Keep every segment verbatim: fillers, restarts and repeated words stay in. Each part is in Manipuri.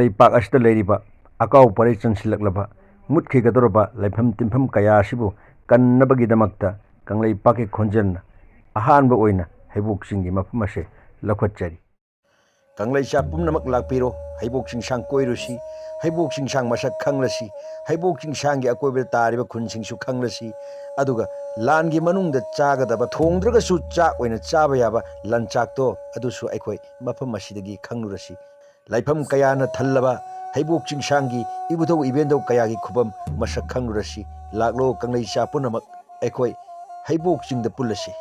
ꯂꯩꯄꯥꯛ ꯑꯁꯤꯗ ꯂꯩꯔꯤꯕ ꯑꯀꯥꯎ ꯄꯔꯩ ꯆꯟꯁꯤꯜꯂꯛꯂꯕ ꯃꯨꯠꯈꯤꯒꯗꯧꯔꯕ ꯂꯩꯐꯝ ꯇꯤꯟꯐꯝ ꯀꯌꯥ ꯑꯁꯤꯕꯨ ꯀꯟꯅꯕꯒꯤꯗꯃꯛꯇ ꯀꯪꯂꯩꯄꯥꯛꯀꯤ ꯈꯣꯟꯖꯦꯜꯅ ꯑꯍꯥꯟꯕ ꯑꯣꯏꯅ ꯍꯩꯕꯣꯛ ꯆꯤꯡꯒꯤ ꯃꯐꯝ ꯑꯁꯤ ꯂꯧꯈꯠꯆꯔꯤ꯫ ꯀꯪꯂꯩꯆꯥ ꯄꯨꯝꯅꯃꯛ ꯂꯥꯛꯄꯤꯔꯣ, ꯍꯩꯕꯣꯛ ꯆꯤꯡꯁꯥꯡ ꯀꯣꯏꯔꯨꯁꯤ, ꯍꯩꯕꯣꯛ ꯆꯤꯡꯁꯥꯡ ꯃꯁꯛ ꯈꯪꯂꯁꯤ, ꯍꯩꯕꯣꯛ ꯆꯤꯡꯁꯥꯡꯒꯤ ꯑꯀꯣꯏꯕꯗ ꯇꯥꯔꯤꯕ ꯈꯨꯟꯁꯤꯡꯁꯨ ꯈꯪꯂꯁꯤ, ꯑꯗꯨꯒ ꯂꯥꯟꯒꯤ ꯃꯅꯨꯡꯗ ꯆꯥꯒꯗꯕ, ꯊꯣꯡꯗ꯭ꯔꯒꯁꯨ ꯆꯥꯛ ꯑꯣꯏꯅ ꯆꯥꯕ ꯌꯥꯕ ꯂꯟꯆꯥꯛꯇꯣ ꯑꯗꯨꯁꯨ ꯑꯩꯈꯣꯏ ꯃꯐꯝ ꯑꯁꯤꯗꯒꯤ ꯈꯪꯂꯨꯔꯁꯤ꯫ ꯂꯥꯏꯐꯝ ꯀꯌꯥꯅ ꯊꯜꯂꯕ ꯍꯩꯕꯣꯛ ꯆꯤꯡꯁꯥꯡꯒꯤ ꯏꯕꯨꯙꯧ ꯏꯕꯦꯟꯙꯧ ꯀꯌꯥꯒꯤ ꯈꯨꯕꯝ ꯃꯁꯛ ꯈꯪꯂꯨꯔꯁꯤ꯫ ꯂꯥꯛꯂꯣ ꯀꯪꯂꯩꯆꯥ ꯄꯨꯝꯅꯃꯛ, ꯑꯩꯈꯣꯏ ꯍꯩꯕꯣꯛ ꯆꯤꯡꯗ ꯄꯨꯜꯂꯁꯤ꯫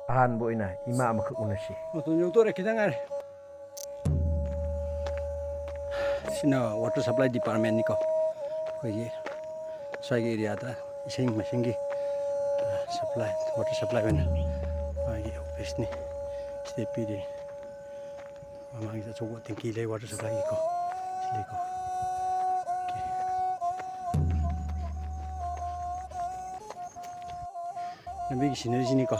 ꯑꯍꯥꯟꯕ ꯑꯣꯏꯅ ꯏꯃꯥ ꯑꯃꯈꯛ ꯎꯅꯁꯤ꯫ ꯃꯇꯣꯟ ꯌꯧꯗꯣꯔꯦ, ꯈꯤꯇꯪ ꯉꯥꯏꯔꯦ꯫ ꯁꯤꯅ water supply departmentꯅꯤꯀꯣ꯫ ꯑꯩꯈꯣꯏꯒꯤ ꯁ꯭ꯋꯥꯏꯒꯤ areaꯗ ꯏꯁꯤꯡ ꯃꯥꯏꯁꯤꯡꯒꯤ, ꯑ, supply, water supply ꯑꯣꯏꯅ ꯃꯥꯒꯤ officeꯅꯤ꯫ ꯁꯤꯗ ꯄꯤꯔꯤ꯫ ꯃꯃꯥꯡꯁꯤꯗ ꯑꯆꯧꯕ tanki ꯂꯩ water supplyꯒꯤꯀꯣ꯫ ꯁꯤꯗꯤꯀꯣ꯫ Okay꯫ ꯂꯝꯕꯤꯒꯤ sceneryꯁꯤꯅꯤꯀꯣ꯫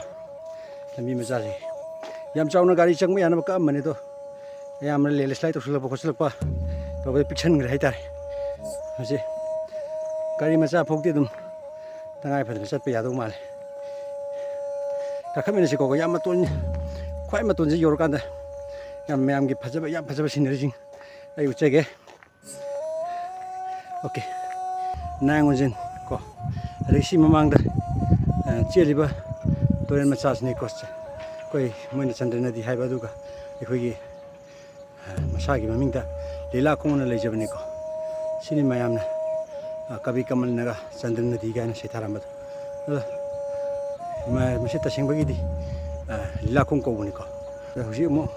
ꯂꯝꯕꯤ ꯃꯆꯥꯁꯦ꯫ ꯌꯥꯝ ꯆꯥꯎꯅ ꯒꯥꯔꯤ ꯆꯪꯕ ꯌꯥꯅꯕ ꯀꯛꯑꯝꯕꯅꯦ ꯑꯗꯣ꯫ ꯑꯌꯥꯝꯕꯅ landslide ꯇꯧꯁꯤꯜꯂꯛꯄ ꯈꯣꯠꯆꯤꯜꯂꯛꯄ ꯇꯧꯕꯗ ꯄꯤꯛꯁꯟꯈ꯭ꯔꯦ ꯍꯥꯏꯇꯥꯔꯦ꯫ ꯃꯁꯤ ꯒꯥꯔꯤ ꯃꯆꯥ ꯐꯥꯎꯗꯤ ꯑꯗꯨꯝ ꯇꯉꯥꯏ ꯐꯗꯅ ꯆꯠꯄ ꯌꯥꯗꯧ ꯃꯥꯜꯂꯦ꯫ ꯀꯥꯈꯠꯃꯤꯟꯅꯁꯤꯀꯣ, ꯌꯥꯝ ꯃꯇꯣꯟ, ꯈ꯭ꯋꯥꯏ ꯃꯇꯣꯟꯁꯤ ꯌꯧꯔꯀꯥꯟꯗ ꯌꯥꯝ ꯃꯌꯥꯝꯒꯤ ꯐꯖꯕ, ꯌꯥꯝ ꯐꯖꯕ sceneryꯁꯤꯡ ꯑꯩ ꯎꯠꯆꯒꯦ꯫ Okay꯫ ꯅꯥꯌꯥꯡ ꯎꯟꯖꯤꯟ ꯀꯣ꯫ ꯑꯗꯒꯤ ꯁꯤ ꯃꯃꯥꯡꯗ, ꯑ, ꯆꯦꯜꯂꯤꯕ ꯇꯨꯔꯦꯜ ꯃꯆꯥꯁꯤꯅꯤꯀꯣ꯫ ꯑꯩꯈꯣꯏ ꯃꯣꯏꯅ ꯆꯟꯗ꯭ꯔ ꯅꯗꯤ ꯍꯥꯏꯕ, ꯑꯗꯨꯒ ꯑꯩꯈꯣꯏꯒꯤ, ꯑ, ꯃꯁꯥꯒꯤ ꯃꯃꯤꯡꯗ ꯂꯤꯂꯥ ꯈꯣꯡꯅ ꯂꯩꯖꯕꯅꯤꯀꯣ꯫ ꯁꯤꯅꯤ ꯃꯌꯥꯝꯅ, ꯑ, ꯀꯕꯤ ꯀꯃꯜꯅꯒ ꯆꯟꯗ꯭ꯔ ꯅꯗꯤ ꯀꯥꯏꯅ ꯁꯩꯊꯥꯔꯝꯕꯗꯣ꯫ ꯑꯗꯣ ꯃ-, ꯃꯁꯤ ꯇꯁꯦꯡꯕꯒꯤꯗꯤ, ꯑ, ꯂꯤꯂꯥꯈꯣꯡ ꯀꯧꯕꯅꯤꯀꯣ꯫ ꯑꯗꯣ ꯍꯧꯖꯤꯛ ꯑꯃꯨꯛ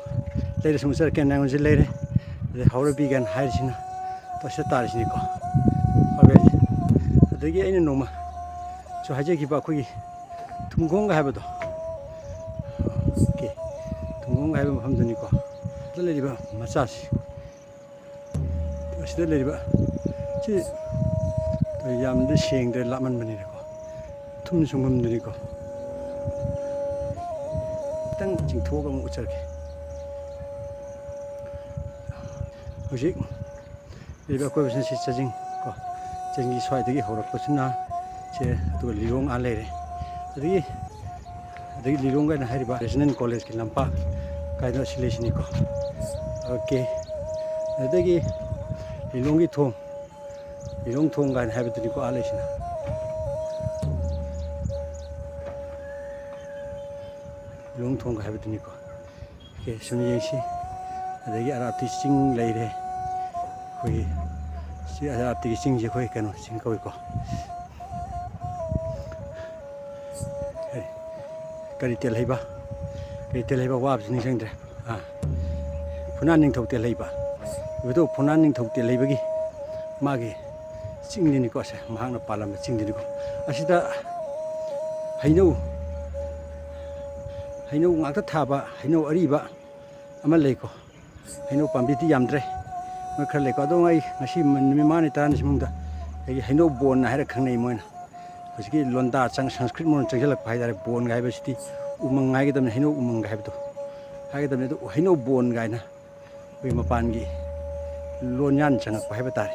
ꯂꯩꯔ ꯁꯨꯝ ꯆꯠꯂꯛꯀꯦ, ꯅꯥꯌꯥꯡ ꯎꯟꯖꯤꯟ ꯂꯩꯔꯦ꯫ ꯑꯗꯩ ꯍꯥꯎꯔꯩꯕꯤ ꯀꯥꯏꯅ ꯍꯥꯏꯔꯤꯁꯤꯅ ꯇꯁꯤꯗ ꯇꯥꯔꯤꯁꯤꯅꯤꯀꯣ꯫ ꯍꯥꯎꯔꯩꯕꯤ꯫ ꯑꯗꯒꯤ ꯑꯩꯅ ꯅꯣꯡꯃꯁꯨ ꯍꯥꯏꯖꯈꯤꯕ ꯑꯩꯈꯣꯏꯒꯤ ꯊꯨꯝꯈꯣꯡꯒ ꯍꯥꯏꯕꯗꯣ꯫ Okay꯫ ꯊꯨꯝꯈꯣꯡꯒ ꯍꯥꯏꯕ ꯃꯐꯝꯗꯨꯅꯤꯀꯣ꯫ ꯑꯗ ꯂꯩꯔꯤꯕ ꯃꯆꯥꯁꯤ꯫ ꯑꯁꯤꯗ ꯂꯩꯔꯤꯕ ꯁꯤ ꯌꯥꯝꯅꯗꯤ ꯁꯦꯡꯗ꯭ꯔꯦ, ꯂꯥꯞꯃꯟꯕꯅꯤꯅꯀꯣ꯫ ꯊꯨꯝ ꯁꯨꯡꯐꯝꯗꯨꯅꯤꯀꯣ꯫ ꯈꯤꯇꯪ ꯆꯤꯡꯊꯣꯛꯑꯒ ꯑꯃꯨꯛ ꯎꯠꯆꯔꯛꯀꯦ꯫ ꯍꯧꯖꯤꯛ ꯂꯩꯔꯤꯕ ꯑꯀꯣꯏꯕꯁꯤꯅ ꯁꯤ ꯆꯥꯖꯤꯡ ꯀꯣ, ꯆꯥꯖꯤꯡꯒꯤ ꯁ꯭ꯋꯥꯏꯗꯒꯤ ꯍꯧꯔꯛꯄꯁꯤꯅ ꯁꯦ, ꯑꯗꯨꯒ ꯂꯤꯂꯣꯡ ꯑꯥ ꯂꯩꯔꯦ꯫ ꯑꯗꯒꯤ ꯑꯗꯒꯤ ꯂꯤꯂꯣꯡ ꯍꯥꯏꯅ ꯍꯥꯏꯔꯤꯕ ꯔꯦꯖꯅꯦꯜ ꯀꯣꯂꯦꯖꯀꯤ ꯂꯝꯄꯥꯛ ꯀꯥꯏꯗꯅ ꯁꯤ ꯂꯩꯁꯤꯅꯤꯀꯣ꯫ ꯑꯣꯀꯦ꯫ ꯑꯗꯒꯤ ꯂꯤꯂꯣꯡꯒꯤ ꯊꯣꯡ, ꯂꯤꯂꯣꯡ ꯊꯣꯡ ꯀꯥꯏꯅ ꯍꯥꯏꯕꯗꯨꯅꯤꯀꯣ ꯑꯥ ꯂꯩꯁꯤꯅ꯫ ꯂꯤꯂꯣꯡ ꯊꯣꯡ ꯍꯥꯏꯕꯗꯨꯅꯤꯀꯣ꯫ ꯑꯣꯀꯦ, ꯁꯨꯝ ꯌꯦꯡꯁꯤ꯫ ꯑꯗꯒꯤ ꯑꯔꯥꯞꯇꯤ ꯆꯤꯡ ꯂꯩꯔꯦ꯫ ꯑꯩꯈꯣꯏꯒꯤ ꯁꯤ ꯑꯔꯥꯞꯇꯤꯒꯤ ꯆꯤꯡꯁꯦ ꯑꯩꯈꯣꯏ ꯀꯩꯅꯣ ꯆꯤꯡ ꯀꯧꯏꯀꯣ꯫ ꯀꯔꯤ, ꯀꯔꯤ ꯇꯦꯜꯍꯩꯕ? ꯀꯔꯤ ꯇꯦꯜꯍꯩꯕ ꯋꯥꯕꯁꯤ ꯅꯤꯡꯁꯤꯡꯗ꯭ꯔꯦ꯫ ꯑꯥ, ꯐꯨꯅꯥꯟ ꯅꯤꯡꯊꯧ ꯇꯦꯜꯍꯩꯕ꯫ ꯏꯕꯨꯙꯧ ꯐꯨꯅꯥꯟ ꯅꯤꯡꯊꯧ ꯇꯦꯜꯍꯩꯕꯒꯤ ꯃꯥꯒꯤ ꯆꯤꯡꯗꯨꯅꯤꯀꯣ, ꯑꯁꯦ ꯃꯍꯥꯛꯅ ꯄꯥꯜꯂꯝꯕ ꯆꯤꯡꯗꯨꯅꯤꯀꯣ꯫ ꯑꯁꯤꯗ ꯍꯩꯅꯧ, ꯍꯩꯅꯧ ꯉꯥꯛꯇ ꯊꯥꯕ ꯍꯩꯅꯧ ꯑꯔꯤꯕ ꯑꯃ ꯂꯩꯀꯣ꯫ ꯍꯩꯅꯧ ꯄꯥꯝꯕꯤꯗꯤ ꯌꯥꯝꯗ꯭ꯔꯦ, ꯃꯣꯏ ꯈꯔ ꯂꯩꯀꯣ꯫ ꯑꯗꯣ ꯑꯩ ꯉꯁꯤ ꯅꯨꯃꯤꯠ ꯃꯉꯥꯅꯤ ꯇꯔꯥꯅꯤ ꯃꯅꯨꯡꯗ ꯑꯩꯒꯤ ꯍꯩꯅꯧ ꯕꯣꯟ ꯍꯥꯏꯔ ꯈꯪꯅꯩ ꯃꯣꯏꯅ꯫ ꯍꯧꯖꯤꯛꯀꯤ ꯂꯣꯟꯗꯥ ꯆꯪ-, ꯁꯪꯁꯀ꯭ꯔꯤꯠ ꯃꯔꯣꯟ ꯆꯪꯁꯤꯜꯂꯛꯄ ꯍꯥꯏꯇꯥꯔꯦ꯫ ꯕꯣꯟꯒ ꯍꯥꯏꯕꯁꯤꯗꯤ ꯎꯃꯪ ꯍꯥꯏꯒꯗꯕꯅꯤ, ꯍꯩꯅꯧ ꯎꯃꯪꯒ ꯍꯥꯏꯕꯗꯣ ꯍꯥꯏꯒꯗꯕꯅꯤ꯫ ꯑꯗꯨ ꯍꯩꯅꯧ ꯕꯣꯟ ꯀꯥꯏꯅ ꯑꯩꯈꯣꯏ ꯃꯄꯥꯟꯒꯤ ꯂꯣꯟꯌꯥꯟ ꯆꯪꯉꯛꯄ ꯍꯥꯏꯕ ꯇꯥꯔꯦ꯫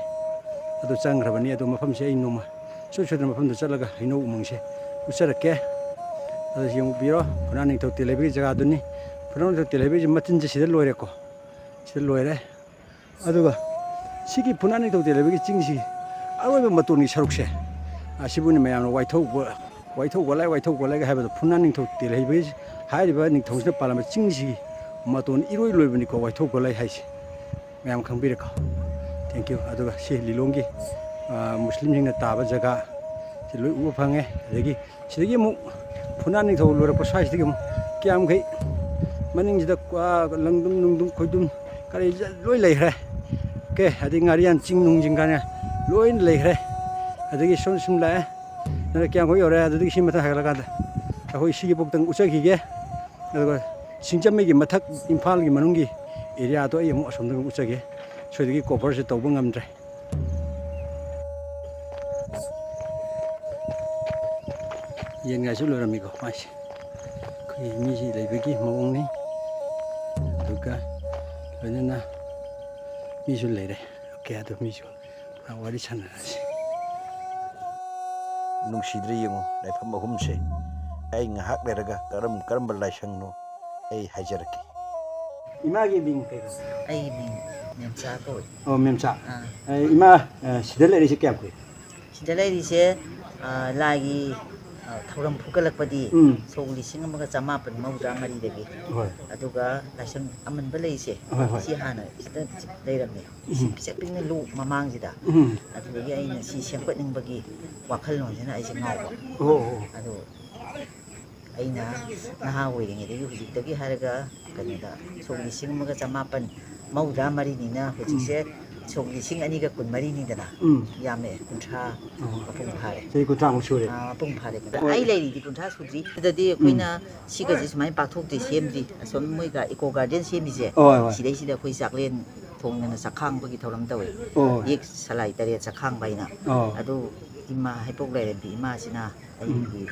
ꯑꯗꯨ ꯆꯪꯈ꯭ꯔꯕꯅꯤ꯫ ꯑꯗꯨ ꯃꯐꯝꯁꯦ ꯑꯩ ꯅꯣꯡꯃ ꯁꯣꯏ ꯁꯣꯏꯗꯅ ꯃꯐꯝꯗ ꯆꯠꯂꯒ ꯍꯩꯅꯧ ꯎꯃꯪꯁꯦ ꯎꯠꯆꯔꯛꯀꯦ꯫ ꯑꯗꯨ ꯌꯦꯡꯕꯤꯔꯣ, ꯐꯨꯅꯥꯟ ꯅꯤꯡꯊꯧ ꯇꯦꯜꯍꯩꯕꯒꯤ ꯖꯒꯥꯗꯨꯅꯤ꯫ ꯐꯨꯅꯥꯟ ꯅꯤꯡꯊꯧ ꯇꯦꯜꯍꯩꯕꯒꯤ ꯃꯆꯤꯟꯁꯦ ꯁꯤꯗ ꯂꯣꯏꯔꯦꯀꯣ, ꯁꯤꯗ ꯂꯣꯏꯔꯦ꯫ ꯑꯗꯨꯒ ꯁꯤꯒꯤ ꯐꯨꯅꯥꯟ ꯅꯤꯡꯊꯧ ꯇꯦꯜꯍꯩꯕꯒꯤ ꯆꯤꯡꯁꯤ ꯑꯔꯣꯏꯕ ꯃꯇꯣꯟꯒꯤ ꯁꯔꯨꯛꯁꯦ, ꯑꯁꯤꯕꯨꯅꯤ ꯃꯌꯥꯝꯅ ꯋꯥꯏꯊꯧ ꯒꯣ-, ꯋꯥꯏꯊꯧ ꯒꯣꯂꯥꯏ, ꯋꯥꯏꯊꯧ ꯒꯣꯂꯥꯏꯒ ꯍꯥꯏꯕꯗꯣ꯫ ꯐꯨꯅꯥꯟ ꯅꯤꯡꯊꯧ ꯇꯦꯜꯍꯩꯕꯒꯤ ꯍꯥꯏꯔꯤꯕ ꯅꯤꯡꯊꯧꯁꯤꯅ ꯄꯥꯜꯂꯝꯕ ꯆꯤꯡꯁꯤꯒꯤ ꯃꯇꯣꯟ ꯏꯔꯣꯏ ꯂꯣꯏꯕꯅꯤꯀꯣ ꯋꯥꯏꯊꯧ ꯒꯣꯂꯥꯏ ꯍꯥꯏꯁꯦ꯫ ꯃꯌꯥꯝ ꯈꯪꯕꯤꯔꯦꯀꯣ꯫ Thank you꯫ ꯑꯗꯨꯒ ꯁꯤ ꯂꯤꯂꯣꯡꯒꯤ, ꯑ, ꯃꯨꯁꯂꯤꯝꯁꯤꯡꯅ ꯇꯥꯕ ꯖꯒꯥ ꯁꯤ ꯂꯣꯏ ꯎꯕ ꯐꯪꯉꯦ꯫ ꯑꯗꯒꯤ ꯁꯤꯗꯒꯤ ꯑꯃꯨꯛ ꯐꯨꯅꯥꯟ ꯅꯤꯡꯊꯧ ꯂꯣꯏꯔꯛꯄ ꯁ꯭ꯋꯥꯏꯁꯤꯗꯒꯤ ꯑꯃꯨꯛ ꯀꯤꯌꯥꯝꯈꯩ ꯃꯅꯤꯡꯁꯤꯗ ꯀ꯭ꯋꯥ ꯂꯪꯗꯨꯝ ꯅꯨꯡꯗꯨꯝ ꯈꯣꯏꯗꯨꯝ ꯀꯔꯤ ꯂꯣꯏ ꯂꯩꯈ꯭ꯔꯦ꯫ ꯑꯣꯀꯦ, ꯑꯗꯩ ꯉꯥꯔꯤꯌꯥꯟ ꯆꯤꯡ ꯅꯨꯡ ꯆꯤꯡ ꯀꯥꯏꯅ ꯂꯣꯏꯅ ꯂꯩꯈ꯭ꯔꯦ꯫ ꯑꯗꯒꯤ ꯁꯨꯝ ꯁꯨꯝ ꯂꯥꯛꯑꯦ꯫ ꯑꯗ ꯀꯤꯌꯥꯝꯈꯩ ꯌꯧꯔꯦ꯫ ꯑꯗꯨꯗꯒꯤ ꯁꯤ ꯃꯊꯛ ꯍꯥꯏꯒꯠꯂꯀꯥꯟꯗ ꯑꯩꯈꯣꯏ ꯁꯤꯒꯤ ꯄꯣꯛꯇꯪ ꯎꯠꯆꯈꯤꯒꯦ꯫ ꯑꯗꯨꯒ ꯁꯤꯡꯖꯃꯩꯒꯤ ꯃꯊꯛ ꯏꯝꯐꯥꯜꯒꯤ ꯃꯅꯨꯡꯒꯤ ꯑꯦꯔꯤꯌꯥꯗꯣ ꯑꯩ ꯑꯃꯨꯛ ꯑꯁꯣꯝꯗꯒꯤ ꯑꯃꯨꯛ ꯎꯠꯆꯒꯦ꯫ ꯁꯣꯏꯗꯒꯤ ꯀꯣꯚꯔꯁꯦ ꯇꯧꯕ ꯉꯝꯗ꯭ꯔꯦ꯫ ꯌꯦꯟꯒꯥꯏꯁꯨ ꯂꯣꯏꯔꯝꯃꯤꯀꯣ ꯃꯥꯏꯁꯦ꯫ ꯑꯩꯈꯣꯏꯒꯤ ꯃꯤꯁꯤ ꯂꯩꯕꯒꯤ ꯃꯑꯣꯡꯅꯤ꯫ ꯑꯗꯨꯒ ꯂꯣꯏꯅꯅ ꯃꯤꯁꯨ ꯂꯩꯔꯦ꯫ ꯀꯌꯥꯗꯣ ꯃꯤꯁꯨ ꯋꯥꯔꯤ ꯁꯥꯟꯅꯔꯁꯤ꯫ ꯅꯨꯡꯁꯤꯗ꯭ꯔ ꯌꯦꯡꯉꯨ, ꯂꯥꯏꯐꯝ ꯑꯍꯨꯝꯁꯦ꯫ ꯑꯩ ꯉꯥꯏꯍꯥꯛ ꯂꯩꯔꯒ ꯀꯔꯝ ꯀꯔꯝꯕ ꯂꯥꯏꯁꯪꯅꯣ ꯑꯩ ꯍꯥꯏꯖꯔꯛꯀꯦ꯫ ꯏꯃꯥꯒꯤ ꯃꯤꯡ ꯀꯩ ꯀꯧꯏ? ꯑꯩꯒꯤ ꯃꯤꯡ ꯃꯦꯝꯆꯥ ꯀꯧꯏ꯫ ꯑꯣ, ꯃꯦꯝꯆꯥ꯫ ꯑꯥ꯫ ꯑꯦ, ꯏꯃꯥ, ꯑꯦ, ꯁꯤꯗ ꯂꯩꯔꯛꯏꯁꯦ ꯀꯌꯥꯝ ꯀꯨꯏꯔꯦ? ꯁꯤꯗ ꯂꯩꯔꯤꯁꯦ, ꯑ, ꯂꯥꯏꯒꯤ, ꯑ, ꯊꯧꯔꯝ ꯐꯨꯒꯠꯂꯛꯄꯗꯤ ꯎꯝ꯫ ꯁꯣꯛ ꯂꯤꯁꯤꯡ ꯑꯃꯒ ꯆꯃꯥꯄꯟ ꯃꯧꯗ꯭ꯔꯥ ꯃꯔꯤꯗꯒꯤ꯫ ꯍꯣꯏ꯫ ꯑꯗꯨꯒ ꯂꯥꯏꯁꯪ ꯑꯃꯟꯕ ꯂꯩꯔꯤꯁꯦ, ꯍꯣꯏ, ꯍꯣꯏ꯫ ꯁꯤ ꯍꯥꯟꯅ ꯁꯤꯗ ꯂꯩꯔꯝꯃꯦ꯫ ꯎꯝ꯫ ꯄꯤꯛꯁꯛ ꯄꯤꯛꯅ ꯂꯣꯛ ꯃꯃꯥꯡꯁꯤꯗ꯫ ꯎꯝ꯫ ꯑꯗꯨꯗꯒꯤ ꯑꯩꯅ ꯁꯤ ꯁꯦꯝꯒꯠꯅꯤꯡꯕꯒꯤ ꯋꯥꯈꯜꯂꯣꯟꯁꯤꯅ ꯑꯩꯁꯦ ꯉꯥꯎꯕ꯫ ꯑꯣ, ꯑꯣ꯫ ꯑꯗꯨ ꯑꯩꯅ ꯅꯍꯥ ꯑꯣꯏꯔꯤꯉꯩꯗꯒꯤ, ꯍꯧꯖꯤꯛꯇꯒꯤ ꯍꯥꯏꯔꯒ ꯀꯩꯅꯣꯗ, ꯁꯣꯛ ꯂꯤꯁꯤꯡ ꯑꯃꯒ ꯆꯃꯥꯄꯟ ꯃꯧꯗ꯭ꯔꯥ ꯃꯔꯤꯅꯤꯅ ꯍꯧꯖꯤꯛꯁꯦ ꯎꯝ꯫ ꯁꯣꯛ ꯂꯤꯁꯤꯡ ꯑꯅꯤꯒ ꯀꯨꯟ ꯃꯔꯤꯅꯤꯗꯅ꯫ ꯎꯝ꯫ ꯌꯥꯝꯃꯦ, ꯀꯨꯟꯊ꯭ꯔꯥ ꯑꯣ꯫ ꯃꯄꯨꯡ ꯐꯥꯔꯦ꯫ ꯆꯍꯤ ꯀꯨꯟꯊ꯭ꯔꯥꯃꯨꯛ ꯁꯨꯔꯦ꯫ ꯑꯥ, ꯃꯄꯨꯡ ꯐꯥꯔꯦ꯫ ꯍꯣꯏ꯫ ꯑꯩ ꯂꯩꯔꯤꯗꯤ ꯀꯨꯟꯊ꯭ꯔꯥ ꯁꯨꯗ꯭ꯔꯤ꯫ ꯁꯤꯗꯗꯤ ꯎꯝ꯫ ꯑꯩꯈꯣꯏꯅ ꯁꯤꯒꯁꯦ ꯁꯨꯃꯥꯏꯅ ꯄꯥꯛꯊꯣꯛꯇꯦ, ꯁꯦꯝꯗ꯭ꯔꯤ꯫ ꯑꯁꯣꯝ ꯃꯣꯏꯒ ꯏꯀꯣ ꯒꯥꯔꯗꯦꯟ ꯁꯦꯝꯃꯤꯁꯦ, ꯍꯣꯏ, ꯍꯣꯏ꯫ ꯁꯤꯗꯩꯁꯤꯗ ꯑꯩꯈꯣꯏ ꯆꯥꯛꯂꯦꯟ ꯊꯣꯡꯗꯅ ꯆꯥꯛꯈꯥꯡꯕꯒꯤ ꯊꯧꯔꯝ ꯇꯧꯋꯦ꯫ ꯑꯣ꯫ ꯌꯦꯛ ꯁꯂꯥꯏ ꯇꯔꯦꯠ ꯆꯥꯛꯈꯥꯡꯕ ꯍꯥꯏꯅ꯫ ꯑꯣ꯫ ꯑꯗꯨ ꯏꯃꯥ ꯍꯩꯄꯣꯛ ꯂꯥꯏꯔꯦꯝꯕꯤ ꯏꯃꯥꯁꯤꯅ ꯎꯝ꯫ ꯑꯩꯒꯤ,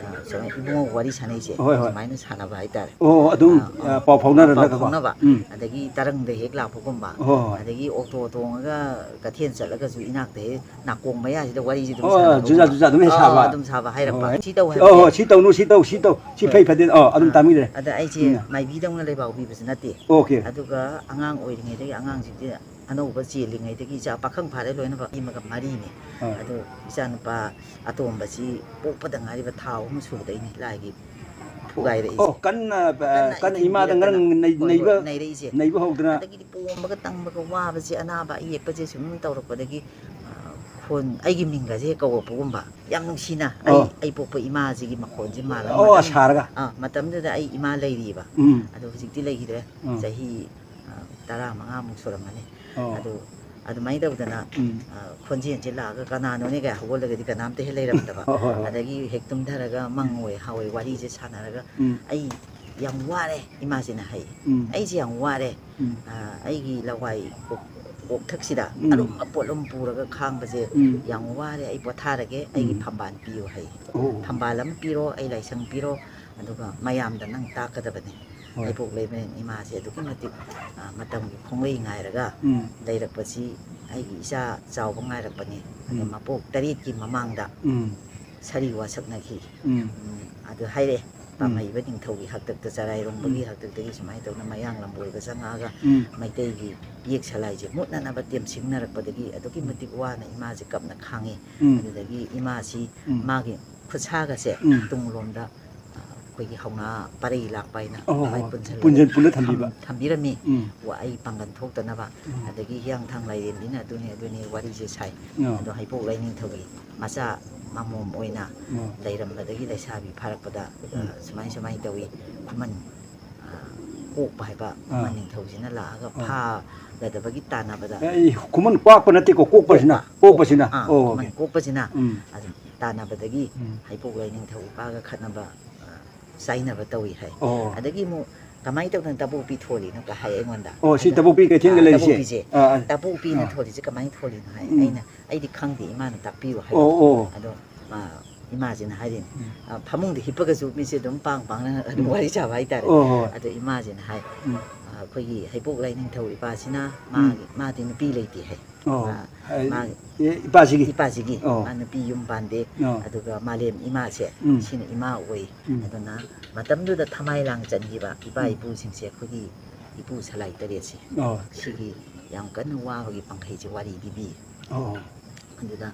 ꯑ, ꯁꯨꯃꯥꯏꯅ ꯏꯕꯨꯡꯉꯣ ꯋꯥꯔꯤ ꯁꯥꯟꯅꯩꯁꯦ, ꯍꯣꯏ, ꯍꯣꯏ꯫ ꯁꯨꯃꯥꯏꯅ ꯁꯥꯟꯅꯕ ꯍꯥꯏꯇꯥꯔꯦ꯫ ꯑꯣ, ꯑꯗꯨꯝ, ꯑꯥ, ꯑꯥ, ꯑ, ꯄꯥꯎ ꯐꯥꯎꯅꯔꯒ ꯄꯥꯎ ꯀꯣ꯫ ꯐꯥꯎꯅꯕ, ꯎꯝ꯫ ꯑꯗꯒꯤ ꯇꯔꯪꯗ ꯍꯦꯛ ꯂꯥꯛꯄꯒꯨꯝꯕ, ꯍꯣꯏ, ꯍꯣꯏ꯫ ꯑꯗꯒꯤ ꯑꯣꯇꯣ ꯇꯣꯡꯉꯒ ꯀꯩꯊꯦꯜ ꯆꯠꯂꯒꯁꯨ ꯏꯅꯥꯛꯇ ꯍꯦꯛ ꯅꯥꯀꯣꯡ ꯃꯌꯥꯁꯤꯗ ꯋꯥꯔꯤꯁꯦ ꯑꯗꯨꯝ ꯑꯣ, ꯁꯥꯟꯅꯕꯒꯨꯝꯕ꯫ ꯖꯨꯖꯥ, ꯖꯨꯖꯥ ꯑꯗꯨꯝ ꯍꯦꯛ ꯑꯥ, ꯁꯥꯕ꯫ ꯑꯗꯨꯝ ꯁꯥꯕ ꯍꯥꯏꯔꯛꯄ꯫ ꯍꯣꯏ꯫ ꯁꯤ ꯇꯧ ꯑꯣ, ꯍꯥꯏꯕꯁꯦ꯫ ꯍꯣꯏ, ꯁꯤ ꯇꯧꯅꯨ, ꯁꯤ ꯇꯧ, ꯁꯤ ꯇꯧ, ꯁꯤ ꯍꯣꯏ꯫ ꯐꯩ ꯐꯠꯇꯦ꯫ ꯑꯣ, ꯑꯗꯨꯝ ꯑꯥ꯫ ꯇꯥꯃꯤꯟꯅꯔꯦ꯫ ꯑꯗ ꯑꯩꯁꯦ ꯎꯝ꯫ ꯃꯥꯏꯕꯤꯗꯧꯅ ꯂꯩꯕꯥꯎ ꯄꯤꯕꯁꯨ ꯅꯠꯇꯦ꯫ ꯑꯣꯀꯦ꯫ ꯑꯗꯨꯒ ꯑꯉꯥꯡ ꯑꯣꯏꯔꯤꯉꯩꯗꯒꯤ ꯑꯉꯥꯡꯁꯤꯡꯁꯦ ꯑꯅꯧꯕ ꯆꯦꯜꯂꯤꯉꯩꯗꯒꯤ ꯏꯆꯥ ꯄꯥꯈꯪ ꯐꯥꯔꯦ ꯂꯣꯏꯅꯃꯛ, ꯑꯃꯒ ꯃꯔꯤꯅꯤ꯫ ꯑꯥ꯫ ꯑꯗꯣ ꯏꯆꯥꯅꯨꯄꯥ ꯑꯇꯣꯝꯕꯁꯤ ꯄꯣꯛꯄꯗ ꯉꯥꯏꯔꯤꯕ ꯊꯥ ꯑꯍꯨꯝ ꯁꯨꯕꯗꯩꯅꯤ ꯂꯥꯏꯒꯤ ꯐꯨꯒꯥꯏꯔꯛꯏꯁꯦ꯫ ꯑꯣ, ꯀꯟꯅ, ꯑ, ꯀꯟꯅ ꯀꯟꯅ ꯏꯃꯥꯗ ꯏꯊꯤꯟꯕꯤꯔꯛꯇꯅ, ꯉꯔꯪ ꯅꯩ-, ꯍꯣꯏ, ꯍꯣꯏ, ꯅꯩꯕ, ꯅꯩꯔꯛꯏꯁꯦ꯫ ꯅꯩꯕ ꯍꯧꯗꯅ꯫ ꯑꯗꯒꯤꯗꯤ ꯄꯣꯝꯕꯒ ꯇꯪꯕꯒ ꯋꯥꯕꯁꯦ, ꯑꯅꯥꯕ ꯑꯌꯦꯛꯄꯁꯦ ꯁꯨꯝ ꯇꯧꯔꯛꯄꯗꯒꯤ, ꯑ, ꯈꯣꯟ, ꯑꯩꯒꯤ ꯃꯤꯡꯒꯁꯦ ꯍꯦꯛ ꯀꯧꯔꯛꯄꯒꯨꯝꯕ꯫ ꯌꯥꯝ ꯅꯨꯡꯁꯤꯅ ꯑꯩ, ꯑꯣ꯫ ꯑꯩ ꯄꯣꯛꯄ ꯏꯃꯥꯁꯤꯒꯤ ꯃꯈꯣꯟꯁꯦ ꯃꯥꯜꯂꯒ ꯑꯣ, ꯃꯇꯝ-, ꯁꯥꯔꯒ꯫ ꯑ, ꯃꯇꯝꯗꯨꯗ ꯑꯩ ꯏꯃꯥ ꯂꯩꯔꯤꯑꯕ꯫ ꯎꯝ꯫ ꯑꯗꯣ ꯍꯧꯖꯤꯛꯇꯤ ꯂꯩꯈꯤꯗ꯭ꯔꯦ꯫ ꯎꯝ꯫ ꯆꯍꯤ, ꯑ, ꯇꯔꯥꯃꯉꯥꯃꯨꯛ ꯁꯨꯔꯝꯃꯅꯤ꯫ ꯑꯣ꯫ ꯑꯗꯨ ꯑꯗꯨꯃꯥꯏꯅ ꯇꯧꯗꯅ, ꯎꯝ꯫ ꯑ, ꯈꯣꯟꯖꯦꯜꯁꯦ ꯂꯥꯛꯑꯒ ꯀꯅꯥꯅꯣꯅꯦ ꯀꯥꯏ ꯍꯧꯒꯠꯂꯒꯗꯤ ꯀꯅꯥꯝꯇ ꯍꯦꯛ ꯂꯩꯔꯝꯗꯕ꯫ ꯍꯣꯏ, ꯍꯣꯏ, ꯍꯣꯏ꯫ ꯑꯗꯒꯤ ꯍꯦꯛ ꯇꯨꯝꯊꯔꯒ ꯃꯪ ꯑꯣꯏ ꯍꯥꯎꯋꯦ ꯋꯥꯔꯤꯁꯦ ꯁꯥꯟꯅꯔꯒ, ꯎꯝ꯫ "ꯑꯩ ꯌꯥꯝ ꯋꯥꯔꯦ", ꯏꯃꯥꯁꯤꯅ ꯍꯥꯏ꯫ ꯎꯝ꯫ "ꯑꯩꯁꯦ ꯌꯥꯝ ꯋꯥꯔꯦ꯫ ꯎꯝ꯫ ꯑ, ꯑꯩꯒꯤ ꯂꯋꯥꯏ ꯀꯣꯛ-, ꯀꯣꯛꯊꯛꯁꯤꯗ ꯎꯝ꯫ ꯑꯔꯨꯝꯕ ꯄꯣꯠ ꯑꯃ ꯄꯨꯔꯒ ꯈꯥꯡꯕꯁꯦ ꯎꯝ꯫ ꯌꯥꯝ ꯋꯥꯔꯦ꯫ ꯑꯩ ꯄꯣꯊꯥꯔꯒꯦ꯫ ꯑꯩꯒꯤ ꯎꯝ꯫ ꯐꯝꯕꯥꯜ ꯄꯤꯌꯨ", ꯍꯥꯏ꯫ ꯑꯣ꯫ "ꯐꯝꯕꯥꯜ ꯑꯃ ꯄꯤꯔꯣ, ꯑꯩ ꯂꯥꯏꯁꯪ ꯄꯤꯔꯣ, ꯑꯗꯨꯒ ꯃꯌꯥꯝꯗ ꯅꯪ ꯇꯥꯛꯀꯗꯕꯅꯤ"꯫ ꯍꯣꯏ꯫ ꯍꯩꯄꯣꯛ ꯂꯩꯃꯔꯦꯟ ꯏꯃꯥꯁꯦ ꯑꯗꯨꯛꯀꯤ ꯃꯇꯤꯛ, ꯑ, ꯃꯇꯝꯒꯤ ꯈꯣꯡꯂꯩ ꯉꯥꯏꯔꯒ ꯎꯝ꯫ ꯂꯩꯔꯛꯄꯁꯤ ꯑꯩꯒꯤ ꯏꯆꯥ ꯆꯥꯎꯕ ꯉꯥꯏꯔꯛꯄꯅꯤ꯫ ꯑꯗꯣ ꯎꯝ꯫ ꯃꯄꯣꯛ ꯇꯔꯦꯠꯀꯤ ꯃꯃꯥꯡꯗ ꯎꯝ꯫ ꯁꯥꯔꯤ ꯋꯥꯁꯛꯅꯈꯤ꯫ ꯎꯝ꯫ ꯎꯝ, ꯑꯗꯨ ꯍꯥꯏꯔꯛꯑꯦ꯫ ꯎꯝ꯫ ꯄꯥꯝꯍꯩꯕ ꯅꯤꯡꯊꯧꯒꯤ ꯍꯥꯛꯇꯛꯇ, ꯆꯔꯥꯏꯔꯣꯡꯕꯒꯤ ꯎꯝ꯫ ꯍꯥꯛꯇꯛꯇꯒꯤ ꯁꯨꯃꯥꯏꯅ ꯇꯧꯗꯅ ꯃꯌꯥꯡ ꯂꯝꯕꯣꯏꯕ ꯆꯪꯉꯛꯑꯒ ꯎꯝ꯫ ꯃꯩꯇꯩꯒꯤ ꯌꯦꯛ ꯁꯂꯥꯏꯁꯦ ꯃꯨꯠꯅꯅꯕ ꯇꯦꯝꯁꯤꯡꯅꯔꯛꯄꯗꯒꯤ ꯑꯗꯨꯛꯀꯤ ꯎꯝ꯫ ꯃꯇꯤꯛ ꯋꯥꯅ ꯏꯃꯥꯁꯦ ꯀꯞꯅ ꯈꯥꯡꯉꯤ꯫ ꯎꯝ꯫ ꯑꯗꯨꯗꯒꯤ ꯏꯃꯥꯁꯤ ꯎꯝ꯫ ꯃꯥꯒꯤ ꯈꯨꯠꯁꯥꯒꯁꯦ ꯎꯝ꯫ ꯇꯨꯡꯂꯣꯝꯗ, ꯑ, ꯑꯩꯈꯣꯏꯒꯤ ꯍꯧꯅꯥ ꯄꯔꯩ ꯂꯥꯛꯄ ꯍꯥꯏꯅ ꯑꯣ, ꯑꯗꯨꯃꯥꯏꯅ ꯑꯣ, ꯄꯨꯟꯁꯤꯜꯂꯒ ꯄꯨꯟꯁꯤꯟ ꯄꯨꯜꯂ ꯊꯝꯕꯤꯕ꯫ ꯊꯝ-, ꯊꯝꯕꯤꯔꯝꯃꯤ꯫ ꯎꯝ꯫ ꯋꯥ-, ꯑꯩ ꯄꯥꯡꯒꯟ ꯊꯣꯛꯇꯅꯕ꯫ ꯎꯝ꯫ ꯑꯗꯒꯤ ꯍꯤꯌꯥꯡꯊꯥꯡ ꯂꯥꯏꯔꯦꯝꯕꯤꯅ ꯑꯗꯨꯅꯤ ꯑꯗꯨꯅꯤ ꯋꯥꯔꯤꯁꯦ ꯁꯥꯏ꯫ ꯑꯣ꯫ ꯑꯗꯣ ꯍꯩꯄꯣꯛ ꯂꯥꯏꯅꯤꯡꯊꯧꯒꯤ ꯃꯆꯥ ꯃꯃꯣꯝ ꯑꯣꯏꯅ ꯑꯣ꯫ ꯂꯩꯔꯝꯕꯗꯒꯤ ꯂꯩꯁꯥꯕꯤ ꯐꯥꯔꯛꯄꯗ, ꯑ, ꯎꯝ꯫ ꯁꯨꯃꯥꯏ ꯁꯨꯃꯥꯏꯅ ꯇꯧꯏ, ꯈꯨꯃꯟ, ꯑ, ꯀꯣꯛꯄ ꯍꯥꯏꯕ ꯑꯥ꯫ ꯈꯨꯃꯟ ꯅꯤꯡꯊꯧꯁꯤꯅ ꯂꯥꯛꯑꯒ ꯑꯥ꯫ ꯐꯥꯒꯗꯕꯒꯤ ꯇꯥꯟꯅꯕꯗ ꯑꯦ, ꯈꯨꯃꯟ ꯀ꯭ꯋꯥꯛꯄ ꯅꯠꯇꯦꯀꯣ, ꯀꯣꯛꯄꯁꯤꯅ, ꯀꯣꯛꯄ꯫ ꯀꯣꯛꯄꯁꯤꯅ꯫ ꯑꯥ, ꯑꯣ, ꯈꯨꯃꯟ ꯑꯣꯀꯦ꯫ ꯀꯣꯛꯄꯁꯤꯅ ꯎꯝ꯫ ꯑꯗꯨꯝ ꯇꯥꯟꯅꯕꯗꯒꯤ ꯎꯝ꯫ ꯍꯩꯄꯣꯛ ꯂꯥꯏꯅꯤꯡꯊꯧ ꯏꯄꯥꯒ ꯈꯠꯅꯕ, ꯑ, ꯆꯥꯏꯅꯕ ꯇꯧꯏ ꯍꯥꯏ꯫ ꯑꯣ꯫ ꯑꯗꯒꯤ ꯑꯃꯨꯛ ꯀꯃꯥꯏꯅ ꯇꯧꯗꯅ ꯇꯕꯣꯛꯄꯤ ꯊꯣꯜꯂꯤꯅꯣ ꯀ ꯍꯥꯏ ꯑꯩꯉꯣꯟꯗ꯫ ꯑꯣ, ꯁꯤ ꯑꯗ, ꯇꯕꯣꯛꯄꯤ ꯀꯩꯊꯦꯜꯗ ꯑ, ꯂꯩꯔꯤꯁꯦ? ꯇꯕꯣꯛꯄꯤꯁꯦ, ꯑꯥ, ꯑꯥ꯫ ꯇꯕꯣꯛꯄꯤꯅ ꯑꯥ꯫ ꯊꯣꯜꯂꯤꯁꯦ ꯀꯃꯥꯏꯅ ꯊꯣꯜꯂꯤꯅꯣ ꯍꯥꯏ꯫ ꯎꯝ꯫ ꯑꯩꯅ, "ꯑꯩꯗꯤ ꯈꯪꯗꯦ, ꯏꯃꯥꯅ ꯇꯥꯛꯄꯤꯌꯨ" ꯍꯥꯏꯕ꯫ ꯑꯣ, ꯑꯣ꯫ ꯑꯗꯣ, ꯑ, ꯏꯃꯥꯁꯤꯅ ꯍꯥꯏꯔꯤꯅꯦ, ꯎꯝ꯫ ꯑ, ꯐꯃꯨꯡꯗ ꯍꯤꯞꯄꯒꯁꯨ ꯃꯤꯁꯦ ꯑꯗꯨꯝ ꯄꯥꯡ ꯄꯥꯡꯅ ꯑꯗꯨꯝ ꯎꯝ꯫ ꯋꯥꯔꯤ ꯁꯥꯕ ꯍꯥꯏꯇꯥꯔꯦ꯫ ꯑꯣ, ꯍꯣꯏ꯫ ꯑꯗꯣ ꯏꯃꯥꯁꯤꯅ ꯍꯥꯏ, ꯎꯝ꯫ ꯑ, ꯑꯩꯈꯣꯏꯒꯤ ꯍꯩꯄꯣꯛ ꯂꯥꯏꯅꯤꯡꯊꯧ ꯏꯄꯥꯁꯤꯅ ꯎꯝ꯫ ꯃꯥꯒꯤ, ꯃꯥꯗꯤ ꯅꯨꯄꯤ ꯂꯩꯇꯦ ꯍꯥꯏ꯫ ꯑꯣ, ꯃꯥ-, ꯍꯥꯏꯗꯤ, ꯃꯥ-, ꯑꯦ, ꯏꯄꯥꯁꯤꯒꯤ? ꯏꯄꯥꯁꯤꯒꯤ, ꯑꯣ꯫ ꯃꯥ ꯅꯨꯄꯤ ꯌꯨꯝ ꯄꯥꯟꯗꯦ, ꯑꯣ꯫ ꯑꯗꯨꯒ ꯃꯥꯂꯦꯝ ꯏꯃꯥꯁꯦ, ꯎꯝ꯫ ꯁꯤꯅ ꯏꯃꯥ ꯑꯣꯏ꯫ ꯎꯝ꯫ ꯑꯗꯨꯅ ꯃꯇꯝꯗꯨꯗ ꯊꯃꯥꯏ ꯂꯥꯡ ꯆꯟꯈꯤꯕ ꯏꯄꯥ ꯎꯝ꯫ ꯏꯄꯨꯁꯤꯡꯁꯦ ꯑꯩꯈꯣꯏꯒꯤ ꯏꯄꯨ ꯁꯂꯥꯏ ꯇꯔꯦꯠꯁꯦ, ꯑꯣ꯫ ꯁꯤꯒꯤ ꯌꯥꯝ ꯀꯟꯅ ꯋꯥꯕꯒꯤ ꯄꯥꯡꯈꯩꯁꯦ ꯋꯥꯔꯤ ꯂꯤꯕꯤ꯫ ꯑꯣ꯫ ꯑꯗꯨꯗ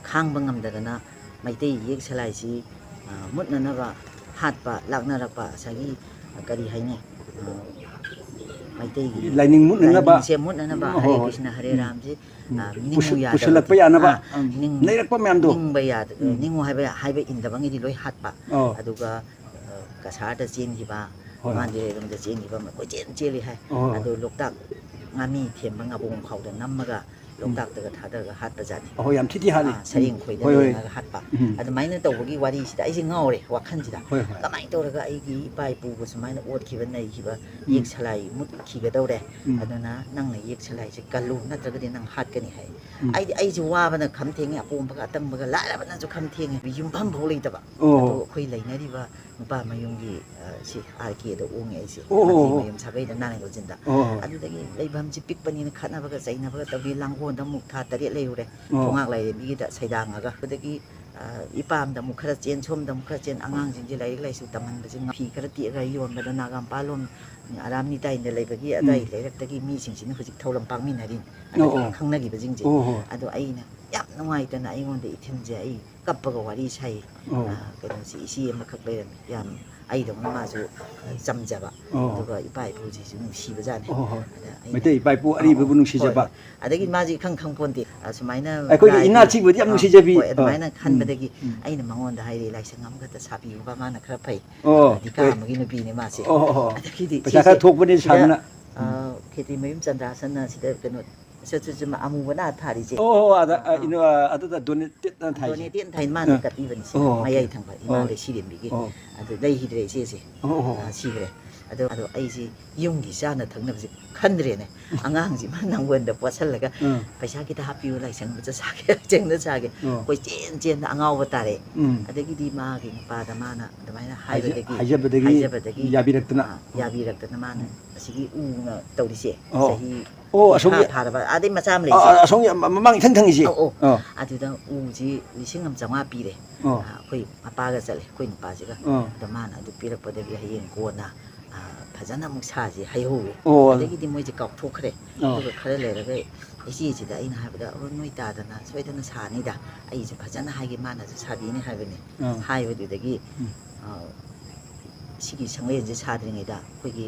ꯈꯥꯡꯕ ꯉꯝꯗꯗꯅ ꯃꯩꯇꯩ ꯌꯦꯛ ꯁꯂꯥꯏꯁꯤ, ꯑ, ꯃꯨꯠꯅꯅꯕ ꯍꯥꯠꯄ ꯂꯥꯛꯅꯔꯛꯄ ꯉꯁꯥꯏꯒꯤ, ꯑ, ꯀꯔꯤ ꯍꯥꯏꯅꯤ? ꯑ, ꯃꯩꯇꯩꯒꯤ ꯂꯥꯏꯅꯤꯡ ꯃꯨꯠꯅꯅꯕ꯫ ꯂꯥꯏꯅꯤꯡꯁꯦ ꯃꯨꯠꯅꯅꯕ ꯍꯣꯏ, ꯍꯔꯦ ꯍꯣꯏ꯫ ꯀ꯭ꯔꯤꯁꯅ ꯍꯔꯦ ꯎꯝ꯫ ꯔꯥꯝꯁꯦ, ꯎꯝ꯫ ꯑ, ꯅꯤꯡꯉꯨ ꯄꯨꯁꯤ-, ꯌꯥꯗꯕ ꯄꯨꯁꯤꯜꯂꯛꯄ ꯅꯠꯇꯦ꯫ ꯌꯥꯅꯕ, ꯑ, ꯎꯝ, ꯅꯤꯡ-, ꯂꯩꯔꯛꯄ ꯃꯌꯥꯝꯗꯣ꯫ ꯅꯤꯡꯕ ꯌꯥꯗ-, ꯎꯝ꯫ ꯅꯤꯡꯉꯨ ꯍꯥꯏꯕ, ꯍꯥꯏꯕ ꯏꯟꯗꯕꯉꯩꯗꯤ ꯂꯣꯏ ꯍꯥꯠꯄ꯫ ꯑꯣ꯫ ꯑꯗꯨꯒ, ꯑ, ꯀꯁꯥꯔꯗ ꯆꯦꯟꯈꯤꯕ, ꯍꯣꯏ, ꯍꯣꯏ꯫ ꯃꯥꯟꯗꯦ ꯂꯩꯔꯣꯝꯗ ꯆꯦꯟꯈꯤꯕ ꯑꯃ ꯀꯣꯏꯆꯦꯟ ꯆꯦꯜꯂꯤ ꯍꯥꯏ꯫ ꯑꯣ꯫ ꯑꯗꯨ ꯂꯣꯛꯇꯥꯛ ꯉꯥꯃꯤ ꯊꯦꯝꯕ ꯉꯥꯕꯣꯡ ꯈꯥꯎꯗ ꯅꯝꯃꯒ ꯂꯣꯛꯇꯥꯛꯇꯒ ꯊꯥꯗꯔꯒ ꯍꯥꯠꯄꯖꯥꯠꯅꯤ꯫ ꯑꯍꯣꯏ, ꯌꯥꯝ ꯊꯤꯗꯤ ꯍꯥꯠꯂꯤ꯫ ꯑꯥ, ꯁꯔꯦꯡ ꯈꯣꯏꯗ ꯍꯣꯏ, ꯍꯣꯏ꯫ ꯂꯦꯡꯉꯒ ꯍꯥꯠꯄ꯫ ꯎꯝ꯫ ꯑꯗꯨꯃꯥꯏꯅ ꯇꯧꯕꯒꯤ ꯋꯥꯔꯤꯁꯤꯗ ꯑꯩꯁꯦ ꯉꯥꯎꯔꯦ ꯋꯥꯈꯜꯁꯤꯗ꯫ ꯍꯣꯏ, ꯍꯣꯏ꯫ ꯀꯃꯥꯏꯅ ꯇꯧꯔꯒ ꯑꯩꯒꯤ ꯏꯄꯥ ꯏꯄꯨꯕꯨ ꯁꯨꯃꯥꯏꯅ ꯑꯣꯠꯈꯤꯕ ꯅꯩꯈꯤꯕ ꯎꯝ꯫ ꯌꯦꯛ ꯁꯂꯥꯏ ꯃꯨꯠꯈꯤꯒꯗꯧꯔꯦ꯫ ꯎꯝ꯫ ꯑꯗꯨꯅ ꯅꯪꯅ ꯌꯦꯛ ꯁꯂꯥꯏꯁꯦ ꯀꯜꯂꯨ, ꯅꯠꯇ꯭ꯔꯒꯗꯤ ꯅꯪ ꯍꯥꯠꯀꯅꯤ ꯍꯥꯏ꯫ ꯎꯝ꯫ ꯑꯩꯗꯤ, ꯑꯩꯁꯨ ꯋꯥꯕꯅ ꯈꯝ ꯊꯦꯡꯉꯦ, ꯑꯄꯣꯝꯕꯒ ꯑꯇꯪꯕꯒ ꯂꯥꯏꯔꯕꯅꯁꯨ ꯈꯝ ꯊꯦꯡꯉꯦ꯫ ꯌꯨꯝꯐꯝ ꯐꯥꯎ ꯂꯩꯇꯕ꯫ ꯑꯣ꯫ ꯑꯗꯣ ꯑꯩꯈꯣꯏ ꯂꯩꯅꯔꯤꯕ ꯅꯨꯄꯥ ꯃꯌꯨꯝꯒꯤ, ꯑ, ꯁꯤ ꯑꯥꯔ ꯀꯦꯗ ꯑꯣꯡꯉꯦ ꯑꯩꯁꯦ꯫ ꯑꯣ, ꯑꯣ, ꯃꯇꯦꯛ ꯑꯣ꯫ ꯃꯌꯨꯝ ꯁꯥꯒꯩꯗ ꯅꯥꯔꯥꯏ ꯒꯣꯟꯖꯤꯟꯗ꯫ ꯑꯣ, ꯑꯣ꯫ ꯑꯗꯨꯗꯒꯤ ꯂꯩꯐꯝꯁꯤ ꯄꯤꯛꯄꯅꯤꯅ ꯈꯠꯅꯕꯒ ꯆꯩꯅꯕꯒ ꯇꯧꯗꯅ ꯂꯥꯡꯒꯣꯜꯗ ꯑꯃꯨꯛ ꯊꯥ ꯇꯔꯦꯠ ꯂꯩꯔꯨꯔꯦ꯫ ꯑꯣ꯫ ꯊꯣꯉꯥꯛ ꯂꯥꯏꯔꯦꯝꯕꯤꯒꯤꯗ ꯁꯩꯗꯥꯡꯉꯒ꯫ ꯑꯗꯨꯗꯒꯤ, ꯑ, ꯏꯄꯥꯝꯗ ꯑꯃꯨꯛ ꯈꯔ ꯆꯦꯟ, ꯁꯣꯝꯗ ꯑꯃꯨꯛ ꯈꯔ ꯆꯦꯟ, ꯑꯉꯥꯡꯁꯤꯡꯁꯦ ꯂꯥꯏꯔꯤꯛ ꯂꯥꯏꯁꯨ ꯇꯝꯍꯟꯕꯁꯦ ꯐꯤ ꯈꯔ ꯇꯦꯛꯑꯒ ꯌꯣꯟꯕꯗ ꯅꯥꯒꯥꯃꯄꯥꯜꯂꯣꯝ ꯑꯔꯥꯝ ꯅꯤꯇꯥꯏꯟꯗ ꯂꯩꯕꯒꯤ ꯑꯗꯥꯏ ꯎꯝ꯫ ꯂꯩꯔꯛꯇꯒꯤ ꯃꯤꯁꯤꯡꯁꯤꯅ ꯍꯧꯖꯤꯛ ꯊꯧꯔꯝ ꯄꯥꯡꯃꯤꯟꯅꯔꯤꯅꯤ꯫ ꯑꯣ, ꯑꯗꯒꯤ ꯑꯣ꯫ ꯈꯪꯅꯈꯤꯕꯁꯤꯡꯁꯦ꯫ ꯑꯣ, ꯍꯣ꯫ ꯑꯗꯣ ꯑꯩꯅ ꯌꯥꯝ ꯅꯨꯡꯉꯥꯏꯇꯅ ꯑꯩꯉꯣꯟꯗ ꯏꯊꯤꯜꯁꯦ ꯑꯩ ꯀꯞꯄꯒ ꯋꯥꯔꯤ ꯁꯥꯏ꯫ ꯑꯣ꯫ ꯑ, ꯀꯩꯅꯣꯁꯤ ꯏꯆꯦ ꯑꯃꯈꯛ ꯂꯩꯔꯝꯃꯤ꯫ ꯌꯥꯝ ꯑꯩꯗꯧꯅ ꯃꯥꯁꯨ, ꯑ, ꯆꯝꯖꯕ꯫ ꯑꯣ꯫ ꯑꯗꯨꯒ ꯏꯄꯥ ꯏꯄꯨꯁꯤꯁꯨ ꯅꯨꯡꯁꯤꯕꯖꯥꯠꯅꯤ꯫ ꯑꯣ, ꯍꯣꯏ꯫ ꯑꯗ ꯑꯩꯅ ꯃꯩꯇꯩ ꯏꯄꯥ ꯏꯄꯨ ꯑꯔꯤꯕꯕꯨ ꯑꯧ, ꯅꯨꯡꯁꯤꯖꯕ꯫ ꯍꯣꯏ, ꯍꯣꯏ꯫ ꯑꯗꯒꯤ ꯃꯥꯁꯦ ꯏꯈꯪ ꯈꯪ ꯄꯣꯟꯇꯦ꯫ ꯑꯁꯨꯃꯥꯏꯅ ꯑꯩꯈꯣꯏꯒꯤ ꯂꯥꯏꯒꯤ ꯏꯅꯥꯠꯁꯤꯕꯨꯗꯤ ꯌꯥꯝ ꯑ, ꯅꯨꯡꯁꯤꯖꯕꯤ꯫ ꯍꯣꯏ, ꯑ, ꯑꯗꯨꯃꯥꯏꯅ ꯎꯝ꯫ ꯈꯟꯕꯗꯒꯤ ꯎꯝ꯫ ꯑꯩꯅ ꯃꯉꯣꯟꯗ ꯍꯥꯏꯔꯦ, "ꯂꯥꯏꯁꯪ ꯑꯃꯈꯛꯇ ꯁꯥꯕꯤꯌꯨꯕ", ꯃꯥꯅ ꯈꯔ ꯐꯩ꯫ ꯑꯣ, ꯙꯤꯀꯥ ꯍꯣꯏ꯫ ꯑꯃꯒꯤ ꯅꯨꯄꯤꯅꯦ ꯃꯥꯁꯦ꯫ ꯑꯣ, ꯑꯣ, ꯑꯣ꯫ ꯑꯗꯒꯤꯗꯤ ꯄꯩꯁꯥ ꯏꯆꯦꯁꯦ ꯈꯔ ꯊꯣꯛꯄꯅꯦ ꯁꯤꯗ, ꯁꯥꯗꯅ꯫ ꯑ, ꯎꯝ꯫ ꯈꯦꯇ꯭ꯔꯤ ꯃꯌꯨꯝ ꯆꯟꯗ꯭ꯔꯥꯁꯟꯅ ꯁꯤꯗ ꯀꯩꯅꯣ, ꯁꯦ-, ꯁꯦ-, ꯁꯦ-, ꯑꯃꯨꯕꯅ ꯊꯥꯔꯤꯁꯦ꯫ ꯑꯣ, ꯑꯣ, ꯑꯗ, ꯑ, ꯑ, ꯏꯅꯣ-, ꯑ, ꯑꯗꯨꯗ ꯗꯣꯅꯦꯇꯦꯠꯅ ꯊꯥꯏꯁꯦ꯫ ꯗꯣꯅꯦꯇꯦꯠꯅ ꯊꯥꯏ, ꯃꯥꯅ ꯑ꯫ ꯀꯠꯄꯤꯕꯅꯤꯁꯦ, ꯑꯣ, ꯃꯌꯥꯏ ꯑꯣꯀꯦ꯫ ꯊꯪꯕ ꯏꯃꯥ ꯑꯣ꯫ ꯂꯩꯁꯤꯔꯦꯝꯕꯤꯒꯤ꯫ ꯑꯣ꯫ ꯑꯗꯨ ꯂꯩꯈꯤꯗ꯭ꯔꯦ ꯏꯆꯦꯁꯦ꯫ ꯑꯣ, ꯑꯣ꯫ ꯑ, ꯁꯤꯈ꯭ꯔꯦ꯫ ꯑꯗꯣ, ꯑꯗꯣ ꯑꯩꯁꯦ ꯌꯨꯝꯒꯤ ꯆꯥꯅ ꯊꯛꯅꯕꯁꯦ ꯈꯟꯗ꯭ꯔꯦꯅꯦ꯫ ꯑꯉꯥꯡꯁꯤꯃ ꯅꯪꯒꯣꯟꯗ ꯄꯣꯠꯁꯜꯂꯒ ꯑ꯫ "ꯄꯩꯁꯥ ꯈꯤꯇ ꯍꯥꯞꯄꯤꯌꯨ, ꯂꯥꯏꯁꯪ ꯑꯃ ꯆꯠ ꯁꯥꯒꯦ, ꯂꯥꯏꯁꯪꯗ ꯁꯥꯒꯦ"꯫ ꯑ꯫ ꯀꯣꯏꯆꯦꯟ ꯆꯦꯟꯗ ꯑꯉꯥꯎꯕ ꯇꯥꯔꯦ꯫ ꯎꯝ꯫ ꯑꯗꯒꯤꯗꯤ ꯃꯥꯒꯤ ꯅꯨꯄꯥꯗ ꯃꯥꯅ ꯑꯗꯨꯃꯥꯏꯅ ꯍꯥꯏꯖ-, ꯍꯥꯏꯕꯗꯒꯤ, ꯍꯥꯏꯖꯕꯗꯒꯤ ꯍꯥꯏꯖꯕꯗꯒꯤ, ꯌꯥꯕꯤꯔꯛꯇꯅ꯫ ꯑ, ꯌꯥꯕꯤꯔꯛꯇꯅ ꯃꯥꯅ ꯎꯝ꯫ ꯑꯁꯤꯒꯤ ꯎꯅ ꯇꯧꯔꯤꯁꯦ꯫ ꯑꯣ꯫ ꯆꯍꯤ ꯑꯣ, ꯀꯨꯟꯊ꯭ꯔꯥ ꯑꯁꯣꯝꯒꯤ ꯐꯥꯔꯕ, ꯑꯗꯩ ꯃꯆꯥ ꯑꯃ ꯑ, ꯂꯩꯁꯦ꯫ ꯑ, ꯑꯁꯣꯝꯒꯤ ꯃ-, ꯃꯃꯥꯡ ꯏꯊꯪ ꯊꯪꯉꯤꯁꯦ꯫ ꯑꯧ, ꯑꯧ꯫ ꯑ꯫ ꯑꯗꯨꯗ ꯎꯁꯤ ꯂꯤꯁꯤꯡ ꯑꯃ ꯆꯥꯝꯃꯉꯥ ꯄꯤꯔꯦ꯫ ꯑ꯫ ꯑ, ꯑꯩꯈꯣꯏ ꯃꯄꯥꯒ ꯆꯠꯂꯦ, ꯑꯩꯈꯣꯏ ꯅꯨꯄꯥꯁꯤꯒ꯫ ꯑ꯫ ꯑꯗꯣ ꯃꯥꯅ ꯑꯗꯨ ꯄꯤꯔꯛꯄꯗꯒꯤ ꯍꯌꯦꯡ ꯀꯣꯟꯅ, ꯑ, ꯐꯖꯅ ꯑꯃꯨꯛ ꯁꯥꯁꯤ ꯍꯥꯏꯍꯧꯋꯦ꯫ ꯑꯣ꯫ ꯑꯗꯒꯤꯗꯤ ꯃꯣꯏꯁꯦ ꯀꯥꯎꯊꯣꯛꯈ꯭ꯔꯦ꯫ ꯑ꯫ ꯑꯗꯨꯒ ꯈꯔ ꯂꯩꯔꯒ ꯏꯆꯦꯁꯤꯗ ꯑꯩꯅ ꯍꯥꯏꯕꯗ, "ꯑꯣ, ꯅꯣꯏ ꯇꯥꯗꯅ ꯁꯣꯏꯗꯅ ꯁꯥꯅꯤꯗ, ꯑꯩꯁꯦ ꯐꯖꯅ ꯍꯥꯏꯒꯦ, ꯃꯥꯅꯁꯨ ꯁꯥꯕꯤꯅꯤ" ꯍꯥꯏꯕꯅꯤ꯫ ꯑ꯫ ꯍꯥꯏꯕꯗꯨꯗꯒꯤ, ꯎꯝ꯫ ꯑ, ꯁꯤꯒꯤ ꯁꯪꯂꯦꯟꯁꯦ ꯁꯥꯗ꯭ꯔꯤꯉꯩꯗ ꯑꯩꯈꯣꯏꯒꯤ,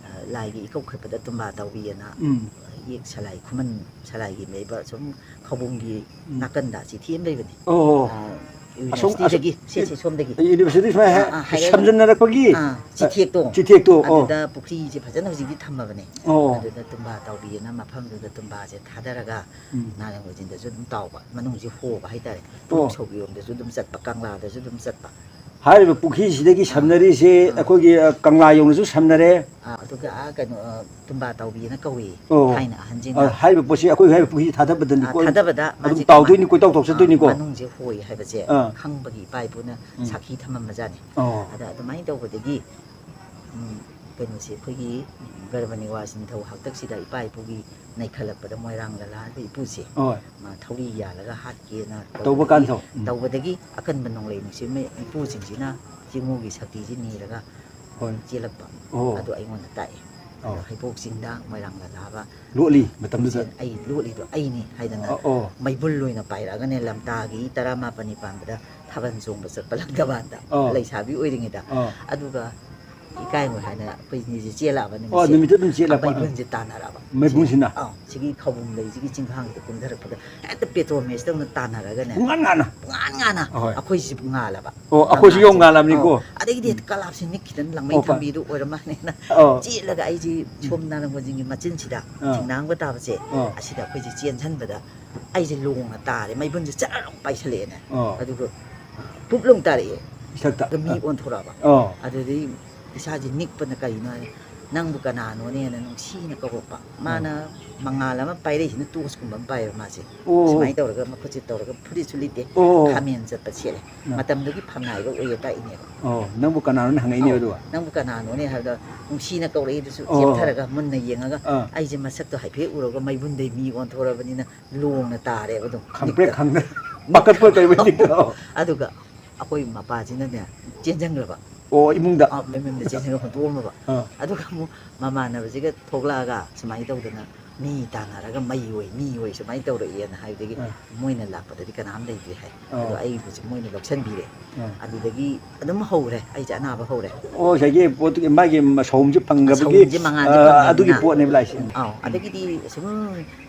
ꯑ, ꯂꯥꯏꯒꯤ ꯏꯀꯧ ꯈꯠꯄꯗ ꯇꯨꯝꯕꯥ ꯇꯧꯕꯤꯑꯅ ꯎꯝ꯫ ꯌꯦꯛ ꯁꯂꯥꯏ ꯈꯨꯃꯟ ꯁꯂꯥꯏꯒꯤ ꯂꯩꯕ ꯁꯨꯝ ꯈꯧꯕꯨꯝꯒꯤ ꯎꯝ꯫ ꯅꯥꯀꯟꯗ ꯆꯤꯊꯤ ꯑꯃ ꯂꯩꯕꯅꯤ꯫ ꯑꯣ꯫ ꯑ, ꯑꯁꯣꯝ-, ꯌꯨꯅꯤꯚꯔꯁꯤꯇꯤꯗꯒꯤ, ꯑꯁꯣꯝ-, ꯁꯦ, ꯁꯦ, ꯁꯣꯝꯗꯒꯤ꯫ ꯌꯨꯅꯤꯚꯔꯁꯤꯇꯤ ꯁꯨꯃꯥꯏꯅ ꯑꯥ, ꯍꯦꯛ ꯑꯥ, ꯍꯥꯏꯔꯒ ꯁꯝꯖꯟꯅꯔꯛꯄꯒꯤ, ꯑꯥ, ꯑ, ꯆꯤꯊꯦꯛꯇꯣ꯫ ꯆꯤꯊꯦꯛꯇꯣ, ꯑꯣ꯫ ꯑꯗꯨꯗ ꯄꯨꯈ꯭ꯔꯤꯁꯦ ꯐꯖꯅ ꯍꯧꯖꯤꯛꯇꯤ ꯊꯝꯃꯕꯅꯦ꯫ ꯑꯣ꯫ ꯑꯗꯨꯗ ꯇꯨꯝꯕꯥ ꯇꯥꯎꯕꯤꯑꯅ ꯃꯐꯝꯗꯨꯗ ꯇꯨꯝꯕꯥꯁꯦ ꯊꯥꯗꯔꯒ ꯎꯝ꯫ ꯅꯥꯔꯪ ꯂꯩꯆꯤꯟꯗꯁꯨ ꯑꯗꯨꯝ ꯇꯥꯎꯕ, ꯃꯅꯨꯡꯁꯦ ꯍꯣꯕ ꯍꯥꯏꯇꯥꯔꯦ꯫ ꯑꯣ꯫ ꯄꯨꯡꯁꯧꯕꯤꯔꯣꯝꯗꯁꯨ ꯑꯗꯨꯝ ꯆꯠꯄ, ꯀꯪꯂꯥꯗꯁꯨ ꯑꯗꯨꯝ ꯆꯠꯄ꯫ ꯍꯥꯏꯔꯤꯕ ꯄꯨꯈ꯭ꯔꯤꯁꯤꯗꯒꯤ ꯑꯥ꯫ ꯁꯝꯅꯔꯤꯁꯦ ꯑꯥ꯫ ꯑꯩꯈꯣꯏꯒꯤ, ꯑ, ꯀꯪꯂꯥ ꯌꯧꯅꯁꯨ ꯁꯝꯅꯔꯦ꯫ ꯑꯥ, ꯑꯗꯨꯒ, ꯑꯥ, ꯀꯩꯅꯣ, ꯑ, ꯇꯨꯝꯕꯥ ꯇꯥꯎꯕꯤꯅ ꯀꯧꯏ ꯑꯣ꯫ ꯊꯥꯏꯅ ꯑꯍꯟꯁꯤꯡꯅ꯫ ꯑ, ꯍꯥꯏꯔꯤꯕ ꯄꯣꯠꯁꯤ ꯑꯩꯈꯣꯏ ꯍꯥꯏꯔꯤꯕ ꯄꯨꯈ꯭ꯔꯤꯁꯤ ꯊꯥꯗꯕꯗꯅꯤꯀꯣ ꯑꯥ, ꯊꯥꯗꯕꯗ ꯑꯗꯨꯝ ꯃꯥꯁꯦ ꯇꯥꯎꯗꯣꯏꯅꯤ, ꯀꯃꯥꯏ-, ꯀꯣꯏꯇꯥꯎ ꯑꯥ, ꯇꯧꯁꯟꯗꯣꯏꯅꯤꯀꯣ꯫ ꯃꯅꯨꯡꯁꯦ ꯍꯣꯏ ꯍꯥꯏꯕꯁꯦ ꯑꯥ꯫ ꯈꯪꯕꯒꯤ ꯏꯄꯥ ꯏꯄꯨꯅ ꯎꯝ꯫ ꯁꯥꯈꯤ ꯊꯝꯃꯝꯕꯖꯥꯠꯅꯤ꯫ ꯑꯣ꯫ ꯑꯗ ꯑꯗꯨꯃꯥꯏꯅ ꯇꯧꯕꯗꯒꯤ, ꯎꯝ, ꯀꯩꯅꯣꯁꯦ, ꯑꯩꯈꯣꯏꯒꯤ ꯒꯔꯚ ꯅꯤꯋꯥꯁ ꯅꯤꯡꯊꯧ ꯍꯥꯛꯇꯛꯁꯤꯗ ꯏꯄꯥ ꯏꯄꯨꯒꯤ ꯅꯩꯈꯠꯂꯛꯄꯗ ꯃꯣꯏꯔꯥꯡ ꯂꯂꯥ ꯍꯥꯏꯕ ꯏꯄꯨꯁꯦ, ꯍꯣꯏ꯫ ꯃꯥ ꯊꯧꯔꯤ ꯌꯥꯜꯂꯒ ꯍꯥꯠꯀꯦꯅ ꯇꯧꯕ ꯇꯧꯕꯗꯒꯤ, ꯀꯥꯟꯗꯣ꯫ ꯎꯝ꯫ ꯇꯧꯕꯗꯒꯤ ꯑꯀꯟꯕ ꯅꯣꯡꯂꯩ ꯅꯨꯡꯁꯤꯠ ꯃ-, ꯏꯄꯨꯁꯤꯡꯁꯤꯅ ꯆꯤꯡꯃꯨꯒꯤ ꯁꯛꯇꯤꯁꯤ ꯅꯤꯔꯒ ꯍꯣꯏ꯫ ꯆꯦꯜꯂꯛꯄ꯫ ꯑꯣ꯫ ꯑꯗꯨ ꯑꯩꯉꯣꯟꯗ ꯇꯥꯛꯑꯦ꯫ ꯑꯣ꯫ ꯑꯗꯣ ꯍꯩꯕꯣꯛ ꯆꯤꯡꯗ ꯃꯣꯏꯔꯥꯡ ꯂꯂꯥ ꯍꯥꯏꯕ ꯂꯣꯠꯂꯤ ꯃꯇꯝꯗꯨꯗ꯫ ꯏꯄꯨꯁꯦ ꯑꯩ ꯂꯣꯠꯂꯤꯗꯣ ꯑꯩꯅꯤ ꯍꯥꯏꯗꯅ ꯑ-, ꯑꯣ꯫ ꯃꯩꯕꯨꯜ ꯑꯣꯏꯅ ꯄꯥꯏꯔꯛꯑꯒꯅꯦ, ꯂꯝꯇꯥꯒꯤ ꯇꯔꯥꯃꯥꯄꯜꯅꯤ ꯄꯥꯟꯕꯗ ꯊꯥꯕꯜ ꯆꯣꯡꯕ ꯆꯠꯄ ꯂꯪꯊꯕꯥꯜꯗ, ꯑꯣ꯫ ꯂꯩꯁꯥꯕꯤ ꯑꯣꯏꯔꯤꯉꯩꯗ꯫ ꯑꯣ꯫ ꯑꯗꯨꯒ ꯏꯀꯥꯏꯔꯣꯏ ꯍꯥꯏꯅ ꯑꯩꯈꯣꯏ ꯑꯅꯤꯁꯦ ꯆꯦꯜꯂꯛꯑꯕ ꯑꯣ, ꯅꯨꯃꯤꯠꯁꯦ꯫ ꯅꯨꯃꯤꯠꯇꯨ ꯑꯗꯨꯝ ꯆꯦꯜꯂꯛꯄ꯫ ꯃꯩꯕꯨꯟꯁꯦ ꯇꯥꯟꯅꯔꯛꯑꯕ꯫ ꯃꯩꯕꯨꯟꯁꯤꯅ? ꯑꯥ, ꯁꯤꯒꯤ ꯈꯧꯕꯨꯝ ꯂꯩꯁꯤꯒꯤ ꯆꯤꯡꯈꯥꯡꯁꯤꯗ ꯀꯨꯝꯊꯔꯛꯄꯗ ꯍꯦꯛꯇ ꯄꯦꯇ꯭ꯔꯣꯜ ꯃꯦꯆꯇꯧꯅ ꯇꯥꯟꯅꯔꯒꯅꯦ꯫ ꯄꯨꯡꯉꯥꯟ ꯉꯥꯟꯅ? ꯄꯨꯡꯉꯥꯟ ꯉꯥꯟꯅ꯫ ꯑꯍꯣꯏ꯫ ꯑꯩꯈꯣꯏꯁꯤꯁꯨ ꯉꯥꯜꯂꯕ꯫ ꯑꯣ, ꯑꯩꯈꯣꯏꯁꯨ ꯌꯧ ꯉꯥꯜꯂꯕꯅꯤꯀꯣ꯫ ꯑꯧ, ꯑꯗꯒꯤꯗꯤ ꯎꯝ꯫ ꯍꯦꯛꯇ ꯀꯂꯥꯞꯁꯦ ꯅꯤꯛꯈꯤꯗꯅ ꯂꯪꯃꯩ ꯑꯣ, ꯄ-, ꯊꯝꯕꯤꯗꯨ ꯑꯣꯏꯔ ꯃꯥꯜꯂꯦꯅ ꯑꯧ꯫ ꯆꯦꯜꯂꯒ ꯑꯩꯁꯦ ꯁꯣꯝ ꯅꯥꯔꯪꯕ ꯆꯤꯡꯒꯤ ꯃꯆꯤꯟꯁꯤꯗ ꯑꯥ꯫ ꯊꯦꯡꯅꯥꯡꯕ ꯇꯥꯕꯁꯦ ꯑꯥ꯫ ꯑꯁꯤꯗ ꯑꯩꯈꯣꯏꯁꯦ ꯆꯦꯟꯁꯤꯟꯕꯗ ꯑꯩꯁꯦ ꯂꯣꯡꯅ ꯇꯥꯔꯦ, ꯃꯩꯕꯨꯟꯁꯦ ꯆꯔꯔ ꯑꯃꯨꯛ ꯄꯥꯏꯁꯜꯂꯛꯑꯦꯅꯦ꯫ ꯑꯥ꯫ ꯑꯗꯨꯒ ꯄꯨꯞ ꯂꯣꯡ ꯇꯥꯔꯛꯑꯦ꯫ ꯏꯊꯛꯇ꯫ ꯑꯗ ꯃꯤ ꯑꯥ꯫ ꯑꯣꯟꯊꯣꯔꯛꯑꯕ꯫ ꯑꯥ꯫ ꯑꯗꯨꯗꯩ ꯏꯁꯥꯁꯦ ꯅꯤꯛꯄꯅ ꯀꯔꯤꯅꯣ ꯍꯥꯏ, "ꯅꯪꯕꯨ ꯀꯅꯥꯅꯣꯅꯦꯅ ꯅꯨꯡꯁꯤꯅ ꯀꯧꯔꯛꯄ꯫ ꯑꯥ꯫ ꯃꯥꯅ ꯃꯉꯥꯜ ꯑꯃ ꯄꯥꯏꯔꯛꯏꯁꯤꯅ ꯇꯣꯔꯆꯀꯨꯝꯕ ꯑꯃ ꯄꯥꯏꯌꯦꯕ ꯃꯥꯁꯦ꯫ ꯑꯣ꯫ ꯁꯨꯃꯥꯏꯅ ꯇꯧꯔꯒ ꯃꯈꯨꯠꯁꯦ ꯇꯧꯔꯒ ꯐꯨꯔꯤꯠꯁꯨ ꯂꯤꯠꯇꯦ, ꯑꯣ꯫ ꯈꯥꯃꯦꯟ ꯆꯠꯄ ꯁꯦꯠꯂꯦ꯫ ꯑꯥ꯫ ꯃꯇꯝꯗꯨꯒꯤ ꯐꯝꯅꯥꯏꯕ ꯑꯣꯏꯌꯦ ꯇꯥꯛꯏꯅꯦꯕ꯫ ꯑꯣ, ꯅꯪꯕꯨ ꯀꯅꯥꯅꯣꯅ ꯍꯪꯉꯛꯏꯅꯦꯕ ꯑꯧ, ꯑꯗꯨꯒ? "ꯅꯪꯕꯨ ꯀꯅꯥꯅꯣꯅꯦ?" ꯍꯥꯏꯕꯗ ꯅꯨꯡꯁꯤꯅ ꯀꯧꯔꯛꯏꯗꯨꯁꯨ ꯑꯣ꯫ ꯆꯦꯞꯊꯔꯒ ꯃꯨꯟꯅ ꯌꯦꯡꯉꯒ ꯑꯥ꯫ ꯑꯩꯁꯦ ꯃꯁꯛꯇꯣ ꯍꯥꯏꯐꯦꯠ ꯎꯔꯒ ꯃꯩꯕꯨꯟꯗꯩ ꯃꯤ ꯑꯣꯟꯊꯣꯔꯛꯑꯕꯅꯤꯅ ꯂꯣꯡꯅ ꯇꯥꯔꯦꯕ ꯑꯗꯨꯝ ꯈꯪꯄ꯭ꯔꯦꯛ ꯅꯤꯛꯇ-, ꯈꯪꯗ-, ꯅꯤꯛꯇ-, ꯄꯥꯈꯠꯄ ꯀꯩꯕꯣꯏ ꯅꯤꯛꯇ꯫ ꯑꯗꯨꯒ ꯑꯩꯈꯣꯏ ꯃꯄꯥꯁꯤꯅꯅꯦ ꯆꯦꯟꯁꯤꯟꯈ꯭ꯔꯕ꯫ ꯑꯣ, ꯏꯃꯨꯡꯗ? ꯑꯥ, ꯃꯌꯨꯝꯗ ꯆꯦꯟꯁꯤꯟꯈ꯭ꯔ ꯍꯨꯟꯗꯣꯛꯑꯝꯃꯕ꯫ ꯑꯥ꯫ ꯑꯗꯨꯒ ꯑꯃꯨꯛ ꯃꯃꯥꯟꯅꯕꯁꯤꯒ ꯊꯣꯛꯂꯛꯑꯒ ꯁꯨꯃꯥꯏꯅ ꯇꯧꯗꯅ ꯃꯤ ꯇꯥꯟꯅꯔꯒ ꯃꯩ ꯑꯣꯏ, ꯃꯤ ꯑꯣꯏ ꯁꯨꯃꯥꯏꯅ ꯇꯧꯔꯛꯑꯦꯅ ꯍꯥꯏꯕꯗꯒꯤ ꯑꯥ꯫ ꯃꯣꯏꯅ ꯂꯥꯛꯄꯗꯗꯤ ꯀꯅꯥꯝ ꯂꯩꯇ꯭ꯔꯦ ꯍꯥꯏ꯫ ꯑꯥ꯫ ꯑꯗꯣ ꯑꯩꯕꯨꯁꯦ ꯃꯣꯏꯅ ꯂꯧꯁꯟꯕꯤꯔꯦ꯫ ꯑꯥ꯫ ꯑꯗꯨꯗꯒꯤ ꯑꯗꯨꯝ ꯍꯧꯔꯦ, ꯑꯩꯁꯦ ꯑꯅꯥꯕ ꯍꯧꯔꯦ꯫ ꯑꯣ, ꯉꯁꯥꯏꯒꯤ ꯄꯣꯠꯇꯨꯒꯤ ꯃꯥꯒꯤ ꯁꯍꯨꯝꯁꯦ ꯐꯪꯗꯕꯒꯤ, ꯁꯍꯨꯝꯁꯦ ꯃꯉꯥꯜꯁꯦ ꯑꯥ, ꯐꯪꯗꯕꯅꯤꯅ꯫ ꯑꯗꯨꯒꯤ ꯄꯣꯠꯅꯦꯕ ꯂꯥꯛꯏꯁꯦ꯫ ꯑꯧ, ꯎꯝ꯫ ꯑꯗꯒꯤꯗꯤ ꯁꯨꯝ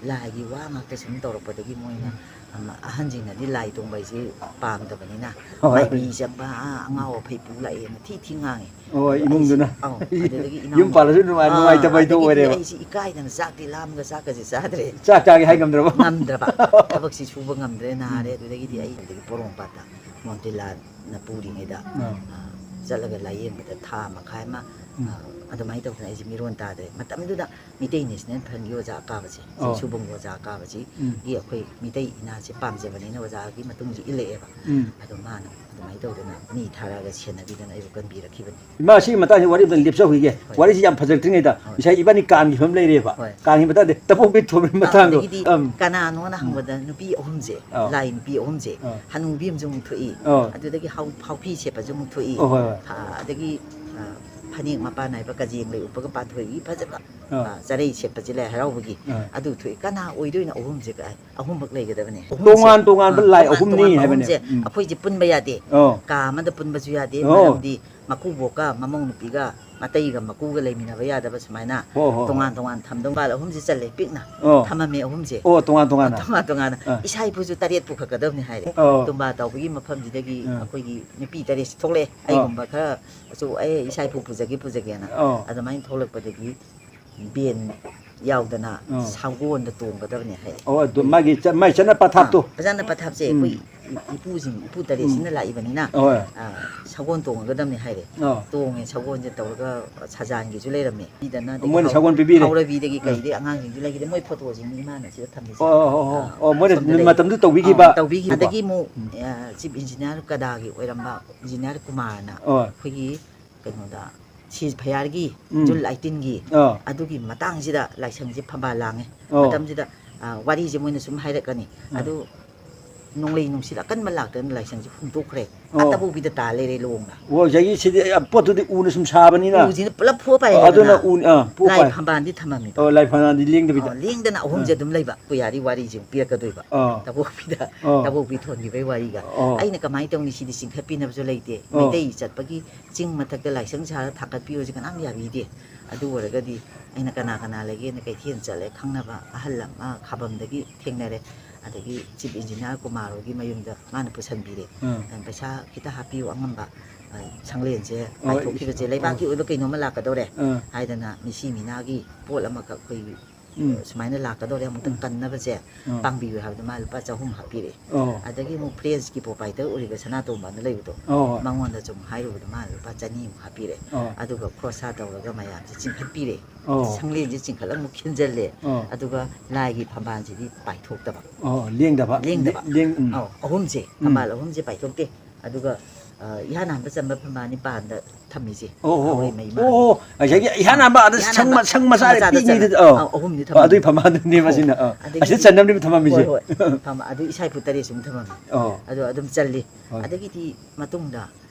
ꯂꯥꯏꯒꯤ ꯋꯥ ꯉꯥꯛꯇ ꯁꯨꯝ ꯇꯧꯔꯛꯄꯗꯒꯤ ꯃꯣꯏꯅ ꯎꯝ꯫ ꯑꯍꯟꯁꯤꯡꯅꯗꯤ ꯂꯥꯏ ꯇꯣꯡꯕ ꯍꯥꯏꯁꯤ ꯄꯥꯝꯗꯕꯅꯤꯅ, ꯍꯣꯏ꯫ ꯃꯥꯏꯕꯤ ꯆꯪꯕ, ꯑꯥ, ꯑꯉꯥꯎ ꯑꯐꯩ ꯄꯨ ꯂꯥꯛꯑꯦꯅ ꯊꯤ ꯊꯤ ꯉꯥꯡꯉꯦ꯫ ꯑꯗꯣ ꯏꯃꯨꯡꯗꯨꯅ꯫ ꯑꯩꯁꯦ, ꯑꯧ, ꯑꯗꯨꯗꯒꯤ ꯏꯅꯥꯎ ꯌꯨꯝ ꯄꯥꯜꯂꯁꯨ ꯅꯨꯡꯉꯥꯏ-, ꯑꯥ, ꯅꯨꯡꯉꯥꯏꯇꯕ ꯍꯥꯏꯗꯣ ꯑꯗꯒꯤꯗꯤ ꯑꯣꯏꯔꯦꯕ꯫ ꯑꯩꯁꯦ ꯏꯀꯥꯏꯗꯅ ꯆꯥꯛꯇꯤ ꯂꯥꯝꯒ ꯆꯥꯛꯀꯁꯦ ꯆꯥꯗ꯭ꯔꯦ꯫ ꯆꯥꯛ ꯆꯥꯒꯦ ꯍꯥꯏ ꯉꯝꯗ꯭ꯔꯕ? ꯉꯝꯗ꯭ꯔꯕ꯫ ꯊꯕꯛꯁꯤ ꯁꯨꯕ ꯉꯝꯗ꯭ꯔꯦ, ꯅꯥꯔꯦ꯫ ꯑꯗꯨꯗꯒꯤꯗꯤ ꯑꯩ ꯑꯗꯒꯤ ꯄꯣꯔꯣꯝꯄꯥꯠꯇ ꯃꯣꯟꯇꯤꯂꯥꯅ ꯄꯨꯔꯤꯉꯩꯗ, ꯑꯥ꯫ ꯑꯥ, ꯆꯠꯂꯒ ꯂꯥꯏꯌꯦꯡꯕꯗ ꯊꯥ ꯃꯈꯥꯏ ꯑꯃ, ꯎꯝ꯫ ꯑꯥ, ꯑꯗꯨꯃꯥꯏꯅ ꯇꯧꯗꯅ ꯑꯩꯁꯦ ꯃꯤꯔꯣꯟ ꯇꯥꯗ꯭ꯔꯦ꯫ ꯃꯇꯝꯗꯨꯗ ꯃꯤꯇꯩ ꯅꯦꯁꯅꯦꯜ ꯐ꯭ꯔꯟꯒꯤ ꯑꯣꯖꯥ ꯑꯀꯥꯕꯁꯦ, ꯑꯣ꯫ ꯁꯨꯕꯝꯒꯤ ꯑꯣꯖꯥ ꯑꯀꯥꯕꯁꯤ, ꯎꯝ꯫ ꯒꯤ ꯑꯩꯈꯣꯏ ꯃꯤꯇꯩ ꯏꯅꯥꯠꯁꯦ ꯄꯥꯝꯖꯕꯅꯤꯅ ꯑꯣꯖꯥꯒꯤ ꯃꯇꯨꯡꯁꯦ ꯏꯜꯂꯛꯑꯦꯕ꯫ ꯎꯝ꯫ ꯑꯗꯣ ꯃꯥꯅ ꯑꯗꯨꯃꯥꯏꯅ ꯇꯧꯗꯅ ꯃꯤ ꯊꯥꯔꯛꯑꯒ ꯁꯦꯟꯅꯕꯤꯗꯅ ꯑꯩꯕꯨ ꯀꯟꯕꯤꯔꯛꯈꯤꯕꯅꯤ꯫ ꯏꯃꯥ, ꯁꯤꯒꯤ ꯃꯇꯥꯡꯁꯤ ꯋꯥꯔꯤ ꯑꯝꯇꯪ ꯂꯦꯞꯆꯍꯧꯈꯤꯒꯦ꯫ ꯍꯣꯏ꯫ ꯋꯥꯔꯤꯁꯤ ꯌꯥꯝ ꯐꯖꯔꯛꯇ꯭ꯔꯤꯉꯩꯗ, ꯍꯣꯏ꯫ ꯉꯁꯥꯏ ꯏꯕꯥꯅꯤ ꯀꯥꯡꯒꯤ ꯐꯤꯕꯝ ꯂꯩꯔꯦꯕ꯫ ꯍꯣꯏ꯫ ꯀꯥꯡꯒꯤ ꯃꯇꯥꯡꯗ ꯇꯄꯣꯛꯄꯤ ꯊꯣꯟꯕꯒꯤ ꯃꯇꯥꯡꯗꯣ꯫ ꯑꯗꯒꯤꯗꯤ ꯑꯝ꯫ ꯀꯅꯥꯅꯣꯅ ꯎꯝ꯫ ꯍꯪꯕꯗ ꯅꯨꯄꯤ ꯑꯍꯨꯝꯁꯦ, ꯑꯧ꯫ ꯂꯥꯏ ꯅꯨꯄꯤ ꯑꯍꯨꯝꯁꯦ, ꯑꯧ꯫ ꯍꯅꯨꯕꯤ ꯑꯃꯁꯨ ꯑꯃꯨꯛ ꯊꯣꯛꯏ, ꯑꯧ꯫ ꯑꯗꯨꯗꯒꯤ ꯍꯥꯎ-, ꯍꯥꯎꯐꯤ ꯁꯦꯠꯄꯁꯨ ꯑꯃꯨꯛ ꯊꯣꯛꯏ, ꯑꯧ, ꯍꯣꯏ, ꯍꯣꯏ꯫ ꯑ, ꯑꯗꯒꯤ, ꯑ, ꯐꯅꯦꯛ ꯃꯄꯥꯟ ꯅꯥꯏꯕ ꯀꯖꯦꯡ ꯂꯩ ꯎꯞꯄꯒ ꯄꯥꯟꯊꯣꯏꯕꯤ ꯐꯖꯕ, ꯑꯧ꯫ ꯑ, ꯆꯔꯩ ꯁꯦꯠꯄꯁꯦ ꯂꯥꯏ ꯍꯔꯥꯎꯕꯒꯤ, ꯑꯧ꯫ ꯑꯗꯨ ꯊꯣꯛꯏ꯫ ꯀꯅꯥ ꯑꯣꯏꯗꯣꯏꯅꯣ ꯑꯍꯨꯝꯁꯦ? ꯀꯥꯏ ꯑꯍꯨꯝꯃꯛ ꯂꯩꯒꯗꯕꯅꯦ꯫ ꯑꯍꯨꯝꯁꯦ꯫ ꯇꯣꯉꯥꯟ ꯇꯣꯉꯥꯟꯕ ꯑ, ꯂꯥꯏ ꯇꯣꯉꯥꯟ ꯑꯍꯨꯝꯅꯤ ꯇꯣꯉꯥꯟꯕ ꯍꯥꯏꯕꯅꯦ꯫ ꯑꯍꯨꯝꯁꯦ ꯎꯝ꯫ ꯑꯩꯈꯣꯏꯁꯦ ꯄꯨꯟꯕ ꯌꯥꯗꯦ꯫ ꯑꯣ꯫ ꯀꯥ ꯑꯃꯗ ꯄꯨꯟꯕꯁꯨ ꯌꯥꯗꯦ꯫ ꯑꯣ꯫ ꯃꯔꯝꯗꯤ ꯃꯀꯨꯕꯣꯛꯀ ꯃꯃꯧ ꯅꯨꯄꯤꯒ ꯃꯇꯩꯒ ꯃꯀꯨꯒ ꯂꯩꯃꯤꯟꯅꯕ ꯌꯥꯗꯕ ꯁꯨꯃꯥꯏꯅ ꯍꯣ, ꯍꯣ, ꯍꯣ꯫ ꯇꯣꯉꯥꯟ ꯇꯣꯉꯥꯟ ꯊꯝꯗꯧ ꯃꯥꯜꯂꯦ꯫ ꯑꯍꯨꯝꯁꯦ ꯆꯜꯂꯦ ꯄꯤꯛꯅ ꯑꯣ꯫ ꯊꯝꯃꯝꯃꯦ ꯑꯍꯨꯝꯁꯦ꯫ ꯑꯣ, ꯇꯣꯉꯥꯟ ꯇꯣꯉꯥꯟꯅ꯫ ꯇꯣꯉꯥꯟ ꯇꯣꯉꯥꯟꯅ꯫ ꯑꯥ꯫ ꯏꯁꯥ ꯏꯐꯨꯁꯨ ꯇꯔꯦꯠ ꯄꯨꯈꯠꯀꯗꯕꯅꯤ ꯍꯥꯏꯔꯦ꯫ ꯑꯣ꯫ ꯇꯨꯝꯕꯥ ꯇꯧꯕꯒꯤ ꯃꯐꯝꯁꯤꯗꯒꯤ ꯑꯥ꯫ ꯑꯩꯈꯣꯏꯒꯤ ꯅꯨꯄꯤ ꯇꯔꯦꯠꯁꯤ ꯊꯣꯛꯂꯛꯑꯦ꯫ ꯑꯥ꯫ ꯑꯩꯒꯨꯝꯕ ꯈꯔ ꯑꯆꯧ ꯑꯩ ꯏꯁꯥ ꯏꯐꯨ ꯄꯨꯖꯒꯦ ꯄꯨꯖꯒꯦꯅ꯫ ꯑꯥ꯫ ꯑꯗꯨꯃꯥꯏꯅ ꯊꯣꯛꯂꯛꯄꯗꯒꯤ ꯚꯦꯟ ꯌꯥꯎꯗꯅ ꯑꯥ꯫ ꯁꯒꯣꯜꯗ ꯇꯣꯡꯒꯗꯕꯅꯤ ꯍꯥꯏꯔꯦ꯫ ꯑꯣ, ꯑꯗꯨ ꯃꯥꯒꯤ ꯆ-, ꯃꯥꯏ ꯆꯠꯅ ꯄꯊꯥꯞꯇꯣ꯫ ꯑꯥ, ꯐꯖꯅ ꯄꯊꯥꯞꯁꯦ ꯎꯝ꯫ ꯑꯩꯈꯣꯏ ꯏ-, ꯏꯄꯨꯁꯤꯡ, ꯏꯄꯨ ꯇꯔꯦꯠꯁꯤꯅ ꯎꯝ꯫ ꯂꯥꯛꯏꯕꯅꯤꯅ, ꯍꯣꯏ꯫ ꯑꯥ, ꯁꯒꯣꯜ ꯇꯣꯡꯉꯒꯗꯕꯅꯤ ꯍꯥꯏꯔꯦ꯫ ꯑꯥ꯫ ꯇꯣꯡꯉꯦ, ꯁꯒꯣꯜꯁꯦ ꯇꯧꯔꯒ ꯁꯖꯥꯟꯒꯤꯁꯨ ꯂꯩꯔꯝꯃꯦ꯫ ꯄꯤꯗꯅ ꯑꯗꯒꯤ ꯃꯣꯏꯅ ꯍꯥꯎ-, ꯁꯒꯣꯜ ꯄꯤꯕꯤꯔꯦ꯫ ꯍꯥꯎꯔꯕꯤꯗꯒꯤ ꯑꯥ꯫ ꯀꯩꯗꯒꯤ ꯑꯉꯥꯡꯁꯤꯡꯁꯨ ꯂꯩꯈꯤꯗꯦ꯫ ꯃꯣꯏ ꯐꯣꯇꯣꯁꯤꯡꯗꯤ ꯏꯃꯥꯅ ꯁꯤꯗ ꯊꯝꯃꯤꯁꯦ꯫ ꯑꯣ, ꯑꯣ, ꯑꯣ, ꯑꯣ꯫ ꯑꯥ, ꯑꯣ, ꯃꯣꯏꯅ ꯑꯁꯣꯝꯗ ꯂꯩ꯫ ꯃꯇꯝꯗꯨ ꯇꯧꯕꯤꯈꯤꯕ꯫ ꯑꯥ, ꯇꯧꯕꯤꯈꯤꯕ꯫ ꯎꯝ꯫ ꯑꯗꯒꯤ ꯑꯃꯨꯛ, ꯑꯥ, ꯆꯤꯐ ꯏꯟꯖꯤꯅꯤꯌꯥꯔ ꯀꯗꯥꯒꯤ ꯑꯣꯏꯔꯝꯕ ꯏꯟꯖꯤꯅꯤꯌꯥꯔ ꯀꯨꯃꯥꯔꯅ ꯑꯣ꯫ ꯑꯩꯈꯣꯏꯒꯤ ꯀꯩꯅꯣꯗ, ꯁꯤ ꯐꯌꯥꯔꯒꯤ ꯎꯝ꯫ ꯖꯨꯟ ꯑꯩꯠꯇꯤꯟꯒꯤ ꯑꯣ꯫ ꯑꯗꯨꯒꯤ ꯃꯇꯥꯡꯁꯤꯗ ꯂꯥꯏꯁꯪꯁꯦ ꯐꯝꯕꯥꯜ ꯂꯥꯡꯉꯦ꯫ ꯑꯣ꯫ ꯃꯇꯝꯁꯤꯗ, ꯑꯥ, ꯋꯥꯔꯤꯁꯦ ꯃꯣꯏꯅ ꯁꯨꯝ ꯍꯥꯏꯔꯛꯀꯅꯤ꯫ ꯑꯥ꯫ ꯑꯗꯨ ꯅꯣꯡꯂꯩ ꯅꯨꯡꯁꯤꯠ ꯑꯀꯟꯕ ꯂꯥꯛꯇꯅ ꯂꯥꯏꯁꯪꯁꯦ ꯍꯨꯝꯗꯣꯛꯈ꯭ꯔꯦ꯫ ꯑꯣ꯫ ꯑꯇꯕꯧꯕꯤꯗ ꯇꯥ ꯂꯩꯔꯦ ꯂꯣꯡꯅ꯫ ꯑꯣ, ꯉꯁꯥꯏꯒꯤ ꯁꯤꯗꯤ, ꯑ, ꯄꯣꯠꯇꯨꯗꯤ ꯎꯅ ꯁꯨꯝ ꯁꯥꯕꯅꯤꯅ꯫ ꯎꯁꯤꯅ ꯄꯨꯂꯞ ꯐꯨꯞ ꯑꯣ, ꯑꯗꯨꯅ ꯄꯥꯏꯔꯦꯗꯅ꯫ ꯎ-, ꯑꯥ, ꯄꯨꯞ ꯂꯥꯏ ꯄꯥꯏ-, ꯐꯝꯕꯥꯜꯗꯤ ꯊꯝꯃꯝꯃꯤꯕ꯫ ꯑꯣ, ꯂꯥꯏ ꯐꯝꯕꯥꯜꯗꯤ ꯂꯦꯡꯗꯕꯤꯗ꯫ ꯑꯣ, ꯂꯦꯡꯗꯅ ꯑꯍꯨꯝꯁꯦ ꯑꯥ꯫ ꯑꯗꯨꯝ ꯂꯩꯕ꯫ ꯄꯨꯌꯥꯔꯤ ꯋꯥꯔꯤꯁꯦ ꯑꯃꯨꯛ ꯄꯤꯔꯛꯀꯗꯣꯏꯕ꯫ ꯑꯥ꯫ ꯇꯕꯣꯛꯄꯤꯗ, ꯑꯣ꯫ ꯇꯕꯣꯛꯄꯤ ꯊꯣꯟꯈꯤꯕꯒꯤ ꯋꯥꯔꯤꯒ꯫ ꯑꯣ꯫ ꯑꯩꯅ ꯀꯃꯥꯏꯅ ꯇꯧꯅꯤ, ꯁꯤꯗꯤ ꯆꯤꯡꯈꯠꯄꯤꯅꯕꯁꯨ ꯂꯩꯇꯦ꯫ ꯑꯣ꯫ ꯃꯩꯇꯩ ꯆꯠꯄꯒꯤ ꯆꯤꯡ ꯃꯊꯛꯇ ꯂꯥꯏꯁꯪ ꯁꯥꯔꯒ ꯊꯥꯡꯒꯠꯄꯤꯌꯨꯁꯦ ꯀꯅꯥꯝ ꯌꯥꯕꯤꯗꯦ꯫ ꯑꯗꯨ ꯑꯣꯏꯔꯒꯗꯤ ꯑꯩꯅ ꯀꯅꯥ ꯀꯅꯥ ꯂꯩꯒꯦꯅ ꯀꯩꯊꯦꯜ ꯆꯠꯂꯦ, ꯈꯪꯅꯕ ꯑꯍꯜ ꯑꯃ ꯈꯥꯕꯝꯗꯒꯤ ꯊꯦꯡꯅꯔꯦ꯫ ꯑꯗꯒꯤ ꯆꯤꯐ ꯏꯟꯖꯤꯅꯤꯌꯥꯔ ꯀꯨꯃꯥꯔ ꯍꯣꯏꯒꯤ ꯃꯌꯨꯝꯗ ꯃꯥꯅ ꯄꯨꯁꯟꯕꯤꯔꯦ꯫ ꯑ, ꯄꯩꯁꯥ ꯈꯤꯇ ꯍꯥꯞꯄꯤꯌꯨ, ꯑꯉꯝꯕ, ꯑ, ꯁꯪꯂꯦꯟꯁꯦ ꯑꯣ, ꯄꯥꯏꯊꯣꯛꯈꯤꯕꯁꯦ, ꯑ, ꯂꯩꯕꯥꯛꯀꯤ ꯑꯣꯏꯕ ꯀꯩꯅꯣꯝꯃ ꯂꯥꯛꯀꯗꯧꯔꯦ ꯑ, ꯍꯥꯏꯗꯅ ꯃꯤꯁꯤ ꯃꯤꯅꯥꯒꯤ ꯄꯣꯠ ꯑꯃꯈꯛ ꯑꯩꯈꯣꯏꯒꯤ ꯎꯝ꯫ ꯁꯨꯃꯥꯏꯅ ꯂꯥꯛꯀꯗꯧꯔꯦ, ꯑꯃꯨꯛꯇꯪ ꯎꯝ꯫ ꯀꯟꯅꯕꯁꯦ ꯑꯥ꯫ ꯄꯥꯡꯕꯤꯌꯨ ꯍꯥꯏꯕꯗ ꯃꯥ ꯂꯨꯄꯥ ꯆꯍꯨꯝ ꯍꯥꯞꯄꯤꯔꯛꯑꯦ꯫ ꯑꯣ꯫ ꯑꯗꯒꯤ ꯑꯃꯨꯛ ꯐ꯭ꯔꯦꯟꯁꯀꯤ ꯄ꯭ꯔꯣꯄꯥꯏꯇꯔ ꯑꯣꯏꯔꯤꯕ ꯁꯅꯥꯇꯣꯝꯕꯅ ꯂꯩꯕꯗꯣ, ꯑꯣ, ꯍꯣꯏ꯫ ꯃꯉꯣꯟꯗ ꯁꯨꯝ ꯍꯥꯏꯔꯨꯕꯗ ꯃꯥꯅ ꯂꯨꯄꯥ ꯆꯅꯤꯃꯨꯛ ꯍꯥꯞꯄꯤꯔꯛꯑꯦ꯫ ꯑꯣ꯫ ꯑꯗꯨꯒ ꯈꯣꯔꯁꯥ ꯇꯧꯔꯒ ꯃꯌꯥꯝꯁꯦ ꯆꯤꯡꯈꯠꯄꯤꯔꯦ꯫ ꯑꯣ꯫ ꯁꯪꯂꯦꯟꯁꯦ ꯆꯤꯡꯈꯠꯂ ꯑꯃꯨꯛ ꯈꯤꯟꯖꯜꯂꯦ꯫ ꯑꯣ꯫ ꯑꯗꯨꯒ ꯂꯥꯏꯒꯤ ꯐꯝꯕꯥꯜꯁꯤꯗꯤ ꯄꯥꯏꯊꯣꯛꯇꯕ꯫ ꯑꯣ, ꯂꯦꯡꯗꯕ꯫ ꯂꯦꯡꯗꯕ꯫ ꯂꯦꯡ-, ꯎꯝ꯫ ꯑꯧ, ꯑꯍꯨꯝꯁꯦ, ꯎꯝ꯫ ꯐꯝꯕꯥꯜ ꯑꯍꯨꯝꯁꯦ ꯄꯥꯏꯊꯣꯛꯇꯦ꯫ ꯑꯗꯨꯒ, ꯑ, ꯏꯍꯥꯟ ꯍꯥꯟꯕ ꯆꯟꯕ ꯐꯝꯕꯥꯜ ꯅꯤꯄꯥꯟꯗ ꯊꯝꯃꯤꯁꯦ꯫ ꯑꯣ, ꯑꯣ, ꯑꯩꯈꯣꯏ ꯑꯣ꯫ ꯃꯩ ꯑꯣ, ꯑꯣ꯫ ꯉꯁꯥꯏꯒꯤ ꯏꯍꯥꯟ ꯍꯥꯟꯕ ꯑꯥꯗ ꯏꯍꯥꯟ ꯁꯪ ꯍꯥꯟꯕ ꯃ-, ꯁꯪ ꯃꯆꯥ ꯁꯪ ꯃꯆꯥ ꯄꯤꯛꯏꯉꯩꯗ, ꯆꯠꯂ-, ꯑꯣ꯫ ꯑꯧ, ꯑꯍꯨꯝꯗꯤ ꯑꯣ, ꯑꯗꯨꯒꯤ ꯊꯝꯃꯝꯃꯤ꯫ ꯐꯝꯕꯥꯜꯗꯨꯅꯦ ꯑꯧ꯫ ꯃꯁꯤꯅ꯫ ꯑꯣ꯫ ꯑꯗꯒꯤꯗꯤ ꯑꯁꯤꯗ ꯆꯟꯅꯕꯅꯦꯕ ꯊꯝꯃꯝꯃꯤꯁꯦ꯫ ꯍꯣꯏ, ꯍꯣꯏ꯫ ꯊꯝꯃ-, ꯑꯗꯨ ꯏꯁꯥ ꯏꯐꯨ ꯇꯔꯦꯠꯁꯨ ꯑꯃꯨꯛ ꯊꯝꯃꯝꯃꯤ꯫ ꯑꯣ꯫ ꯑꯗꯣ ꯑꯗꯨꯝ ꯆꯜꯂꯤ꯫ ꯍꯣꯏ꯫ ꯑꯗꯒꯤꯗꯤ ꯃꯇꯨꯡꯗ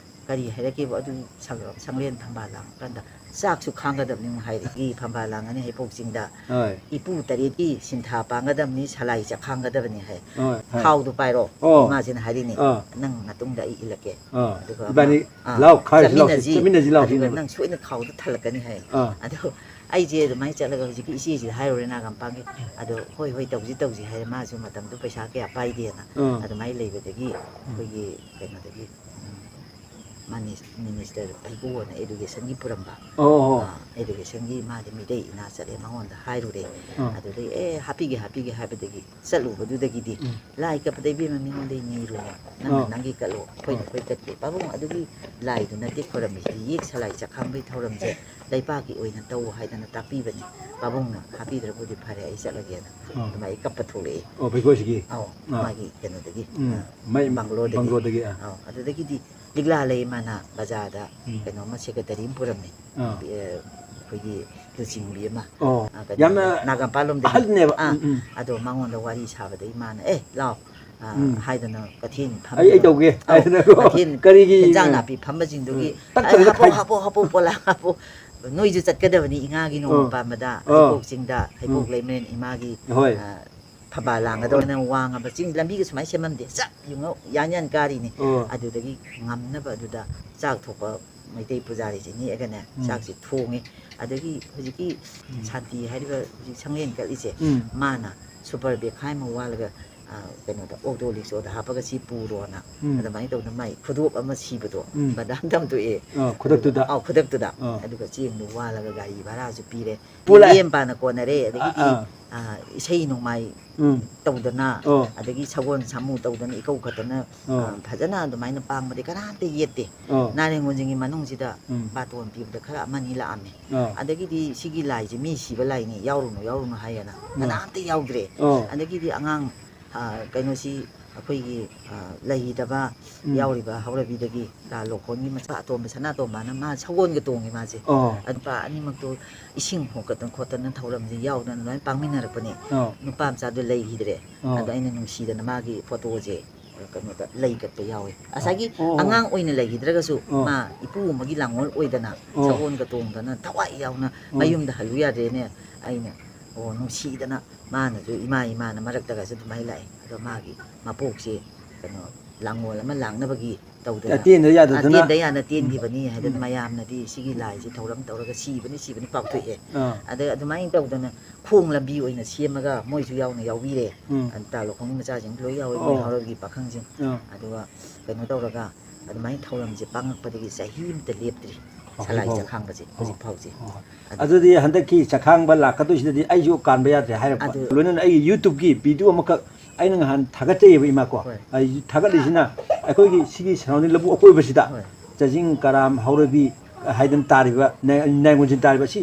ꯀꯔꯤ ꯍꯥꯏꯔꯛꯀꯦꯕꯨ, ꯑꯗꯨ ꯁꯪ-, ꯁꯪꯂꯦꯟ ꯐꯝꯕꯥꯜ ꯂꯥꯡꯉꯀꯥꯟꯗ ꯆꯥꯛꯁꯨ ꯈꯥꯡꯒꯗꯕꯅꯤ ꯑꯃꯨꯛ ꯍꯥꯏꯔꯛꯏ꯫ ꯐꯝꯕꯥꯜ ꯂꯥꯡꯉꯅꯤ ꯍꯩꯄꯣꯛ ꯆꯤꯡꯗ꯫ ꯍꯣꯏ꯫ ꯏꯄꯨ ꯇꯔꯦꯠꯀꯤ ꯁꯤꯟꯊꯥ ꯄꯥꯡꯒꯗꯕꯅꯤ, ꯁꯂꯥꯏ ꯆꯥꯛꯈꯥꯡꯒꯗꯕꯅꯤ ꯍꯥꯏ꯫ ꯍꯣꯏ, ꯍꯣꯏ꯫ ꯈꯥꯎꯗꯣ ꯄꯥꯏꯔꯣ, ꯑꯣ꯫ ꯏꯃꯥꯁꯤꯅ ꯍꯥꯏꯔꯤꯅꯦ꯫ ꯑꯥ꯫ ꯅꯪ ꯃꯇꯨꯡꯗ ꯑꯩ ꯏꯜꯂꯛꯀꯦ꯫ ꯑꯥ꯫ ꯑꯗꯨꯒ ꯏꯕꯥꯅꯤ ꯑꯃ, ꯑꯥ, ꯂꯥꯎ, ꯈꯥꯏꯔꯁꯤ ꯂꯥꯎ, ꯆꯠꯃꯤꯟꯅꯁꯤ꯫ ꯆꯠꯃꯤꯟꯅꯁꯤ ꯂꯥꯎ, ꯑꯗꯨꯒ ꯁꯤꯅꯦꯕ꯫ ꯅꯪ ꯁꯣꯏꯗꯅ ꯈꯥꯎꯗ ꯊꯜꯂꯛꯀꯅꯤ ꯍꯥꯏ꯫ ꯑꯥ꯫ ꯑꯗꯣ ꯑꯩꯁꯦ ꯑꯗꯨꯃꯥꯏꯅ ꯆꯠꯂꯒ ꯍꯧꯖꯤꯛꯀꯤ ꯏꯆꯦꯁꯤꯗ ꯍꯥꯏꯔꯨꯔꯦ ꯅꯥꯒꯥꯃꯄꯥꯟꯒꯤ꯫ ꯑꯗꯣ ꯍꯣꯏ, ꯍꯣꯏ, ꯇꯧꯁꯤ, ꯇꯧꯁꯤ ꯍꯥꯏꯔꯦ꯫ ꯃꯥꯁꯨ ꯃꯇꯝꯗꯨ ꯄꯩꯁꯥ ꯀꯌꯥ ꯄꯥꯏꯗꯦꯅ꯫ ꯑꯥ꯫ ꯑꯗꯨꯃꯥꯏꯅ ꯂꯩꯕꯗꯒꯤ ꯎꯝ꯫ ꯑꯩꯈꯣꯏꯒꯤ ꯀꯩꯅꯣꯗꯒꯤ, ꯎꯝ, ꯃꯅꯤ-, ꯃꯤꯅꯤꯁꯇꯔ ꯍꯩꯀꯨꯋꯥꯅ ꯑꯦꯗꯨꯀꯦꯁꯟꯒꯤ ꯄꯨꯔꯝꯕ꯫ ꯑꯣ, ꯑꯣ꯫ ꯑꯥ, ꯑꯦꯗꯨꯀꯦꯁꯟꯒꯤ ꯃꯥꯗꯤ ꯃꯤꯇꯩ ꯏꯅꯥ ꯆꯠꯂꯦ, ꯃꯉꯣꯟꯗ ꯍꯥꯏꯔꯨꯔꯦ꯫ ꯑꯥ꯫ ꯑꯗꯨꯗꯒꯤ, "ꯑꯦ, ꯍꯥꯞꯄꯤꯒꯦ, ꯍꯥꯞꯄꯤꯒꯦ" ꯍꯥꯏꯕꯗꯒꯤ ꯆꯠꯂꯨꯕꯗꯨꯗꯒꯤꯗꯤ ꯎꯝ꯫ ꯂꯥꯏ ꯀꯠꯄꯗ ꯏꯕꯦꯝꯃ ꯃꯤꯉꯣꯟꯗ ꯅꯤꯔꯨꯅꯨ꯫ ꯅꯪꯅ ꯑꯥ꯫ ꯅꯪꯒꯤ ꯀꯠꯂꯣ, ꯑꯩꯈꯣꯏꯅ ꯑꯥ꯫ ꯑꯩꯈꯣꯏ ꯀꯠꯀꯦ꯫ ꯄꯥꯕꯨꯡ, ꯑꯗꯨꯒꯤ ꯂꯥꯏꯗꯨ ꯅꯠꯇꯦ ꯈꯣꯏꯔꯝꯃꯤꯁꯤꯗꯤ, ꯌꯦꯛ ꯁꯂꯥꯏ ꯆꯥꯛꯈꯥꯡꯕꯒꯤ ꯊꯧꯔꯝꯁꯦ ꯂꯩꯄꯥꯛꯀꯤ ꯑꯣꯏꯅ ꯇꯧ ꯍꯥꯏꯗꯅ ꯇꯥꯛꯄꯤꯕꯅꯤ꯫ ꯄꯥꯕꯨꯡꯅ ꯍꯥꯞꯄꯤꯗ꯭ꯔꯕꯨꯗꯤ ꯐꯔꯦ, ꯑꯩ ꯆꯠꯂꯒꯦꯅ ꯑꯥ꯫ ꯑꯗꯨꯃꯥꯏꯅ ꯀꯞꯄ ꯊꯣꯛꯂꯛꯑꯦ꯫ ꯑꯣ, ꯕꯩꯀꯣꯏꯁꯤꯒꯤ? ꯑꯧ, ꯑꯥ꯫ ꯃꯥꯒꯤ ꯀꯩꯅꯣꯗꯒꯤ, ꯎꯝ, ꯑꯥ, ꯃꯥꯏ ꯕꯪꯒ꯭ꯂꯣꯗꯒꯤ꯫ ꯕꯪꯒ꯭ꯂꯣꯗꯒꯤ, ꯑꯥ꯫ ꯑꯧ, ꯑꯗꯨꯗꯒꯤꯗꯤ ꯂꯤꯛꯂꯥ ꯂꯩꯃꯅ ꯕꯖꯥꯔꯗ ꯎꯝ꯫ ꯀꯩꯅꯣꯝꯃ, ꯁꯦꯀ꯭ꯔꯦꯇꯔꯤ ꯑꯃ ꯄꯨꯔꯝꯃꯦ꯫ ꯑꯥ꯫ ꯑ, ꯑꯩꯈꯣꯏꯒꯤ ꯂꯨꯆꯤꯡꯕꯤ ꯑꯃ꯫ ꯑꯣ, ꯑ, ꯀꯩꯅꯣ, ꯌꯥꯝꯅ ꯅꯥꯒꯥꯃꯄꯥꯟ ꯂꯣꯝꯗꯒꯤ꯫ ꯑꯍꯜꯅꯦꯕ꯫ ꯑꯥ, ꯎꯝ, ꯎꯝ꯫ ꯑꯗꯣ ꯃꯉꯣꯟꯗ ꯋꯥꯔꯤ ꯁꯥꯕꯗꯒꯤ ꯃꯥꯅ, "ꯑꯦ, ꯂꯥꯎ," ꯑ, ꯎꯝ꯫ ꯍꯥꯏꯗꯅ ꯀꯩꯊꯦꯜ ꯑꯩ, ꯑꯩ ꯐꯝꯕꯗꯣ-, ꯇꯧꯒꯦ ꯑꯧ, ꯍꯥꯏꯗꯅꯀꯣ꯫ ꯀꯩꯊꯦꯜ ꯀꯔꯤꯒꯤ, ꯍꯦꯟꯖꯥꯡ ꯎꯝ꯫ ꯅꯥꯄꯤ ꯐꯝꯕꯁꯤꯡꯗꯨꯒꯤ, ꯎꯝ꯫ ꯇꯛ "ꯑꯦ, ꯇꯛ ꯍꯥꯄꯣ, ꯈꯥꯏ-, ꯍꯥꯄꯣ, ꯍꯥꯄꯣ, ꯄꯣꯂꯥ ꯍꯥꯄꯣ꯫ ꯅꯣꯏꯁꯨ ꯆꯠꯀꯗꯕꯅꯤ ꯏꯉꯥꯒꯤ ꯅꯣꯡꯃ ꯑꯥ꯫ ꯄꯥꯟꯕꯗ ꯑꯥ꯫ ꯍꯩꯀꯣꯛ ꯆꯤꯡꯗ, ꯍꯩꯀꯣꯛ ꯎꯝ꯫ ꯂꯩꯃꯔꯦꯟ ꯏꯃꯥꯒꯤ, ꯍꯣꯏ꯫ ꯑ, ꯐꯝꯕꯥꯜ ꯂꯥꯡꯒꯗꯧꯅ ꯋꯥꯡꯉꯕ ꯆꯤꯡ ꯂꯝꯕꯤꯒ ꯁꯨꯃꯥꯏꯅ ꯁꯦꯝꯃꯝꯗꯦ, ꯆꯞ ꯌꯨꯡꯉ ꯌꯥꯟ ꯌꯥꯟ ꯀꯥꯔꯤꯅꯤ꯫ ꯑꯣ꯫ ꯑꯗꯨꯗꯒꯤ ꯉꯝꯅꯕ ꯑꯗꯨꯗ ꯆꯥꯛ ꯊꯣꯛꯄ ꯃꯩꯇꯩ ꯄꯨꯖꯥꯔꯤꯁꯦ ꯅꯦꯛꯑꯒꯅꯦ, ꯎꯝ꯫ ꯆꯥꯛꯁꯦ ꯊꯣꯡꯉꯦ꯫ ꯑꯗꯒꯤ ꯍꯧꯖꯤꯛꯀꯤ ꯎꯝ꯫ ꯁꯥꯟꯇꯤ ꯍꯥꯏꯔꯤꯕ ꯍꯧꯖꯤꯛ ꯁꯪꯂꯦꯟ ꯀꯠꯂꯤꯁꯦ, ꯎꯝ꯫ ꯃꯥꯅ ꯁꯨꯄꯔ ꯕꯦꯛꯈꯥꯏ ꯑꯃ ꯋꯥꯜꯂꯒ ꯑ, ꯀꯩꯅꯣꯗ, ꯑꯣꯛꯇꯣ ꯔꯤꯛꯁꯣꯗ ꯍꯥꯞꯄꯒ ꯁꯤ ꯄꯨꯔꯣꯅ꯫ ꯎꯝ꯫ ꯑꯗꯨꯃꯥꯏꯅ ꯇꯧꯗꯅ ꯃꯥꯏ ꯈꯨꯗꯣꯞ ꯑꯃ ꯁꯤꯕꯗꯣ, ꯑꯥ꯫ ꯕꯗꯥꯝ ꯇꯝꯊꯣꯛꯑꯦ꯫ ꯑꯥ, ꯈꯨꯗꯛꯇꯨꯗ? ꯑꯧ, ꯈꯨꯗꯛꯇꯨꯗ꯫ ꯑꯥ꯫ ꯑꯗꯨꯒ ꯆꯦꯡꯗꯣ ꯋꯥꯜꯂꯒ ꯒꯥꯔꯤ ꯚꯔꯥꯁꯨ ꯄꯤꯔꯦ꯫ ꯄꯨꯂꯥꯏ꯫ ꯃꯤꯔꯦꯝ ꯄꯥꯅ ꯀꯣꯟꯅꯔꯦ꯫ ꯑꯗꯒꯤꯗꯤ, ꯑꯥ꯫ ꯑ, ꯏꯁꯩ ꯅꯣꯡꯃꯥꯏ ꯎꯝ꯫ ꯇꯧꯗꯅ, ꯑꯣ꯫ ꯑꯗꯒꯤ ꯁꯒꯣꯜ ꯁꯥꯃꯨ ꯇꯧꯗꯅ, ꯏꯀꯧ ꯈꯠꯇꯅ, ꯑꯣ꯫ ꯑ, ꯐꯖꯅ ꯑꯗꯨꯃꯥꯏꯅ ꯄꯥꯡꯕꯗꯤ ꯀꯅꯥꯝꯇ ꯌꯦꯠꯇꯦ꯫ ꯑꯣ꯫ ꯅꯥꯔꯦꯡ ꯒꯣꯟꯖꯤꯡꯒꯤ ꯃꯅꯨꯡꯁꯤꯗ ꯎꯝ꯫ ꯕꯥꯇꯣꯟ ꯄꯤꯕꯗ ꯈꯔ ꯑꯃꯅꯤ ꯂꯥꯛꯑꯝꯃꯤ꯫ ꯑꯣ꯫ ꯑꯗꯒꯤꯗꯤ ꯁꯤꯒꯤ ꯂꯥꯏꯁꯦ ꯃꯤ ꯁꯤꯕ ꯂꯥꯏꯅꯤ, ꯌꯥꯎꯔꯨꯅꯨ, ꯌꯥꯎꯔꯨꯅꯨ ꯍꯥꯏꯌꯦꯅ ꯑꯣ꯫ ꯀꯅꯥꯝꯇ ꯌꯥꯎꯗ꯭ꯔꯦ꯫ ꯑꯣ꯫ ꯑꯗꯒꯤꯗꯤ ꯑꯉꯥꯡ, ꯑ, ꯀꯩꯅꯣꯁꯤ ꯑꯩꯈꯣꯏꯒꯤ, ꯑ, ꯂꯩꯈꯤꯗꯕ ꯎꯝ꯫ ꯌꯥꯎꯔꯤꯕ ꯍꯧꯔꯕꯤꯗꯒꯤ ꯂꯥ ꯂꯣꯛꯈꯣꯟꯒꯤ ꯃꯆꯥ ꯑꯇꯣꯝꯕ ꯁꯅꯥꯇꯣꯝꯕꯅ ꯃꯥ ꯁꯒꯣꯜꯒ ꯇꯣꯡꯉꯤ ꯃꯥꯁꯦ꯫ ꯑꯣ꯫ ꯅꯨꯄꯥ ꯑꯅꯤꯃꯛꯇꯣ ꯏꯁꯤꯡ ꯍꯣꯀꯠꯇꯅ ꯈꯣꯠꯇꯅ ꯊꯧꯔꯝꯁꯦ ꯌꯥꯎꯗꯅ ꯑꯗꯨꯃꯥꯏꯅ ꯄꯥꯡꯃꯤꯟꯅꯔꯛꯄꯅꯦ꯫ ꯑꯣ꯫ ꯅꯨꯄꯥ ꯃꯆꯥꯗꯣ ꯂꯩꯈꯤꯗ꯭ꯔꯦ꯫ ꯑꯣ꯫ ꯑꯗꯣ ꯑꯩꯅ ꯅꯨꯡꯁꯤꯗꯅ ꯃꯥꯒꯤ ꯐꯣꯇꯣꯁꯦ ꯀꯩꯅꯣꯗ ꯂꯩ ꯀꯠꯄ ꯌꯥꯎꯋꯦ꯫ ꯉꯁꯥꯏꯒꯤ ꯑꯣ, ꯑꯣ꯫ ꯑꯉꯥꯡ ꯑꯣꯏꯅ ꯂꯩꯈꯤꯗ꯭ꯔꯒꯁꯨ ꯑꯣ꯫ ꯃꯥ ꯏꯄꯨ ꯑꯃꯒꯤ ꯂꯥꯡꯉꯣꯜ ꯑꯣꯏꯗꯅ ꯑꯣ꯫ ꯁꯒꯣꯜꯒ ꯇꯣꯡꯗꯅ ꯊꯋꯥꯏ ꯌꯥꯎꯅ ꯑꯣ꯫ ꯃꯌꯨꯝꯗ ꯍꯜꯂꯨ ꯌꯥꯗ꯭ꯔꯦꯅꯦ꯫ ꯑꯩꯅ, ꯑꯣ, ꯅꯨꯡꯁꯤꯗꯅ ꯃꯥꯅꯁꯨ ꯏꯃꯥ ꯏꯃꯥꯅ ꯃꯔꯛꯇꯒꯁꯨ ꯑꯗꯨꯃꯥꯏꯅ ꯂꯥꯛꯑꯦ꯫ ꯑꯗꯣ ꯃꯥꯒꯤ ꯃꯄꯣꯛꯁꯦ ꯀꯩꯅꯣ ꯂꯥꯡꯉꯣꯜ ꯑꯃ ꯂꯥꯡꯅꯕꯒꯤ ꯇꯧꯗꯅ ꯇꯦꯟꯗ ꯌꯥꯗꯗꯅ꯫ ꯇꯦꯟꯗ ꯌꯥꯅ ꯇꯦꯟꯈꯤꯕꯅꯤ ꯍꯥꯏꯗꯅ ꯎꯝ꯫ ꯃꯌꯥꯝꯅꯗꯤ ꯁꯤꯒꯤ ꯂꯥꯏꯁꯤ ꯊꯧꯔꯝ ꯇꯧꯔꯒ ꯁꯤꯕꯅꯤ ꯁꯤꯕꯅꯤ ꯄꯥꯎꯊꯣꯛꯑꯦ꯫ ꯑꯥ꯫ ꯑꯗꯩ ꯑꯗꯨꯃꯥꯏꯅ ꯇꯧꯗꯅ ꯈꯣꯡ ꯂꯝꯕꯤ ꯑꯣꯏꯅ ꯁꯦꯝꯃꯒ ꯃꯣꯏꯁꯨ ꯌꯥꯎꯅ ꯌꯥꯎꯕꯤꯔꯦ꯫ ꯎꯝ꯫ ꯑꯟꯇꯥ ꯂꯣꯈꯣꯡꯒꯤ ꯃꯆꯥꯁꯤꯡ ꯂꯣꯏ ꯌꯥꯎꯋꯦ, ꯃꯣꯏ ꯑꯣ꯫ ꯍꯧꯔꯒꯤ ꯄꯥꯈꯪꯁꯤꯡ꯫ ꯑꯥ꯫ ꯑꯗꯨꯒ ꯀꯩꯅꯣ ꯇꯧꯔꯒ ꯑꯗꯨꯃꯥꯏꯅ ꯊꯧꯔꯝꯁꯦ ꯄꯥꯡꯉꯛꯄꯗꯒꯤ ꯆꯍꯤ ꯑꯃꯇ ꯂꯦꯞꯇ꯭ꯔꯤ꯫ ꯍꯧꯖꯤꯛ ꯁꯂꯥꯏ ꯐꯥꯎꯕ꯫ ꯆꯈꯥꯡꯕꯁꯦ ꯑꯣ, ꯍꯧꯖꯤꯛ ꯐꯥꯎꯁꯦ꯫ ꯑꯣ꯫ ꯑꯗꯨ ꯑꯗꯨꯗꯤ ꯍꯟꯗꯛꯀꯤ ꯆꯈꯥꯡꯕ ꯂꯥꯛꯀꯗꯣꯏꯁꯤꯗꯗꯤ ꯑꯩꯁꯨ ꯀꯥꯟꯕ ꯌꯥꯗ꯭ꯔꯦ ꯍꯥꯏꯔꯛꯄ꯫ ꯑꯗꯨ ꯂꯣꯏꯅꯅ ꯑꯩꯒꯤ YouTubeꯀꯤ video ꯑꯃꯈꯛ ꯑꯩꯅ ꯉꯍꯥꯟ ꯊꯥꯒꯠꯆꯩꯌꯦꯕ, ꯏꯃꯥ ꯀꯣ꯫ ꯍꯣꯏ꯫ ꯑꯩ ꯊꯥꯒꯠꯂꯤꯁꯤꯅ ꯑꯩꯈꯣꯏꯒꯤ ꯁꯤꯒꯤ surrounding ꯂꯧꯕꯨꯛ ꯑꯀꯣꯏꯕꯁꯤꯗ ꯍꯣꯏ꯫ ꯆꯥꯖꯤꯡ ꯀꯔꯥꯝ ꯍꯧꯔꯕꯤ ꯍꯥꯏꯗꯅ ꯇꯥꯔꯤꯕ ꯅꯥ-, ꯅꯥꯏꯉꯣꯟꯖꯤꯟ ꯇꯥꯔꯤꯕ ꯁꯤ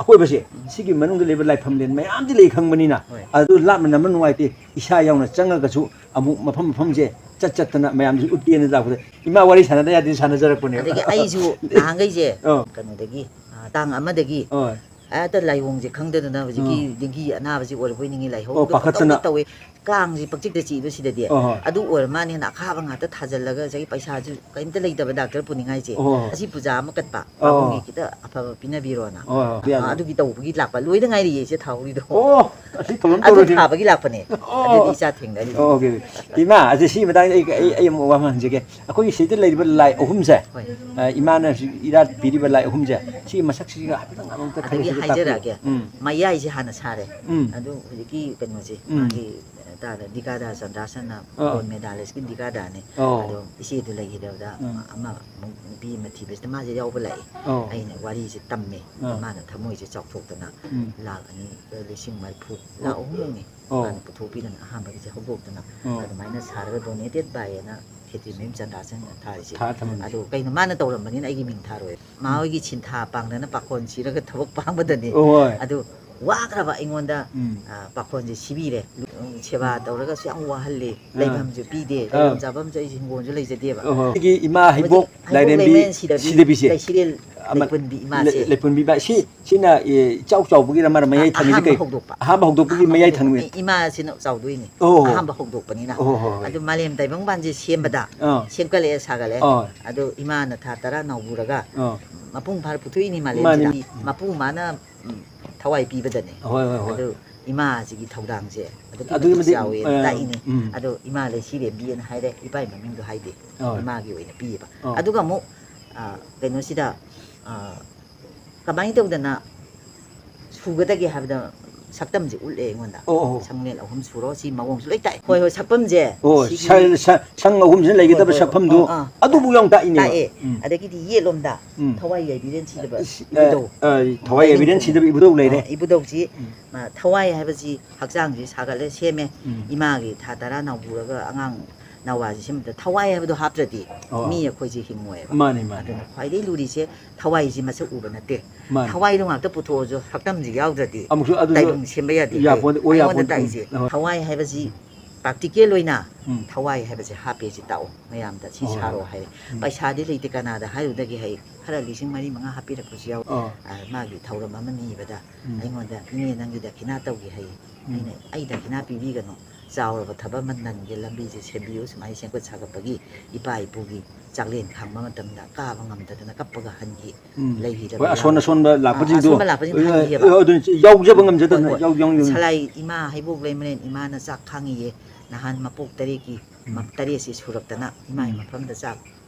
ꯑꯀꯣꯏꯕꯁꯦ, ꯎꯝ꯫ ꯁꯤꯒꯤ ꯃꯅꯨꯡꯗ ꯂꯩꯕ ꯂꯥꯏꯐꯝꯂꯦꯟ ꯃꯌꯥꯝꯗꯤ ꯂꯩ ꯈꯪꯕꯅꯤꯅ, ꯍꯣꯏ꯫ ꯑꯗꯨ ꯂꯥꯞꯅ ꯅꯝꯕ ꯅꯨꯡꯉꯥꯏꯇꯦ꯫ ꯏꯁꯥ ꯌꯥꯎꯅ ꯆꯪꯉꯒꯁꯨ ꯑꯃꯨꯛ ꯃꯐꯝ ꯃꯐꯝꯁꯦ ꯆꯠ ꯆꯠꯇꯅ ꯃꯌꯥꯝꯁꯨ ꯎꯠꯀꯦꯅ ꯂꯥꯛꯄꯗ, ꯏꯃꯥ ꯋꯥꯔꯤ ꯁꯥꯟꯅꯗ ꯌꯥꯗꯦ, ꯁꯥꯟꯅꯖꯔꯛꯄꯅꯦꯕ꯫ ꯑꯗꯒꯤ ꯑꯩꯁꯨ ꯅꯍꯥꯟꯈꯩꯁꯦ ꯑꯧ꯫ ꯀꯩꯅꯣꯗꯒꯤ, ꯑ, ꯇꯥꯡ ꯑꯃꯗꯒꯤ ꯑꯧ꯫ ꯍꯦꯛꯇ ꯂꯥꯏꯑꯣꯡꯁꯦ ꯈꯪꯗꯗꯅ ꯍꯧꯖꯤꯛꯀꯤ ꯑꯧ꯫ ꯗꯦꯡꯒꯤ ꯑꯅꯥꯕꯁꯤ ꯑꯣꯏꯔꯕꯣꯏ ꯅꯤꯡꯉꯤ, ꯑꯣ, ꯂꯥꯏꯍꯧꯗ ꯄꯥꯈꯠꯇꯅ꯫ ꯄꯪꯇꯧꯗ ꯇꯧꯋꯦ꯫ ꯀꯥꯡꯁꯤ ꯄꯪꯆꯤꯛꯇ ꯆꯤꯛꯏꯗꯣ ꯁꯤꯗꯗꯤ꯫ ꯑꯣ, ꯍꯣꯏ꯫ ꯑꯗꯨ ꯑꯣꯏꯔ ꯃꯥꯅꯦꯅ ꯑꯈꯥꯕ ꯉꯥꯛꯇ ꯊꯥꯖꯤꯜꯂꯒ ꯉꯁꯥꯏꯒꯤ ꯄꯩꯁꯥꯁꯨ ꯀꯔꯤꯝꯇ ꯂꯩꯇꯕ ꯗꯥꯛꯇꯔ ꯄꯨꯅꯤꯡꯉꯥꯏꯁꯦ꯫ ꯑꯣ, ꯍꯣꯏ꯫ ꯑꯁꯤ ꯄꯨꯖꯥ ꯑꯃ ꯀꯠꯄ, ꯑꯣ, ꯄꯥꯕꯨꯡꯒꯤ ꯍꯣꯏ꯫ ꯈꯤꯇ ꯑꯐꯕ ꯄꯤꯅꯕꯤꯔꯣꯅ꯫ ꯑꯣ, ꯍꯣꯏ, ꯍꯣꯏ꯫ ꯑ, ꯑꯗꯨꯒꯤ ꯇꯧꯕꯒꯤ ꯂꯥꯛꯄ꯫ ꯂꯣꯏꯗ ꯉꯥꯏꯔꯤꯌꯦ ꯏꯆꯦ ꯊꯥꯍꯧꯔꯤꯗꯣ꯫ ꯑꯣ, ꯑꯁꯤ ꯊꯧꯔꯝ ꯑꯗꯨ ꯇꯧꯔꯁꯤ꯫ ꯊꯥꯕꯒꯤ ꯂꯥꯛꯄꯅꯦ꯫ ꯑꯣ꯫ ꯑꯗꯨꯗꯤ ꯏꯆꯥ ꯊꯦꯡꯅꯔꯤ꯫ ꯑꯣ, ꯑꯣꯀꯦ, ꯑꯣꯀꯦ꯫ ꯏꯃꯥ, ꯑꯁꯤ ꯁꯤꯒꯤ ꯃꯇꯥꯡꯗ ꯑꯩ, ꯑꯩ, ꯑꯩ ꯑꯃꯨꯛ ꯋꯥ ꯑꯃ ꯍꯪꯖꯒꯦ꯫ ꯑꯩꯈꯣꯏꯒꯤ ꯁꯤꯗ ꯂꯩꯔꯤꯕ ꯂꯥꯏ ꯑꯍꯨꯝꯁꯦ, ꯍꯣꯏ꯫ ꯑ, ꯏꯃꯥꯅ ꯍꯧꯖꯤꯛ ꯏꯔꯥꯠ ꯄꯤꯔꯤꯕ ꯂꯥꯏ ꯑꯍꯨꯝꯁꯦ, ꯁꯤꯒꯤ ꯃꯁꯛꯁꯤꯒ ꯍꯥꯏꯐꯦꯠꯇꯪ ꯑꯃꯨꯛꯇ ꯑꯗꯒꯤ ꯈꯪꯉꯤꯁꯤꯒ ꯇꯥꯛꯄꯤꯌꯨ꯫ ꯍꯥꯏꯖꯔꯛꯑꯒꯦ꯫ ꯎꯝ꯫ ꯃꯌꯥꯏꯁꯦ ꯍꯥꯟꯅ ꯁꯥꯔꯦ꯫ ꯎꯝ꯫ ꯑꯗꯨ ꯍꯧꯖꯤꯛꯀꯤ ꯀꯩꯅꯣꯁꯦ, ꯎꯝ꯫ ꯃꯥꯒꯤ, ꯑ, ꯇꯥꯗ ꯗꯤꯒꯥꯗꯥ ꯆꯟꯗ꯭ꯔꯥꯁꯟꯅ ꯑꯥ꯫ ꯒꯣꯜ ꯃꯦꯗꯥꯂꯤꯁꯀꯤ ꯗꯤꯒꯥꯗꯥꯅꯦ꯫ ꯑꯣ꯫ ꯑꯗꯣ ꯏꯆꯦꯗꯨ ꯂꯩꯈꯤꯗꯕꯗ ꯎꯝ꯫ ꯑꯃ ꯑꯃꯨꯛ ꯅꯨꯄꯤ ꯑꯃ ꯊꯤꯕꯁꯤꯗ ꯃꯥꯁꯦ ꯌꯥꯎꯕ ꯂꯥꯛꯑꯦ꯫ ꯑꯣ꯫ ꯑꯩꯅ ꯋꯥꯔꯤꯁꯦ ꯇꯝꯃꯦ꯫ ꯑꯥ꯫ ꯃꯥꯅ ꯊꯃꯣꯏꯁꯦ ꯆꯥꯎꯊꯣꯛꯇꯅ ꯎꯝ꯫ ꯂꯥꯛ ꯑꯅꯤ ꯂꯤꯁꯤꯡ ꯃꯔꯤꯐꯨ ꯑꯣ꯫ ꯂꯥꯛ ꯑꯍꯨꯝꯃꯨꯛꯅꯤ꯫ ꯑꯣ꯫ ꯃꯥꯅ ꯄꯨꯊꯣꯛꯄꯤꯗꯅ ꯑꯍꯥꯟꯕꯒꯤꯁꯦ ꯍꯧꯗꯣꯛꯇꯅ ꯑꯣ꯫ ꯑꯗꯨꯃꯥꯏꯅ ꯁꯥꯔꯒ ꯗꯣꯅꯦꯇꯦꯠ ꯕꯥꯏ ꯑꯅ ꯈꯦꯇ꯭ꯔꯤ ꯃꯌꯨꯝ ꯆꯟꯗ꯭ꯔꯥꯁꯟꯅ ꯊꯥꯔꯤꯁꯦ꯫ ꯊꯥ ꯊꯝꯃꯝꯃꯤ꯫ ꯑꯗꯨ ꯀꯩꯅꯣ ꯃꯥꯅ ꯇꯧꯔꯝꯕꯅꯤꯅ ꯑꯩꯒꯤ ꯃꯤꯡ ꯊꯥꯔꯣꯏ꯫ ꯃꯥ ꯍꯣꯏꯒꯤ ꯁꯤꯟꯊꯥ ꯄꯥꯡꯗꯅ ꯄꯥꯈꯣꯟ ꯁꯤꯔꯒ ꯊꯕꯛ ꯄꯥꯡꯕꯗꯅꯤ꯫ ꯍꯣꯏ꯫ ꯑꯗꯨ ꯋꯥꯈ꯭ꯔꯕ ꯑꯩꯉꯣꯟꯗ ꯎꯝ꯫ ꯑ, ꯄꯥꯈꯣꯟꯁꯦ ꯁꯤꯕꯤꯔꯦ꯫ ꯎꯝ, ꯁꯦꯕꯥ ꯇꯧꯔꯒꯁꯨ ꯌꯥꯝ ꯋꯥꯍꯜꯂꯦ꯫ ꯑꯥ꯫ ꯂꯩꯐꯝꯁꯨ ꯄꯤꯗꯦ꯫ ꯑꯥ꯫ ꯂꯩꯐꯝ ꯆꯥꯐꯝꯁꯨ ꯑꯩꯁꯦ ꯍꯤꯡꯒꯣꯜꯁꯨ ꯂꯩꯖꯗꯦꯕ꯫ ꯑꯣꯍꯣ꯫ ꯑꯩꯒꯤ ꯏꯃꯥ ꯍꯩꯕꯣꯛ ꯍꯧꯖꯤꯛ ꯍꯩꯕꯣꯛ ꯂꯥꯏꯔꯦꯝꯕꯤ ꯂꯩꯃꯔꯦꯟ ꯁꯤꯗꯕꯤ, ꯁꯤꯗꯕꯤꯁꯦ꯫ ꯂꯩꯁꯤꯔꯦꯜ ꯑꯃ ꯂꯩꯄꯨꯟꯕꯤ ꯏꯃꯥꯁꯦ꯫ ꯂꯩ-, ꯂꯩꯄꯨꯟꯕꯤ ꯏꯃꯥ꯫ ꯁꯤ, ꯁꯤꯅ, ꯑꯦ, ꯏꯆꯥꯎ ꯆꯥꯎꯕꯒꯤꯔ ꯃꯔꯝ ꯃꯌꯥꯏ ꯊꯪꯉꯤꯁꯦ ꯑꯍꯥꯟꯕ ꯀꯩ? ꯍꯧꯗꯣꯛꯄ꯫ ꯑꯍꯥꯟꯕ ꯍꯧꯗꯣꯛꯄꯒꯤ ꯑꯍꯥꯟꯕ ꯃꯌꯥꯏ ꯍꯧꯗꯣꯛꯄ꯫ ꯊꯪꯉꯤ꯫ ꯑꯦ, ꯏꯃꯥꯁꯤꯅ ꯆꯥꯎꯗꯣꯏꯅꯤ꯫ ꯑꯣ꯫ ꯑꯍꯥꯟꯕ ꯍꯧꯗꯣꯛꯄꯅꯤꯅ꯫ ꯑꯣ, ꯍꯣꯏ, ꯍꯣꯏ꯫ ꯑꯗꯨ ꯃꯥꯂꯦꯝ ꯇꯥꯏꯕꯪꯕꯥꯟꯁꯦ ꯁꯦꯝꯕꯗ ꯑꯥ꯫ ꯁꯦꯝꯒꯠꯂꯛꯑꯦ, ꯁꯥꯒꯠꯂꯛꯑꯦ꯫ ꯑꯥ꯫ ꯑꯗꯣ ꯏꯃꯥꯅ ꯊꯥ ꯇꯔꯥ ꯅꯧꯕꯨꯔꯒ ꯑꯥ꯫ ꯃꯄꯨꯡ ꯐꯥꯅ ꯄꯨꯊꯣꯛꯏꯅꯤ ꯃꯥꯅꯤ, ꯃꯥꯂꯦꯝꯁꯤꯗ꯫ ꯃꯥꯅꯤ꯫ ꯎꯝ꯫ ꯃꯄꯨ ꯃꯥꯅ, ꯎꯝ, ꯊꯋꯥꯏ ꯄꯤꯕꯗꯅꯦ꯫ ꯍꯣꯏ, ꯍꯣꯏ, ꯍꯣꯏ꯫ ꯑꯗꯨ ꯏꯃꯥꯁꯤꯒꯤ ꯊꯧꯗꯥꯡꯁꯦ ꯑꯗꯨꯛꯀꯤ ꯑꯗꯨꯛꯀꯤ ꯃꯇꯤꯛ ꯃꯇꯤꯛ, ꯆꯥꯎꯋꯦ ꯑ, ꯇꯥꯛꯏꯅꯤ꯫ ꯎꯝ꯫ ꯑꯗꯣ ꯏꯃꯥ ꯂꯩꯁꯤꯔꯦꯝꯕꯤꯑꯅ ꯍꯥꯏꯔꯦ, ꯏꯄꯥꯒꯤ ꯃꯃꯤꯡꯗꯣ ꯍꯥꯏꯗꯦ꯫ ꯑꯣ꯫ ꯏꯃꯥꯒꯤ ꯑꯣꯏꯅ ꯄꯤꯌꯦꯕ꯫ ꯑꯣ꯫ ꯑꯗꯨꯒ ꯑꯃꯨꯛ, ꯑ, ꯀꯩꯅꯣꯁꯤꯗ, ꯑ, ꯀꯃꯥꯏꯅ ꯇꯧꯗꯅ ꯁꯨꯒꯗꯒꯦ ꯍꯥꯏꯕꯗ ꯁꯛꯇꯝꯁꯦ ꯎꯠꯂꯦ ꯑꯩꯉꯣꯟꯗ꯫ ꯑꯣ, ꯑꯣ꯫ ꯁꯪꯂꯦꯟ ꯑꯍꯨꯝ ꯁꯨꯔꯣ, ꯁꯤ ꯃꯑꯣꯡꯁꯨ ꯂꯣꯏ ꯇꯥꯛꯑꯦ꯫ ꯍꯣꯏ, ꯍꯣꯏ, ꯁꯛꯐꯝꯁꯦ ꯑꯣ, ꯁꯤꯒꯤ ꯁ-, ꯁ-, ꯁꯪ ꯑꯍꯨꯝꯁꯤꯅ ꯂꯩꯒꯗꯕ ꯍꯣꯏ, ꯍꯣꯏ, ꯁꯛꯐꯝꯗꯨ ꯑꯥ, ꯑꯥ, ꯑꯗꯨꯕꯨ ꯌꯥꯝ ꯇꯥꯛꯏꯅꯦꯕ꯫ ꯇꯥꯛꯑꯦ꯫ ꯎꯝ꯫ ꯑꯗꯒꯤꯗꯤ ꯌꯦꯠꯂꯣꯝꯗ ꯎꯝ꯫ ꯊꯋꯥꯏ ꯌꯥꯏꯕꯤꯔꯦꯟ ꯁꯤꯗꯕ ꯑ, ꯏꯕꯨꯙꯧ꯫ ꯑ, ꯊꯋꯥꯏ ꯌꯥꯏꯕꯤꯔꯦꯟ ꯁꯤꯗꯕ ꯏꯕꯨꯙꯧ ꯂꯩꯔꯦ꯫ ꯑꯥ, ꯏꯕꯨꯙꯧꯁꯤ, ꯎꯝ꯫ ꯃꯥ, ꯊꯋꯥꯏ ꯍꯥꯏꯕꯁꯤ ꯍꯛꯆꯥꯡꯁꯤ ꯁꯥꯒꯠꯂꯦ, ꯁꯦꯝꯃꯦ꯫ ꯎꯝ꯫ ꯏꯃꯥꯒꯤ ꯊꯥ ꯇꯔꯥ ꯅꯧꯕꯨꯔꯒ ꯑꯉꯥꯡ ꯅꯋꯥꯁꯤ ꯁꯦꯝꯕꯗ ꯊꯋꯥꯏ ꯍꯥꯏꯕꯗꯣ ꯍꯥꯞꯇ꯭ꯔꯗꯤ ꯑꯣ꯫ ꯃꯤ ꯑꯩꯈꯣꯏꯁꯦ ꯍꯤꯡꯉꯣꯏꯕ꯫ ꯃꯥꯅꯤ, ꯃꯥꯅꯤ, ꯑꯗꯨꯅ ꯃꯥꯅꯤ꯫ ꯈ꯭ꯋꯥꯏꯗꯒꯤ ꯂꯨꯔꯤꯁꯦ ꯊꯋꯥꯏꯁꯤ ꯃꯁꯛ ꯎꯕ ꯅꯠꯇꯦ꯫ ꯃꯥꯅꯤ꯫ ꯊꯋꯥꯏꯗꯣ ꯉꯥꯛꯇ ꯄꯨꯊꯣꯛꯑꯁꯨ ꯁꯛꯇꯝꯁꯤ ꯌꯥꯎꯗ꯭ꯔꯗꯤ ꯑꯃꯨꯛꯁꯨ ꯑꯗꯨꯁꯨ ꯇꯥꯏꯕꯪ ꯁꯦꯝꯕ ꯌꯥꯗꯦ ꯍꯥꯏ꯫ ꯌꯥꯄꯣꯟ-, ꯑꯣꯏ ꯑꯩꯉꯣꯟꯗ ꯌꯥꯄꯣꯟ-, ꯇꯥꯛꯏꯁꯦ ꯎꯝ, ꯍꯣꯏ꯫ ꯊꯋꯥꯏ ꯍꯥꯏꯕꯁꯤ practical ꯑꯣꯏꯅ ꯎꯝ꯫ ꯊꯋꯥꯏ ꯍꯥꯏꯕꯁꯦ ꯍꯥꯞꯄꯦ ꯁꯤ ꯇꯥꯛꯑꯣ ꯃꯌꯥꯝꯗ ꯁꯤ ꯍꯣꯏ, ꯍꯣꯏ, ꯁꯥꯔꯣ ꯍꯣꯏ꯫ ꯍꯥꯏꯔꯦ꯫ ꯎꯝ꯫ ꯄꯩꯁꯥꯗꯤ ꯂꯩꯇꯦ ꯀꯅꯥꯗ ꯍꯥꯏꯔꯨꯗꯒꯦ ꯍꯥꯏ꯫ ꯈꯔ ꯂꯤꯁꯤꯡ ꯃꯔꯤ ꯃꯉꯥ ꯍꯥꯞꯄꯤꯔꯛꯄꯁꯨ ꯌꯥꯎ꯫ ꯑꯣ꯫ ꯑ, ꯃꯥꯒꯤ ꯊꯧꯔꯝ ꯑꯃ ꯅꯤꯕꯗ ꯎꯝ꯫ ꯑꯩꯉꯣꯟꯗ "ꯏꯅꯦ ꯅꯪꯒꯤ ꯗꯈꯤꯅꯥ ꯇꯧꯒꯦ" ꯍꯥꯏꯌꯦ꯫ ꯎꯝ꯫ ꯑꯩꯅ "ꯑꯩ ꯗꯈꯤꯅꯥ ꯄꯤꯕꯤꯒꯅꯨ, ꯆꯥꯎꯔꯕ ꯊꯕꯛ ꯑꯃ ꯅꯟꯒꯦ, ꯂꯝꯕꯤꯁꯦ ꯁꯦꯝꯕꯤꯌꯨ, ꯁꯨꯃꯥꯏꯅ ꯁꯦꯝꯒꯠ ꯁꯥꯒꯠꯄꯒꯤ ꯏꯄꯥ ꯏꯄꯨꯒꯤ ꯆꯥꯛꯂꯦꯟ ꯈꯥꯡꯕ ꯃꯇꯝꯗ ꯀꯥꯕ ꯉꯝꯗꯗꯅ ꯀꯞꯄꯒ ꯍꯟꯈꯤ", ꯎꯝ꯫ ꯂꯩꯈꯤꯗꯕ ꯍꯣꯏ, ꯑꯁꯣꯟ ꯌꯥꯎ-, ꯑꯁꯣꯟꯕ ꯑ, ꯂꯥꯛꯄꯁꯤꯡꯗꯣ꯫ ꯑꯁꯣꯟꯕ ꯂꯥꯛꯄꯁꯤꯡꯗꯣ ꯑ, ꯍꯟꯈꯤꯑꯕ꯫ ꯑ, ꯑꯗꯨꯅ ꯌꯥꯎꯖꯕ ꯉꯝꯖꯗꯅ, ꯍꯣꯏ, ꯍꯣꯏ꯫ ꯌꯥꯎ-, ꯌꯥꯎ-, ꯌꯥꯎ-, ꯁꯂꯥꯏ ꯏꯃꯥ ꯍꯩꯕꯣꯛ ꯂꯩꯃꯔꯦꯟ ꯏꯃꯥꯅ ꯆꯥꯛ ꯈꯥꯡꯉꯤꯌꯦ꯫ ꯅꯍꯥꯟ ꯃꯄꯣꯛ ꯇꯔꯦꯠꯀꯤ, ꯎꯝ꯫ ꯃ-, ꯇꯔꯦꯠꯁꯤ ꯁꯨꯔꯛꯇꯅ ꯏꯃꯥꯒꯤ ꯎꯝ꯫ ꯃꯐꯝꯗ ꯆꯥꯛ,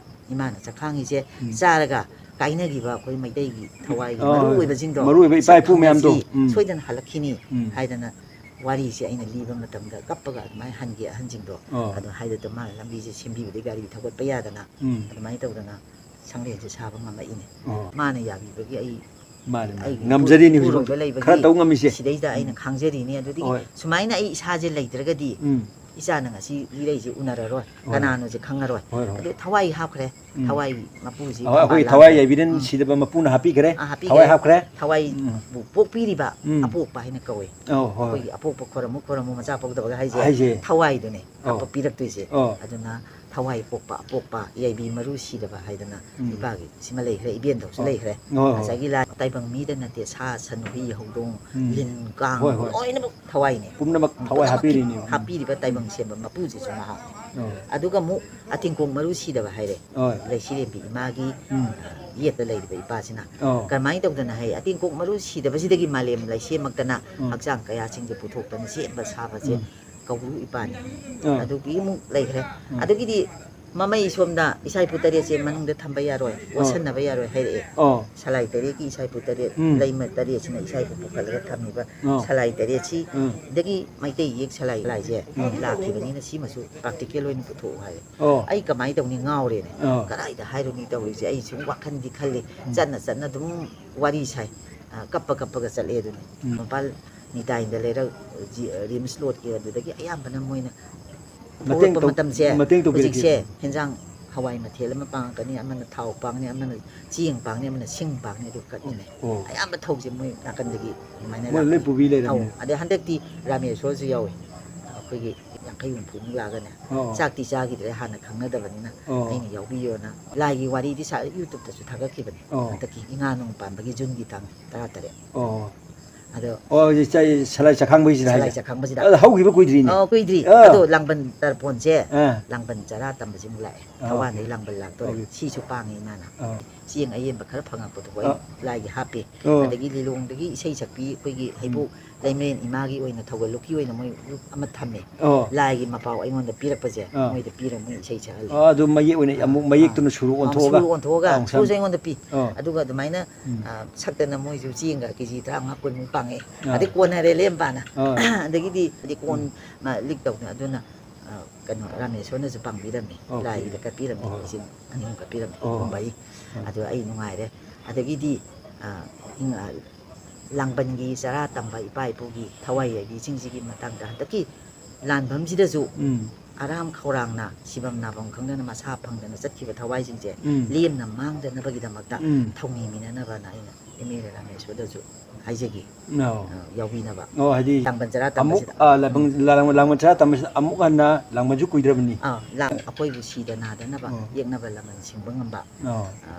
ꯏꯃꯥꯅ ꯆꯥꯛ ꯈꯥꯡꯉꯤꯁꯦ ꯎꯝ꯫ ꯆꯥꯔꯒ ꯀꯥꯏꯅꯈꯤꯕ ꯑꯩꯈꯣꯏ ꯃꯩꯇꯩꯒꯤ ꯊꯋꯥꯏꯒꯤ ꯑ, ꯃꯔꯨ ꯑꯣꯏꯕꯁꯤꯡꯗꯣ ꯃꯔꯨ ꯑꯣꯏꯕ ꯏꯄꯥ ꯏꯄꯨ ꯃꯌꯥꯝꯗꯣ꯫ ꯆꯥꯛꯈꯪꯕꯁꯤ ꯎꯝ꯫ ꯁꯣꯏꯗꯅ ꯍꯜꯂꯛꯈꯤꯅꯤ ꯎꯝ꯫ ꯍꯥꯏꯗꯅ ꯋꯥꯔꯤꯁꯦ ꯑꯩꯅ ꯂꯤꯕ ꯃꯇꯝꯗ ꯀꯞꯄꯒ ꯑꯗꯨꯃꯥꯏꯅ ꯍꯟꯒꯦ ꯑꯍꯟꯁꯤꯡꯗꯣ꯫ ꯑꯣ꯫ ꯑꯗꯣ ꯍꯥꯏꯗꯨꯗ ꯃꯥꯅ ꯂꯝꯕꯤꯁꯦ ꯁꯦꯝꯕꯤꯕꯗꯒꯤ ꯒꯥꯔꯤ ꯊꯧꯒꯠꯄ ꯌꯥꯗꯅ ꯎꯝ꯫ ꯑꯗꯨꯃꯥꯏꯅ ꯇꯧꯗꯅ ꯁꯪꯂꯦꯟꯁꯦ ꯁꯥꯕ ꯉꯝꯃꯛꯏꯅꯦ꯫ ꯑꯣ꯫ ꯃꯥꯅ ꯌꯥꯕꯤꯕꯒꯤ ꯑꯩ ꯃꯥꯅꯦ, ꯃꯥꯅꯦ꯫ ꯑꯩꯒꯤ ꯉꯝꯖꯔꯤꯅꯤ ꯍꯧꯖꯤꯛ ꯏꯄꯨꯔꯣꯏꯕ ꯂꯩꯕꯒꯤ ꯈꯔ ꯇꯧ ꯉꯝꯃꯤꯁꯦ꯫ ꯁꯤꯗꯩꯗ ꯑꯩꯅ ꯎꯝ꯫ ꯈꯥꯡꯖꯔꯤꯅꯤ꯫ ꯑꯗꯨꯗꯒꯤ ꯍꯣꯏ꯫ ꯁꯨꯃꯥꯏꯅ ꯑꯩ ꯏꯁꯥꯁꯦ ꯂꯩꯇ꯭ꯔꯒꯗꯤ ꯎꯝ꯫ ꯏꯆꯥꯅ ꯉꯁꯤ ꯏꯔꯩꯁꯦ ꯎꯅꯔꯔꯣꯏ꯫ ꯍꯣꯏ꯫ ꯀꯅꯥꯅꯣꯁꯦ ꯈꯪꯉꯔꯣꯏ꯫ ꯍꯣꯏ, ꯍꯣꯏ꯫ ꯑꯗꯨ ꯊꯋꯥꯏ ꯍꯥꯞꯈ꯭ꯔꯦ꯫ ꯎꯝ꯫ ꯊꯋꯥꯏ ꯃꯄꯨꯁꯤ ꯑꯍꯣꯏ, ꯑꯩꯈꯣꯏ ꯃꯄꯥꯟ ꯊꯋꯥꯏ ꯂꯥꯝꯈ꯭ꯔꯦ꯫ ꯌꯥꯏꯕꯤꯔꯦꯟ ꯎꯝ꯫ ꯁꯤꯗꯕ ꯃꯄꯨꯅ ꯍꯥꯞꯄꯤꯈ꯭ꯔꯦ꯫ ꯑꯥ, ꯍꯥꯞꯄꯤꯈ꯭ꯔꯦ꯫ ꯊꯋꯥꯏ ꯍꯥꯞꯈ꯭ꯔꯦ꯫ ꯎꯝ꯫ ꯊꯋꯥꯏꯕꯨ ꯄꯣꯛꯄꯤꯔꯤꯕ ꯎꯝ꯫ ꯑꯄꯣꯛꯄ ꯍꯥꯏꯅ ꯀꯧꯋꯦ꯫ ꯑꯧ, ꯍꯣꯏ꯫ ꯑꯩꯈꯣꯏꯒꯤ ꯑꯄꯣꯛꯄ ꯈꯣꯏꯔꯝꯃꯨ, ꯈꯣꯏꯔꯝꯃꯨ ꯃꯆꯥ ꯄꯣꯛꯇꯕꯒ ꯍꯥꯏꯁꯦ ꯍꯥꯏꯁꯦ꯫ ꯊꯋꯥꯏꯗꯨꯅꯦ ꯑꯧ꯫ ꯍꯥꯞꯄ ꯄꯤꯔꯛꯇꯣꯏꯁꯦ꯫ ꯑꯧ꯫ ꯑꯗꯨꯅ ꯊꯋꯥꯏ ꯄꯣꯛꯄ ꯑꯄꯣꯛꯄ ꯌꯥꯏꯕꯤ ꯃꯔꯨ ꯁꯤꯗꯕ ꯍꯥꯏꯗꯅ ꯎꯝ꯫ ꯏꯄꯥꯒꯤ ꯁꯤꯃ ꯂꯩꯈ꯭ꯔꯦ, ꯏꯕꯦꯟꯗꯧꯁꯨ ꯑꯧ꯫ ꯂꯩꯈ꯭ꯔꯦ꯫ ꯑꯧ, ꯑꯧ꯫ ꯉꯁꯥꯏꯒꯤ ꯂꯥꯏ ꯇꯥꯏꯕꯪ ꯃꯤꯗ ꯅꯠꯇꯦ, ꯁꯥ ꯁꯟ ꯍꯨꯏ ꯍꯧꯗꯣꯡ ꯎꯝ꯫ ꯂꯤꯟ ꯀꯥꯡ ꯍꯣꯏ, ꯍꯣꯏ꯫ ꯂꯣꯏꯅꯃꯛ ꯊꯋꯥꯏꯅꯦ꯫ ꯄꯨꯝꯅꯃꯛ ꯊꯋꯥꯏ ꯄꯨꯝꯅꯃꯛꯀꯤ ꯍꯥꯞꯄꯤꯔꯤꯅꯦꯕ꯫ ꯍꯥꯞꯄꯤꯔꯤꯕ ꯇꯥꯏꯕꯪ ꯁꯦꯝꯕ ꯃꯄꯨꯁꯤꯁꯨ ꯃꯍꯥꯛꯅꯤ꯫ ꯑꯧ꯫ ꯑꯗꯨꯒ ꯑꯃꯨꯛ ꯑꯇꯤꯡꯀꯣꯡ ꯃꯔꯨ ꯁꯤꯗꯕ ꯍꯥꯏꯔꯦ꯫ ꯍꯣꯏ꯫ ꯂꯩꯁꯤꯔꯦꯝꯕꯤ ꯏꯃꯥꯒꯤ ꯎꯝ꯫ ꯌꯦꯠꯇ ꯂꯩꯔꯤꯕ ꯏꯄꯥꯁꯤꯅ ꯑꯧ꯫ ꯀꯔꯝꯍꯥꯏꯅ ꯇꯧꯗꯅ ꯍꯥꯏ, ꯑꯇꯤꯡꯀꯣꯡ ꯃꯔꯨ ꯁꯤꯗꯕꯁꯤꯗꯒꯤ ꯃꯥꯂꯦꯝ ꯂꯩꯁꯦꯝꯃꯛꯇꯅ ꯎꯝ꯫ ꯍꯛꯆꯥꯡ ꯀꯌꯥꯁꯤꯡꯁꯦ ꯄꯨꯊꯣꯛꯇꯅ ꯁꯦꯝꯕ ꯁꯥꯕꯁꯦ ꯎꯝ꯫ ꯀꯧꯕ꯭ꯔꯨ ꯏꯄꯥꯅꯤ꯫ ꯑꯥ꯫ ꯑꯗꯨꯒꯤ ꯑꯃꯨꯛ ꯂꯩꯈ꯭ꯔꯦ꯫ ꯎꯝ꯫ ꯑꯗꯒꯤꯗꯤ ꯃꯃꯩ ꯁꯣꯝꯗ ꯏꯁꯥ ꯏꯄꯨ ꯇꯔꯦꯠꯁꯦ ꯃꯅꯨꯡꯗ ꯊꯝꯕ ꯌꯥꯔꯣꯏ, ꯑꯣ꯫ ꯑꯣꯠꯁꯟꯅꯕ ꯌꯥꯔꯣꯏ ꯍꯥꯏꯔꯛꯑꯦ꯫ ꯑꯣ꯫ ꯁꯂꯥꯏ ꯇꯔꯦꯠꯀꯤ ꯏꯁꯥ ꯏꯄꯨ ꯇꯔꯦꯠ, ꯎꯝ꯫ ꯂꯩꯃ ꯇꯔꯦꯠꯁꯤꯅ ꯏꯁꯥ ꯏꯄꯨ ꯄꯨꯈꯠꯂꯒ ꯊꯝꯃꯤꯕ ꯑꯣ꯫ ꯁꯂꯥꯏ ꯇꯔꯦꯠꯁꯤ ꯎꯝ꯫ ꯗꯒꯤ ꯃꯩꯇꯩ ꯌꯦꯛ ꯁꯂꯥꯏ ꯂꯥꯏꯁꯦ ꯑꯣ꯫ ꯂꯥꯛꯈꯤꯕꯅꯤꯅ ꯁꯤꯃꯁꯨ ꯄ꯭ꯔꯥꯛꯇꯤꯀꯦꯜ ꯑꯣꯏꯅ ꯄꯨꯊꯣꯛꯎ ꯍꯥꯏꯔꯦ꯫ ꯑꯣ꯫ ꯑꯩ ꯀꯃꯥꯏꯅ ꯇꯧꯅꯤ, ꯉꯥꯎꯔꯦꯅꯦ꯫ ꯑꯣ꯫ ꯀꯗꯥꯏꯗ ꯍꯥꯏꯔꯨꯅꯤ ꯇꯧꯔꯤꯁꯦ, ꯑꯩ ꯁꯨꯝ ꯋꯥꯈꯜꯗꯤ ꯈꯜꯂꯤ꯫ ꯎꯝ꯫ ꯆꯠꯅ ꯆꯠꯅ ꯑꯗꯨꯝ ꯋꯥꯔꯤ ꯁꯥꯏ꯫ ꯑ, ꯀꯞꯄ ꯀꯞꯄꯒ ꯆꯠꯂꯦ ꯑꯗꯨꯅꯤ꯫ ꯎꯝ꯫ ꯃꯄꯥꯜ ꯅꯤꯇꯥꯏꯟꯗ ꯂꯩꯔꯛ, ꯖꯤ-, ꯔꯤꯝꯁ ꯂꯣꯠꯀꯤ ꯑꯗꯨꯗꯒꯤ ꯑꯌꯥꯝꯕꯅ ꯃꯣꯏꯅ ꯃꯇꯦꯡ ꯊꯣꯛꯂꯛꯄ ꯇꯧ-, ꯃꯇꯝꯁꯦ ꯃꯇꯦꯡ ꯍꯧꯖꯤꯛꯁꯦ ꯇꯧꯕꯤꯔꯛꯈꯤꯕ꯫ ꯍꯦꯟꯖꯥꯡ ꯍꯋꯥꯏ ꯃꯊꯦꯜ ꯑꯃ ꯄꯥꯡꯉꯛꯀꯅꯤ, ꯑꯃꯅ ꯊꯥꯎ ꯄꯥꯡꯅꯤ, ꯑꯃꯅ ꯆꯦꯡ ꯄꯥꯡꯅꯤ, ꯑꯃꯅ ꯁꯤꯡ ꯄꯥꯡꯅꯤ, ꯑꯗꯨ ꯀꯠꯃꯤꯟꯅꯩ꯫ ꯑꯣ꯫ ꯑꯌꯥꯝꯕ ꯊꯧꯁꯦ ꯃꯣꯏ ꯅꯥꯀꯟꯗꯒꯤ ꯑꯗꯨꯃꯥꯏꯅ ꯃꯣꯏ ꯂꯣꯏ ꯂꯥꯛꯄꯅꯤ꯫ ꯄꯨꯕꯤ ꯂꯩꯔꯝꯃꯦ꯫ ꯑꯧ꯫ ꯑꯗꯩ ꯍꯟꯗꯛꯇꯤ ꯔꯥꯃꯦꯁꯣꯔꯁꯨ ꯌꯥꯎꯋꯦ꯫ ꯑꯩꯈꯣꯏꯒꯤ ꯌꯥꯡꯈꯩ ꯍꯨꯝꯐꯨꯃꯨꯛ ꯂꯥꯛꯑꯒꯅꯦ꯫ ꯑꯣ꯫ ꯆꯥꯛꯇꯤ ꯆꯥꯈꯤꯗ꯭ꯔꯦ, ꯍꯥꯟꯅ ꯈꯪꯅꯗꯕꯅꯤꯅ ꯑꯣ꯫ ꯑꯩꯅ ꯌꯥꯎꯕꯤꯌꯣꯅ꯫ ꯂꯥꯏꯒꯤ ꯋꯥꯔꯤꯗꯤ ꯁꯥ-, YouTube-ꯇꯁꯨ ꯊꯥꯒꯠꯈꯤꯕꯅꯤ꯫ ꯑꯣ꯫ ꯍꯟꯗꯛꯀꯤ ꯏꯉꯥ ꯅꯣꯡ ꯄꯥꯟꯕꯒꯤ ꯖꯨꯟꯒꯤ ꯇꯥꯡ ꯇꯔꯥꯇꯔꯦꯠ꯫ ꯑꯣ꯫ ꯑꯗꯣ ꯑꯣ, ꯍꯧꯖꯤꯛ ꯆꯩ-, ꯁꯂꯥꯏ ꯆꯈꯥꯡꯕꯒꯤꯁꯤꯗ ꯁꯂꯥꯏ ꯍꯥꯏꯁꯦ? ꯆꯈꯥꯡꯕꯁꯤꯗ꯫ ꯑꯗꯣ ꯍꯧꯈꯤꯕ ꯀꯨꯏꯗ꯭ꯔꯤꯅꯦ꯫ ꯑꯣ, ꯀꯨꯏꯗ꯭ꯔꯤ꯫ ꯑꯥ꯫ ꯑꯗꯣ ꯂꯥꯡꯕꯟ ꯇꯔꯄꯣꯟꯁꯦ, ꯑꯥ꯫ ꯂꯥꯡꯕꯟ ꯆꯔꯥ ꯇꯝꯕꯁꯤꯃꯨꯛ ꯂꯥꯛꯑꯦ꯫ ꯑꯥ꯫ ꯊꯧꯕꯥꯜꯗꯒꯤ ꯂꯥꯡꯕꯟ ꯂꯥꯛꯇꯣꯔꯦ꯫ ꯑꯣꯀꯦ꯫ ꯁꯤꯁꯨ ꯄꯥꯡꯉꯦ ꯏꯃꯥꯅ꯫ ꯑꯥ꯫ ꯆꯦꯡ ꯑꯌꯦꯟꯕ ꯈꯔ ꯐꯪꯉꯛꯄꯗꯨꯕꯨ ꯑꯩ ꯑꯥ꯫ ꯂꯥꯏꯒꯤ ꯍꯥꯞꯄꯦ꯫ ꯑꯣ꯫ ꯑꯗꯒꯤ ꯂꯤꯂꯣꯡꯗꯒꯤ ꯏꯁꯩ ꯁꯛꯄꯤ ꯑꯩꯈꯣꯏꯒꯤ ꯎꯝ꯫ ꯍꯩꯕꯣꯛ ꯂꯩꯃꯔꯦꯟ ꯏꯃꯥꯒꯤ ꯑꯣꯏꯅ ꯊꯧꯒꯜꯂꯨꯞꯀꯤ ꯑꯣꯏꯅ ꯃꯣꯏ ꯒ꯭ꯔꯨꯞ ꯑꯃ ꯊꯝꯃꯦ꯫ ꯑꯣ꯫ ꯂꯥꯏꯒꯤ ꯃꯄꯥꯎ ꯑꯩꯉꯣꯟꯗ ꯄꯤꯔꯛꯄꯁꯦ ꯑꯥ꯫ ꯃꯣꯏꯗ ꯄꯤꯔ ꯃꯣꯏ ꯏꯁꯩ ꯁꯛꯍꯜꯂꯦ꯫ ꯑꯥ, ꯑꯗꯨ ꯃꯌꯦꯛ ꯑꯣꯏꯅ ꯑꯥ, ꯑꯃꯨꯛ ꯑꯥ꯫ ꯃꯌꯦꯛꯇꯨꯅ ꯁꯨꯔ ꯑꯥ, ꯑꯣꯟꯊꯣꯛꯑꯒ? ꯁꯨꯔ ꯑꯣꯟꯊꯣꯛꯑꯒ ꯑꯥ, ꯁꯨꯔꯁꯦ ꯑꯩꯉꯣꯟꯗ ꯄꯤ꯫ ꯑꯥ꯫ ꯑꯗꯨꯒ ꯑꯗꯨꯃꯥꯏꯅ, ꯎꯝ꯫ ꯑꯥ, ꯁꯛꯇꯅ ꯃꯣꯏꯁꯨ ꯆꯦꯡꯒ ꯀꯦ ꯖꯤ ꯇꯔꯥꯃꯉꯥ ꯀꯨꯟꯃꯨꯛ ꯄꯥꯡꯉꯛꯑꯦ꯫ ꯑꯥ꯫ ꯑꯗꯩ ꯀꯣꯟꯅꯔꯦ ꯂꯦꯝꯕꯥꯅ꯫ ꯑꯥ꯫ ꯑꯗꯒꯤꯗꯤ ꯍꯥꯏꯗꯤ ꯀꯣꯟ, ꯎꯝ꯫ ꯃ-, ꯂꯤꯛ ꯇꯧꯗꯅ ꯑꯗꯨꯅ, ꯑꯥ, ꯀꯩꯅꯣ ꯔꯥꯃꯦꯁꯣꯔꯅꯁꯨ ꯄꯥꯡꯕꯤꯔꯝꯃꯦ꯫ ꯑꯣꯀꯦ꯫ ꯂꯥꯏꯒꯤꯗ ꯀꯠꯄꯤꯔꯝꯃꯦ꯫ ꯑꯣ꯫ ꯂꯤꯁꯤꯡ ꯑꯅꯤ ꯑꯍꯨꯝ ꯀꯠꯄꯤꯔꯝꯃꯦ ꯑꯣ꯫ ꯀꯨꯝꯕꯩ꯫ ꯑꯥ꯫ ꯑꯗꯨ ꯑꯩ ꯅꯨꯡꯉꯥꯏꯔꯦ꯫ ꯑꯗꯒꯤꯗꯤ, ꯑꯥ, ꯏꯪ-, ꯑꯥ, ꯂꯥꯡꯕꯟꯒꯤ ꯆꯔꯥ ꯇꯝꯕ ꯏꯄꯥ ꯏꯄꯨꯒꯤ ꯊꯋꯥꯏ ꯌꯥꯏꯕꯤꯁꯤꯡꯁꯤꯒꯤ ꯃꯇꯥꯡꯗ ꯍꯟꯗꯛꯀꯤ ꯂꯥꯟꯐꯝꯁꯤꯗꯁꯨ ꯎꯝ꯫ ꯑꯔꯥꯝ ꯈꯧꯔꯥꯡꯅ ꯁꯤꯐꯝ ꯅꯥꯐꯝ ꯈꯪꯗꯅ ꯃꯁꯥ ꯐꯪꯗꯅ ꯆꯠꯈꯤꯕ ꯊꯋꯥꯏꯁꯤꯡꯁꯦ ꯎꯝ꯫ ꯂꯦꯝꯅ ꯃꯥꯡꯗꯅꯕꯒꯤꯗꯃꯛꯇ ꯎꯝ꯫ ꯊꯧꯅꯤꯃꯤꯟꯅꯅꯕꯅ ꯑꯩꯅ ꯑꯦꯝ ꯑꯦꯜ ꯑꯦ ꯔꯥꯃꯦꯁꯣꯔꯗꯁꯨ ꯍꯥꯏꯖꯒꯦ꯫ ꯑꯣ꯫ ꯑ, ꯌꯥꯎꯕꯤꯅꯕ꯫ ꯑꯣ, ꯍꯥꯏꯗꯤ ꯂꯥꯡꯕꯟ ꯆꯔꯥ ꯑꯃꯨꯛ, ꯇꯝꯕꯁꯤꯗ꯫ ꯑ, ꯂꯥꯡꯕꯟ, ꯎꯝ꯫ ꯂꯥꯡꯕꯟ, ꯂꯥꯡꯕꯟ ꯆꯔꯥ ꯇꯝꯕꯁꯤꯗ ꯑꯃꯨꯛ ꯍꯟꯅ ꯂꯥꯡꯕꯟꯁꯨ ꯀꯨꯏꯗ꯭ꯔꯕꯅꯤ꯫ ꯑꯥ, ꯂꯥꯡ-, ꯑꯩꯈꯣꯏꯕꯨ ꯁꯤꯗ ꯅꯥꯗꯅꯕ ꯑꯣ꯫ ꯌꯦꯛꯅꯕ ꯂꯃꯟ ꯁꯤꯡꯕ ꯉꯝꯕ, ꯑꯣ꯫ ꯑ,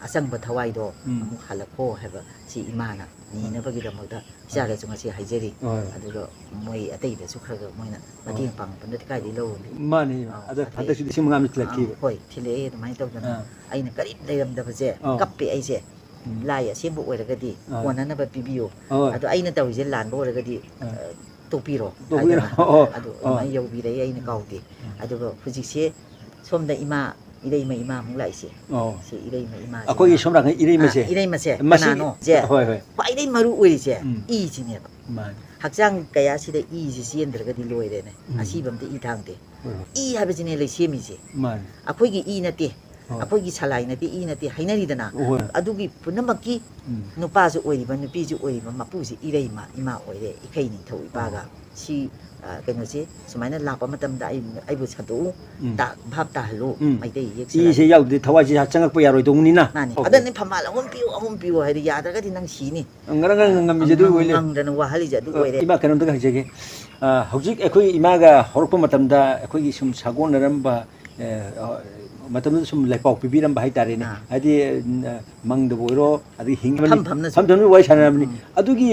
ꯑꯆꯪꯕ ꯊꯋꯥꯏꯗꯣ ꯎꯝ꯫ ꯑꯃꯨꯛ ꯍꯜꯂꯛꯈꯣ ꯍꯥꯏꯕ ꯁꯤ ꯏꯃꯥꯅ ꯅꯤꯅꯕꯒꯤꯗꯃꯛꯇ ꯏꯆꯥꯗꯁꯨ ꯉꯁꯤ ꯍꯥꯏꯖꯔꯤ꯫ ꯍꯣꯏ꯫ ꯑꯗꯨꯒ ꯃꯣꯏ ꯑꯇꯩꯗꯁꯨ ꯈꯔ ꯈꯔ ꯃꯣꯏꯅ ꯃꯇꯦꯡ ꯍꯣꯏ꯫ ꯄꯥꯡꯉꯛꯄ ꯅꯠꯇ꯭ꯔꯗꯤ ꯀꯥꯏꯗꯒꯤ ꯂꯧꯔꯨꯅꯤ? ꯃꯥꯅꯤ꯫ ꯑꯥ, ꯑꯗ ꯑꯗꯩ-, ꯍꯟꯗꯛꯁꯨ ꯂꯤꯁꯤꯡ ꯃꯉꯥ ꯑꯃ ꯑꯥ, ꯊꯤꯜꯂꯛꯈꯤꯕ꯫ ꯍꯣꯏ, ꯊꯤꯜꯂꯛꯑꯦ ꯑꯗꯨꯃꯥꯏꯅ ꯇꯧꯗꯅ꯫ ꯑꯥ꯫ ꯑꯩꯅ ꯀꯔꯤꯝ ꯂꯩꯔꯝꯗꯕꯁꯦ ꯑꯥ꯫ ꯀꯞꯄꯦ ꯑꯩꯁꯦ꯫ ꯎꯝ꯫ ꯂꯥꯏ ꯑꯁꯦꯡꯕ ꯑꯣꯏꯔꯒꯗꯤ ꯑꯥ꯫ ꯀꯣꯟꯅꯅꯕ ꯄꯤꯕꯤꯌꯨ꯫ ꯍꯣꯏ꯫ ꯑꯗꯣ ꯑꯩꯅ ꯇꯧꯔꯤꯁꯦ ꯂꯥꯟꯕ ꯑꯣꯏꯔꯒꯗꯤ, ꯑꯥ꯫ ꯑ, ꯇꯣꯛꯄꯤꯔꯣ ꯇꯣꯛꯄꯤꯔꯣ꯫ ꯍꯥꯏꯗꯅ꯫ ꯑꯣ, ꯑꯗꯨ ꯑꯣ꯫ ꯑꯗꯨꯃꯥꯏꯅ ꯌꯧꯕꯤꯔꯛꯑꯦ, ꯑꯩꯅ ꯀꯥꯎꯗꯦ꯫ ꯎꯝ꯫ ꯑꯗꯨꯒ ꯍꯧꯖꯤꯛꯁꯦ ꯁꯣꯝꯗ ꯏꯃꯥ, ꯏꯔꯩꯃ ꯏꯃꯥ ꯑꯃꯨꯛ ꯂꯥꯛꯏꯁꯦ꯫ ꯑꯣ꯫ ꯁꯤ ꯏꯔꯩꯃ ꯏꯃꯥꯁꯦ ꯑꯩꯈꯣꯏꯒꯤ ꯏꯃꯥ꯫ ꯁꯣꯝ ꯅꯥꯀꯟ ꯏꯔꯩꯃꯁꯦ? ꯑꯥ, ꯏꯔꯩꯃꯁꯦ꯫ ꯃꯁꯤ-, ꯀꯅꯥꯅꯣ? ꯁꯦ, ꯍꯣꯏ, ꯍꯣꯏ꯫ ꯈ꯭ꯋꯥꯏꯗꯒꯤ ꯃꯔꯨ ꯑꯣꯏꯔꯤꯁꯦ ꯃꯥꯅꯤ꯫ ꯏꯁꯤꯅꯦꯕ꯫ ꯃꯥꯅꯤ꯫ ꯍꯛꯆꯥꯡ ꯀꯌꯥꯁꯤꯗ ꯏꯁꯤ ꯆꯦꯟꯗ꯭ꯔꯒꯗꯤ ꯂꯣꯏꯔꯦꯅꯦ꯫ ꯎꯝ꯫ ꯑꯁꯤꯕ ꯑꯝꯇ ꯏ ꯊꯥꯡꯗꯦ꯫ ꯍꯣꯏ, ꯍꯣꯏ꯫ ꯏ ꯍꯥꯏꯕꯁꯤꯅꯦ ꯂꯩꯁꯦꯝꯃꯤꯁꯦ꯫ ꯃꯥꯅꯤ꯫ ꯑꯩꯈꯣꯏꯒꯤ ꯏ ꯅꯠꯇꯦ꯫ ꯍꯣꯏ꯫ ꯑꯩꯈꯣꯏꯒꯤ ꯁꯂꯥꯏ ꯅꯠꯇꯦ, ꯏ ꯅꯠꯇꯦ ꯍꯥꯏꯅꯔꯤꯗꯅ꯫ ꯍꯣꯏ꯫ ꯑꯗꯨꯒꯤ ꯄꯨꯝꯅꯃꯛꯀꯤ ꯎꯝ꯫ ꯅꯨꯄꯥꯁꯨ ꯑꯣꯏꯔꯤꯕ, ꯅꯨꯄꯤꯁꯨ ꯑꯣꯏꯔꯤꯕ ꯃꯄꯨꯁꯤ ꯏꯔꯩꯃ ꯏꯃꯥ ꯑꯣꯏꯔꯦ, ꯏꯈꯩ ꯅꯤꯡꯊꯧ ꯏꯄꯥꯒ꯫ ꯑꯣ꯫ ꯁꯤ, ꯑ, ꯀꯩꯅꯣꯁꯦ ꯁꯨꯃꯥꯏꯅ ꯂꯥꯛꯄ ꯃꯇꯝꯗ ꯑꯩ, ꯑꯩꯕꯨ ꯁꯟꯗꯣꯛꯎ, ꯎꯝ꯫ ꯇꯥ-, ꯚꯥꯞ ꯇꯥꯍꯜꯂꯨ, ꯎꯝ꯫ ꯃꯩꯇꯩ ꯌꯦꯛ ꯏꯁꯦ ꯁꯂꯥꯏ꯫ ꯌꯥꯎꯗ꯭ꯔꯗꯤ ꯊꯋꯥꯏꯁꯦ ꯆꯪꯉꯛꯄ ꯌꯥꯔꯣꯏꯗꯧꯅꯤꯅ꯫ ꯃꯥꯅꯤ꯫ ꯑꯣꯀꯦ꯫ ꯑꯗꯅꯤ ꯐꯝꯃꯥꯜ ꯑꯍꯨꯝ ꯄꯤꯌꯨ, ꯑꯍꯨꯝ ꯄꯤꯌꯨ ꯍꯥꯏꯗꯤ ꯌꯥꯗ꯭ꯔꯒꯗꯤ ꯅꯪ ꯁꯤꯅꯤ꯫ ꯉꯔꯪ ꯉꯔꯪ ꯉꯝꯃꯤꯁꯦ ꯑꯗꯨꯒꯤ ꯉꯝ-, ꯑꯣꯏ ꯂꯩ-, ꯉꯝꯗꯅ ꯋꯥꯍꯜꯂꯤꯁꯦ ꯑꯗꯨ ꯑ, ꯑꯣꯏꯔꯦ꯫ ꯏꯃꯥ, ꯀꯩꯅꯣꯝꯇꯒ ꯍꯥꯏꯖꯒꯦ꯫ ꯑ, ꯍꯧꯖꯤꯛ ꯑꯩꯈꯣꯏ ꯏꯃꯥꯒ ꯍꯧꯔꯛꯄ ꯃꯇꯝꯗ ꯑꯩꯈꯣꯏꯒꯤ ꯁꯨꯝ ꯁꯥꯒꯣꯟꯅꯔꯝꯕ, ꯑ, ꯑ, ꯃꯇꯝꯗꯨꯗ ꯁꯨꯝ ꯂꯥꯏꯄꯥꯎ ꯄꯤꯕꯤꯔꯝꯕ ꯍꯥꯏꯇꯥꯔꯦꯅꯦ꯫ ꯑꯥ꯫ ꯍꯥꯏꯗꯤ, ꯎꯝ, ꯃꯪꯗꯕꯨ ꯑꯣꯏꯔꯣ, ꯑꯗꯒꯤ ꯍꯤꯡꯕꯅꯤ, ꯐꯝ ꯐꯝꯅꯁꯨ꯫ ꯐꯝ ꯐꯝꯅ ꯋꯥꯔꯤ ꯁꯥꯟꯅꯔꯕꯅꯤ꯫ ꯎꯝ꯫ ꯑꯗꯨꯒꯤ,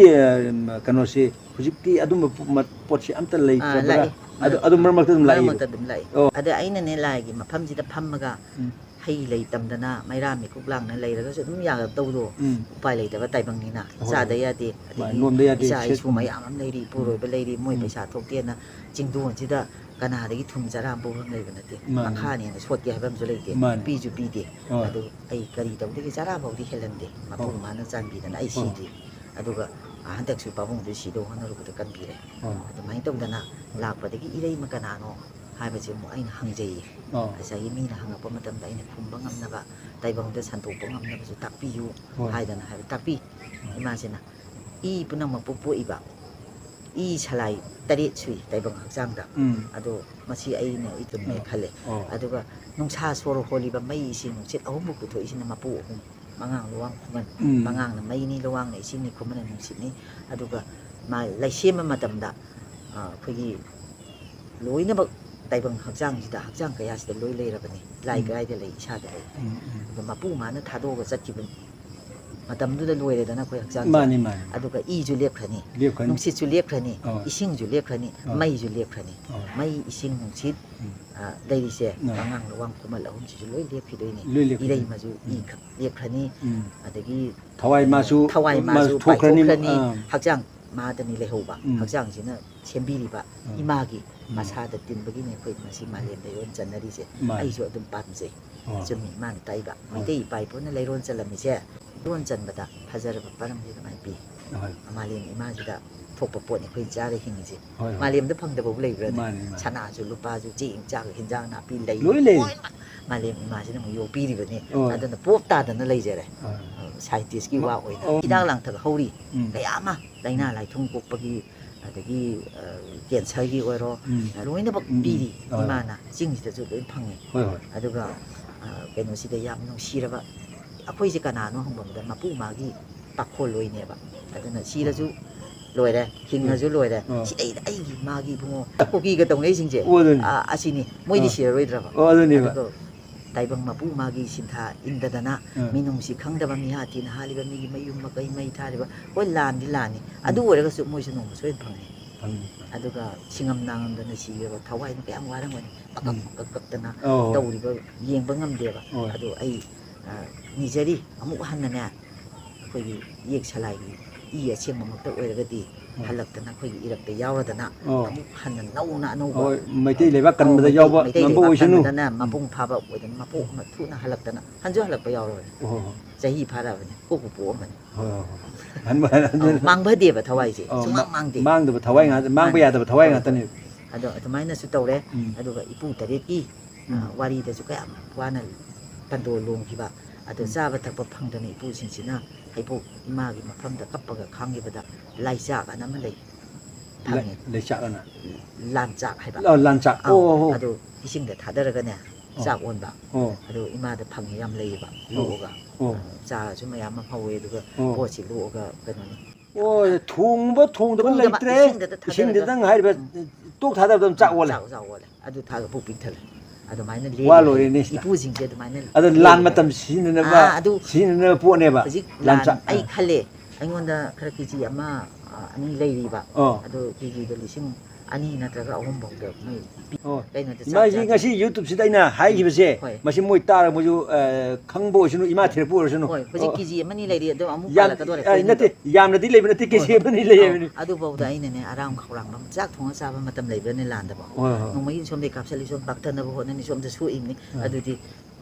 ꯎꯝ, ꯀꯩꯅꯣꯁꯦ ꯍꯧꯖꯤꯛꯇꯤ ꯑꯗꯨꯝꯕ ꯄꯣ-, ꯃ-, ꯄꯣꯠꯁꯦ ꯑꯝꯇ ꯑꯥ, ꯂꯩꯇ꯭ꯔꯕ꯭ꯔꯥ? ꯂꯥꯛꯏ꯫ ꯑꯗꯨ, ꯃꯔꯛ-, ꯑꯗꯨ ꯃꯔꯛ ꯃꯔꯛꯇ ꯑꯗꯨꯝ ꯃꯔꯛ ꯂꯥꯛꯏꯕ? ꯃꯔꯛꯇ ꯑꯗꯨꯝ ꯂꯥꯛꯏ꯫ ꯑꯣ꯫ ꯑꯗ ꯑꯩꯅꯅꯦ ꯂꯥꯏꯒꯤ ꯃꯐꯝꯁꯤꯗ ꯐꯝꯃꯒ ꯎꯝ꯫ ꯍꯩ ꯂꯩ ꯇꯝꯗꯅ ꯃꯩꯔꯥ ꯃꯤꯀꯨꯞ ꯂꯥꯡꯅ ꯂꯩꯔꯒꯁꯨ ꯑꯗꯨꯝ ꯌꯥꯒꯗꯧꯗꯣ ꯎꯝ꯫ ꯎꯄꯥꯏ ꯂꯩꯇꯕ ꯇꯥꯏꯕꯪꯅꯤꯅ ꯍꯣꯏ, ꯆꯥꯗ ꯍꯣꯏ꯫ ꯌꯥꯗꯦ꯫ ꯃꯥꯅꯤ, ꯑꯗꯒꯤ ꯅꯣꯝꯗ ꯌꯥꯗꯦ, ꯏꯆꯥ ꯁꯦꯠ-, ꯏꯁꯨ ꯎꯝ꯫ ꯃꯌꯥꯝ ꯑꯃ ꯂꯩꯔꯤ, ꯎꯝ꯫ ꯏꯄꯨꯔꯣꯏꯕ ꯂꯩꯔꯤ, ꯃꯣꯏ ꯎꯝ꯫ ꯄꯩꯁꯥ ꯊꯣꯛꯇꯦꯅ ꯆꯤꯡꯗꯣꯟꯁꯤꯗ ꯀꯅꯥꯗꯒꯤ ꯊꯨꯝ ꯆꯔꯥ ꯑꯃ ꯄꯨꯕ ꯑꯃ ꯂꯩꯕ ꯅꯠꯇꯦ꯫ ꯃꯥꯅꯤ꯫ ꯃꯈꯥꯅꯦꯅ ꯁꯣꯠꯀꯦ ꯍꯥꯏꯕ ꯑꯃꯁꯨ ꯂꯩꯇꯦ꯫ ꯃꯥꯅꯤ꯫ ꯄꯤꯁꯨ ꯄꯤꯗꯦ꯫ ꯍꯣꯏ꯫ ꯑꯗꯨ ꯑꯩ ꯀꯔꯤ ꯇꯧꯗꯒꯦ ꯆꯔꯥ ꯐꯥꯎꯗꯤ ꯍꯦꯜꯍꯟꯗꯦ꯫ ꯃꯄꯨ ꯍꯣꯏ꯫ ꯃꯃꯥꯅ ꯆꯥꯟꯕꯤꯗꯅ ꯑꯩ ꯍꯣꯏ꯫ ꯁꯤꯗ꯭ꯔꯤ꯫ ꯑꯗꯨꯒ ꯍꯟꯗꯛꯁꯨ ꯄꯥꯕꯨꯡꯗꯨ ꯁꯤꯗꯧ ꯍꯣꯠꯅꯔꯨꯕꯗ ꯀꯟꯕꯤꯔꯦ꯫ ꯍꯣꯏ꯫ ꯑꯗꯨꯃꯥꯏꯅ ꯇꯧꯗꯅ ꯍꯣꯏ꯫ ꯂꯥꯛꯄꯗꯒꯤ ꯏꯔꯩꯃ ꯀꯅꯥꯅꯣ ꯍꯥꯏꯕꯁꯦ ꯑꯃꯨꯛ ꯑꯩꯅ ꯍꯪꯖꯩꯌꯦ꯫ ꯑꯣ꯫ ꯉꯁꯥꯏꯒꯤ ꯃꯤꯅ ꯍꯪꯉꯛꯄ ꯃꯇꯝꯗ ꯑꯩꯅ ꯈꯨꯝꯕ ꯉꯝꯅꯕ, ꯇꯥꯏꯕꯪꯗ ꯁꯟꯗꯣꯛꯄ ꯉꯝꯅꯕꯁꯨ ꯇꯥꯛꯄꯤꯌꯨ ꯍꯣꯏ꯫ ꯍꯥꯏꯗꯅ ꯍꯥꯏꯕ ꯇꯥꯛꯄꯤ꯫ ꯍꯣꯏ꯫ ꯏꯃꯥꯁꯤꯅ ꯏ ꯄꯨꯝꯅꯃꯛꯄꯨ ꯄꯣꯛꯏꯕ ꯏ ꯁꯂꯥꯏ ꯇꯔꯦꯠ ꯁꯨꯏ ꯇꯥꯏꯕꯪ ꯍꯛꯆꯥꯡꯗ꯫ ꯎꯝ꯫ ꯑꯗꯣ ꯃꯁꯤ ꯑꯩꯅ ꯏꯊꯨꯝꯅꯦ ꯑꯣ꯫ ꯈꯜꯂꯦ꯫ ꯑꯣ꯫ ꯑꯗꯨꯒ ꯅꯨꯡꯁꯥ ꯁꯣꯔ ꯍꯣꯜꯂꯤꯕ ꯃꯩ, ꯏꯁꯤꯡ, ꯅꯨꯡꯁꯤꯠ ꯑꯍꯨꯝꯕꯨ ꯄꯨꯊꯣꯛꯏꯁꯤꯅ ꯃꯄꯨ ꯑꯍꯨꯝ, ꯃꯉꯥꯡ, ꯂꯨꯋꯥꯡ, ꯈꯨꯃꯟ꯫ ꯎꯝ꯫ ꯃꯉꯥꯡꯅ ꯃꯩꯅꯤ, ꯂꯨꯋꯥꯡꯅ ꯏꯁꯤꯡꯅꯤ, ꯈꯨꯃꯟꯅ ꯅꯨꯡꯁꯤꯠꯅꯤ꯫ ꯑꯗꯨꯒ ꯃꯥ ꯂꯩꯁꯦꯝꯕ ꯃꯇꯝꯗ, ꯑ, ꯑꯩꯈꯣꯏꯒꯤ ꯂꯣꯏꯅꯃꯛ ꯇꯥꯏꯕꯪ ꯍꯛꯆꯥꯡꯁꯤꯗ, ꯍꯛꯆꯥꯡ ꯀꯌꯥꯁꯤꯗ ꯂꯣꯏ ꯂꯩꯔꯕꯅꯤ꯫ ꯂꯥꯏ ꯎꯝ꯫ ꯀꯗꯥꯏꯗ ꯂꯩ? ꯏꯁꯥꯗ ꯂꯩ꯫ ꯎꯝ, ꯎꯝ꯫ ꯑꯗꯣ ꯃꯄꯨ ꯃꯥꯅ ꯊꯥꯗꯣꯛꯑꯒ ꯆꯠꯈꯤꯕ ꯃꯇꯝꯗꯨꯗ ꯂꯣꯏꯔꯦꯗꯅ ꯑꯩꯈꯣꯏ ꯍꯛꯆꯥꯡꯁꯦ꯫ ꯃꯥꯅꯤ, ꯃꯥꯅꯤ꯫ ꯑꯗꯨꯒ ꯏꯁꯨ ꯂꯦꯞꯈ꯭ꯔꯅꯤ, ꯂꯦꯞꯈ꯭ꯔꯅꯤ꯫ ꯅꯨꯡꯁꯤꯠꯁꯨ ꯂꯦꯞꯈ꯭ꯔꯅꯤ, ꯑꯥ꯫ ꯏꯁꯤꯡꯁꯨ ꯂꯦꯞꯈ꯭ꯔꯅꯤ, ꯑꯥ꯫ ꯃꯩꯁꯨ ꯂꯦꯞꯈ꯭ꯔꯅꯤ꯫ ꯑꯥ꯫ ꯃꯩ, ꯏꯁꯤꯡ, ꯅꯨꯡꯁꯤꯠ, ꯎꯝ꯫ ꯑ, ꯂꯩꯔꯤꯁꯦ ꯑꯥ꯫ ꯃꯉꯥꯡ, ꯂꯨꯋꯥꯡ, ꯈꯨꯃꯟ ꯑꯍꯨꯝꯁꯤꯁꯨ ꯂꯣꯏ ꯂꯦꯞꯈꯤꯗꯣꯏꯅꯤ꯫ ꯂꯣꯏ ꯂꯦꯞꯈꯤꯗꯣꯏꯅꯤ꯫ ꯏꯔꯩꯃꯁꯨ ꯏ ꯎꯝ꯫ ꯈꯛ ꯂꯦꯞꯈ꯭ꯔꯅꯤ꯫ ꯎꯝ꯫ ꯑꯗꯒꯤ ꯊꯋꯥꯏ ꯃꯥꯁꯨ, ꯊꯋꯥꯏ ꯃꯥꯁꯨ ꯃꯥꯁꯨ ꯊꯣꯛꯈ꯭ꯔꯅꯤ꯫ ꯄꯥꯏꯊꯣꯛꯈ꯭ꯔꯅꯤ꯫ ꯑꯥ꯫ ꯍꯛꯆꯥꯡ ꯃꯥꯗꯅꯤ ꯂꯩꯍꯧꯕ꯫ ꯎꯝ꯫ ꯍꯛꯆꯥꯡꯁꯤꯅ ꯁꯦꯝꯕꯤꯔꯤꯕ ꯎꯝ꯫ ꯏꯃꯥꯒꯤ ꯎꯝ꯫ ꯃꯁꯥꯗ ꯇꯤꯟꯕꯒꯤꯅꯦ ꯑꯩꯈꯣꯏ ꯉꯁꯤ ꯃꯥꯂꯦꯝꯗ ꯏꯔꯣꯟ ꯆꯟꯅꯔꯤꯁꯦ꯫ ꯃꯥꯅꯤ꯫ ꯑꯩꯁꯨ ꯑꯗꯨꯝ ꯄꯥꯝꯖꯩ꯫ ꯑꯣ꯫ ꯆꯨꯝꯃꯤ ꯏꯃꯥꯅ ꯇꯥꯛꯏꯕ꯫ ꯑꯣ꯫ ꯃꯩꯇꯩ ꯏꯄꯥ ꯏꯄꯨꯅ ꯂꯩꯔꯣꯟ ꯆꯜꯂꯝꯃꯤꯁꯦ ꯏꯔꯣꯟ ꯆꯟꯕꯗ ꯐꯖꯔꯕ ꯄꯥꯔꯝꯁꯦ ꯑꯗꯨꯃꯥꯏꯅ ꯄꯤ꯫ ꯍꯣꯏ꯫ ꯃꯥꯂꯦꯝ ꯏꯃꯥꯁꯤꯗ ꯊꯣꯛꯄ ꯄꯣꯠꯅꯤ ꯑꯩꯈꯣꯏꯅ ꯆꯥꯔ ꯍꯤꯡꯉꯤꯁꯦ꯫ ꯍꯣꯏ, ꯍꯣꯏ꯫ ꯃꯥꯂꯦꯝꯗ ꯐꯪꯗꯕꯕꯨ ꯂꯩꯕ꯭ꯔꯥꯅꯦ? ꯃꯥꯅꯤ, ꯃꯥꯅꯤ꯫ ꯁꯅꯥꯁꯨ, ꯂꯨꯄꯥꯁꯨ, ꯆꯦꯡ, ꯆꯥꯛ, ꯍꯤꯟꯖꯥꯡ ꯅꯥꯄꯤ, ꯂꯩ, ꯂꯣꯏ ꯂꯩ꯫ ꯂꯣꯏꯅꯃꯛ ꯃꯥꯂꯦꯝ ꯏꯃꯥꯁꯤꯅ ꯑꯃꯨꯛ ꯌꯣꯛꯄꯤꯔꯤꯕꯅꯤ꯫ ꯍꯣꯏ꯫ ꯑꯗꯨꯅ ꯄꯣꯞ ꯇꯥꯗꯅ ꯂꯩꯖꯔꯦ꯫ ꯍꯣꯏ꯫ ꯑ, scientistꯀꯤ ꯃ-, ꯋꯥ ꯑꯣꯏꯅ꯫ ꯑꯣ, ꯍꯤꯗꯥꯛ ꯎꯝ꯫ ꯂꯥꯡꯊꯛ ꯍꯧꯔꯤ ꯎꯝ꯫ ꯀꯌꯥ ꯑꯃ, ꯂꯥꯏꯅꯥ ꯎꯝ꯫ ꯂꯥꯏꯊꯨꯡ ꯄꯣꯛꯄꯒꯤ, ꯑꯗꯒꯤ, ꯑ, cancerꯒꯤ ꯑꯣꯏꯔꯣ, ꯎꯝ꯫ ꯂꯣꯏꯅꯃꯛ ꯎꯝ, ꯎꯝ꯫ ꯄꯤꯔꯤ꯫ ꯍꯣꯏ, ꯍꯣꯏ꯫ ꯏꯃꯥꯅ ꯆꯤꯡꯁꯤꯗꯁꯨ ꯂꯣꯏ ꯐꯪꯉꯤ꯫ ꯍꯣꯏ, ꯍꯣꯏ꯫ ꯑꯗꯨꯒ, ꯑ, ꯀꯩꯅꯣꯁꯤꯗ ꯌꯥꯝ ꯅꯨꯡꯁꯤꯔꯕ, ꯑꯩꯈꯣꯏꯁꯦ ꯀꯅꯥꯅꯣ ꯍꯪꯕꯗ ꯃꯄꯨ ꯃꯥꯒꯤ ꯄꯥꯈꯣꯜꯂꯣꯏꯅꯦꯕ꯫ ꯑꯗꯨꯅ ꯁꯤꯔꯁꯨ ꯂꯣꯏꯔꯦ, ꯍꯤꯡꯉꯁꯨ ꯂꯣꯏꯔꯦ꯫ ꯑꯥ꯫ ꯁꯤꯗꯩꯗ ꯑꯩꯒꯤ ꯃꯥꯒꯤ ꯏꯕꯨꯡꯉꯣ ꯀꯨꯀꯤꯒ ꯇꯧꯅꯩꯁꯤꯡꯁꯦ, ꯑꯣ, ꯑꯗꯨꯅꯤ꯫ ꯑ, ꯑꯁꯤꯅꯤ꯫ ꯃꯣꯏꯗꯤ ꯑꯥ꯫ ꯁꯤꯔꯔꯣꯏꯗ꯭ꯔꯕ? ꯑꯣ, ꯑꯗꯨꯅꯦꯕ꯫ ꯑꯗꯨꯒ ꯇꯥꯏꯕꯪ ꯃꯄꯨ ꯃꯥꯒꯤ ꯁꯤꯟꯊꯥ ꯏꯟꯗꯗꯅ, ꯎꯝ꯫ ꯃꯤꯅꯨꯡꯁꯤ ꯈꯪꯗꯕ ꯃꯤꯍꯥꯠ ꯊꯤꯅ ꯍꯥꯠꯂꯤꯕ, ꯃꯤꯒꯤ ꯃꯌꯨꯝ ꯃꯀꯩ ꯃꯩ ꯊꯥꯔꯤꯕ, ꯍꯣꯏ, ꯂꯥꯟꯗꯤ ꯂꯥꯟꯅꯤ, ꯑꯗꯨ ꯎꯝ꯫ ꯑꯣꯏꯔꯒꯁꯨ ꯃꯣꯏꯁꯨ ꯅꯣꯡꯃ ꯁꯣꯏꯗꯅ ꯐꯪꯉꯤ꯫ ꯐꯪꯉꯤ꯫ ꯑꯗꯨꯒ ꯁꯤꯡꯉꯝ ꯅꯥꯉꯝꯗꯅ ꯁꯤꯈ꯭ꯔꯕ ꯊꯋꯥꯏꯅ ꯀꯌꯥꯝ ꯋꯥꯔꯝꯒꯅꯤ, ꯄꯀꯛ ꯎꯝ꯫ ꯄꯀꯛ ꯀꯞꯇꯅ ꯑꯧ꯫ ꯇꯧꯔꯤꯕ ꯌꯦꯡꯕ ꯉꯝꯗꯦꯕ꯫ ꯍꯣꯏ꯫ ꯑꯗꯣ ꯑꯩ, ꯑ, ꯅꯤꯖꯔꯤ, ꯑꯃꯨꯛ ꯍꯟꯅꯅꯦ, ꯑꯩꯈꯣꯏꯒꯤ ꯌꯦꯛ ꯁꯂꯥꯏꯒꯤ ꯏ ꯑꯁꯦꯡꯕꯃꯛꯇ ꯑꯣꯏꯔꯒꯗꯤ ꯍꯣꯏ꯫ ꯍꯜꯂꯛꯇꯅ ꯑꯩꯈꯣꯏꯒꯤ ꯏꯔꯛꯇ ꯌꯥꯎꯔꯗꯅ ꯑꯣ꯫ ꯑꯃꯨꯛ ꯍꯟꯅ ꯅꯧꯅ ꯑꯅꯧꯕ, ꯍꯣꯏ, ꯃꯩꯇꯩ ꯂꯩꯕꯥꯛ ꯑꯧ, ꯀꯟꯕꯗ ꯃꯩꯇꯩ, ꯌꯥꯎꯕ ꯃꯩꯇꯩ ꯉꯝꯕ ꯂꯩꯕꯥꯛ ꯑꯣꯏꯁꯅꯨ꯫ ꯀꯟꯕꯗꯅ ꯎꯝ꯫ ꯃꯄꯨꯡ ꯐꯥꯕ ꯑꯣꯏꯗꯅ ꯃꯄꯣꯛ ꯑꯃ ꯊꯨꯅ ꯍꯜꯂꯛꯇꯅ ꯍꯟꯁꯨ ꯍꯜꯂꯛꯄ ꯌꯥꯎꯔꯕꯅꯤ꯫ ꯍꯣꯏ, ꯍꯣꯏ꯫ ꯆꯍꯤ ꯐꯥꯔꯛꯑꯕꯅꯤ, ꯄꯣꯛꯄꯨ ꯄꯣꯛꯑꯝꯕꯅꯤ꯫ ꯍꯣꯏ, ꯍꯣꯏ, ꯍꯣꯏ꯫ ꯍꯟꯕ, ꯍꯟꯕ, ꯑꯧ, ꯃꯥꯡꯕꯗꯦꯕ ꯊꯋꯥꯏꯁꯦ, ꯑꯧ, ꯁꯨꯡꯃꯥꯡ ꯃꯥ-, ꯃꯥꯡꯗꯦ꯫ ꯃꯥꯡꯗꯕ ꯊꯋꯥꯏ ꯉꯥꯛꯇ, ꯃꯥꯡꯕ ꯃꯥꯅꯦ꯫ ꯌꯥꯗꯕ ꯊꯋꯥꯏ ꯍꯣꯏ, ꯍꯣꯏ꯫ ꯉꯥꯛꯇꯅꯦꯕ꯫ ꯑꯗꯣ ꯑꯗꯨꯃꯥꯏꯅꯁꯨ ꯇꯧꯔꯦ꯫ ꯎꯝ꯫ ꯑꯗꯨꯒ ꯏꯄꯨ ꯇꯔꯦꯠꯀꯤ, ꯑ, ꯎꯝ꯫ ꯋꯥꯔꯤꯗꯁꯨ ꯀꯌꯥꯝ ꯋꯥꯅ ꯄꯟꯗꯣ ꯂꯣꯡꯈꯤꯕ꯫ ꯑꯗꯣ ꯎꯝ꯫ ꯆꯥꯕ ꯊꯛꯄ ꯐꯪꯗꯅ ꯏꯄꯨꯁꯤꯡꯁꯤꯅ ꯍꯩꯕꯣꯛ ꯏꯃꯥꯒꯤ ꯃꯐꯝꯗ ꯀꯞꯄꯒ ꯈꯥꯡꯈꯤꯕꯗ ꯂꯥꯏꯆꯥꯛ ꯑꯅ ꯑꯃ ꯂꯩ꯫ ꯂꯩ-, ꯐꯪꯉꯦ꯫ ꯂꯩꯆꯥꯛ ꯑꯅ? ꯂꯥꯟꯆꯥꯛ ꯍꯥꯏꯕ꯫ ꯑ, ꯂꯥꯟꯆꯥꯛ꯫ ꯑꯧ, ꯑꯣ, ꯑꯣ, ꯑꯣ꯫ ꯑꯗꯨ ꯏꯁꯤꯡꯗ ꯊꯥꯗꯔꯒꯅꯦ, ꯑꯣ꯫ ꯆꯥꯛ ꯑꯣꯟꯕ꯫ ꯑꯣ꯫ ꯑꯗꯨ ꯏꯃꯥꯗ ꯐꯪꯉꯦ ꯌꯥꯝ ꯂꯩꯌꯦꯕ, ꯑꯣ꯫ ꯂꯣꯛꯑꯒ꯫ ꯑꯣ꯫ ꯑ, ꯆꯥꯁꯨ ꯃꯌꯥꯝ ꯑꯃ ꯍꯧꯋꯦ, ꯑꯗꯨꯒ ꯑꯣ꯫ ꯄꯣꯠꯁꯤ ꯂꯣꯛꯑꯒ ꯀꯩꯅꯣꯅꯤ꯫ ꯑꯣ, ꯊꯣꯡꯕ ꯊꯣꯡꯗꯕ ꯊꯣꯡꯗꯕ, ꯂꯩꯇ꯭ꯔꯦ꯫ ꯏꯁꯤꯡꯗꯇ ꯊꯥꯗꯔꯒ꯫ ꯏꯁꯤꯡꯗꯇꯪ ꯍꯥꯏꯔꯤꯕ, ꯎꯝ꯫ ꯇꯣꯛ ꯊꯥꯗꯕꯗ ꯑꯗꯨꯝ ꯆꯥꯛ ꯑꯣꯜꯂꯦ꯫ ꯆꯥꯛ, ꯆꯥꯛ ꯑꯣꯜꯂꯦ꯫ ꯑꯗꯨ ꯊꯥꯒ ꯄꯨꯛ ꯄꯤꯛ ꯊꯜꯂꯦ꯫ ꯑꯗꯨꯃꯥꯏꯅ ꯋꯥ ꯂꯦꯜꯂꯤꯕ ꯂꯣꯏꯔꯦꯅꯦ ꯁꯤꯗ꯫ ꯏꯄꯨꯁꯤꯡꯁꯦ ꯑꯗꯨꯃꯥꯏꯅ ꯑꯗꯣ ꯂꯥꯟ ꯂꯦꯜꯂꯤꯕ꯫ ꯃꯇꯝ ꯁꯤꯖꯤꯟꯅꯅꯕ, ꯑꯥ, ꯑꯗꯨ ꯁꯤꯖꯤꯟꯅꯅꯕ ꯄꯣꯠꯅꯦꯕ꯫ ꯍꯧꯖꯤꯛ ꯂꯥꯟ ꯂꯥꯟꯆꯥꯛ, ꯑꯩ ꯑꯥ꯫ ꯈꯜꯂꯦ, ꯑꯩꯉꯣꯟꯗ ꯈꯔ ꯀꯦꯖꯤ ꯑꯃ, ꯑ, ꯑꯅꯤ ꯂꯩꯔꯤꯕ꯫ ꯑꯣ꯫ ꯑꯗꯨ ꯀꯦꯖꯤꯗ ꯂꯤꯁꯤꯡ ꯑꯅꯤ ꯅꯠꯇ꯭ꯔꯒ ꯑꯍꯨꯝ ꯐꯥꯎꯗ ꯃꯣꯏ ꯄꯤ-, ꯑꯣ꯫ ꯀꯩꯅꯣꯗ ꯆꯥꯛ ꯏꯃꯥ, ꯑꯩꯁꯤ ꯆꯥꯁꯦ꯫ ꯉꯁꯤ YouTube-ꯁꯤꯗ ꯑꯩꯅ ꯍꯥꯏꯈꯤꯕꯁꯦ, ꯍꯣꯏ꯫ ꯃꯁꯤ ꯃꯣꯏ ꯇꯥꯔꯒ ꯃꯣꯏꯁꯨ, ꯑ, ꯈꯪꯕ ꯑꯣꯏꯁꯅꯨ, ꯏꯃꯥ ꯍꯣꯏ꯫ ꯊꯤꯔꯛꯄ ꯑꯣꯏꯔꯁꯅꯨ꯫ ꯍꯣꯏ, ꯍꯧꯖꯤꯛ ꯑꯣ꯫ ꯀꯦꯖꯤ ꯑꯃꯅꯤ ꯂꯩꯔꯤ, ꯑꯗꯣ ꯑꯃꯨꯛ ꯌꯥꯝ-, ꯄꯥꯜꯂꯛꯀꯗꯧꯔꯦ, ꯑ, ꯀꯨꯟꯃꯨꯛꯇ꯫ ꯅꯠꯇꯦ, ꯌꯥꯝꯅꯗꯤ ꯂꯩꯕ ꯅꯠꯇꯦ, ꯍꯣꯏ, ꯀꯦꯖꯤ ꯍꯣꯏ꯫ ꯑꯃꯅꯤ ꯂꯩ ꯑꯧ, ꯍꯥꯏꯕꯅꯤ꯫ ꯑꯗꯨꯐꯥꯎꯗ ꯑꯩꯅꯅꯦ, ꯑꯔꯥꯝ ꯈꯧꯔꯥꯡꯕ ꯑꯃ, ꯆꯥꯛ ꯊꯣꯡꯉ ꯆꯥꯕ ꯃꯇꯝ ꯂꯩꯕ꯭ꯔꯅꯦ ꯂꯥꯟꯗꯕ? ꯍꯣꯏ, ꯍꯣꯏ꯫ ꯅꯣꯡꯃꯒꯤ ꯁꯣꯝꯗꯩ ꯀꯥꯞꯁꯜꯂꯤ, ꯁꯣꯝ ꯄꯥꯛꯊꯅꯕ ꯍꯣꯠꯅꯅꯤ, ꯁꯣꯝꯗ ꯁꯣꯛꯏꯕꯅꯤ꯫ ꯑꯥ꯫ ꯑꯗꯨꯗꯤ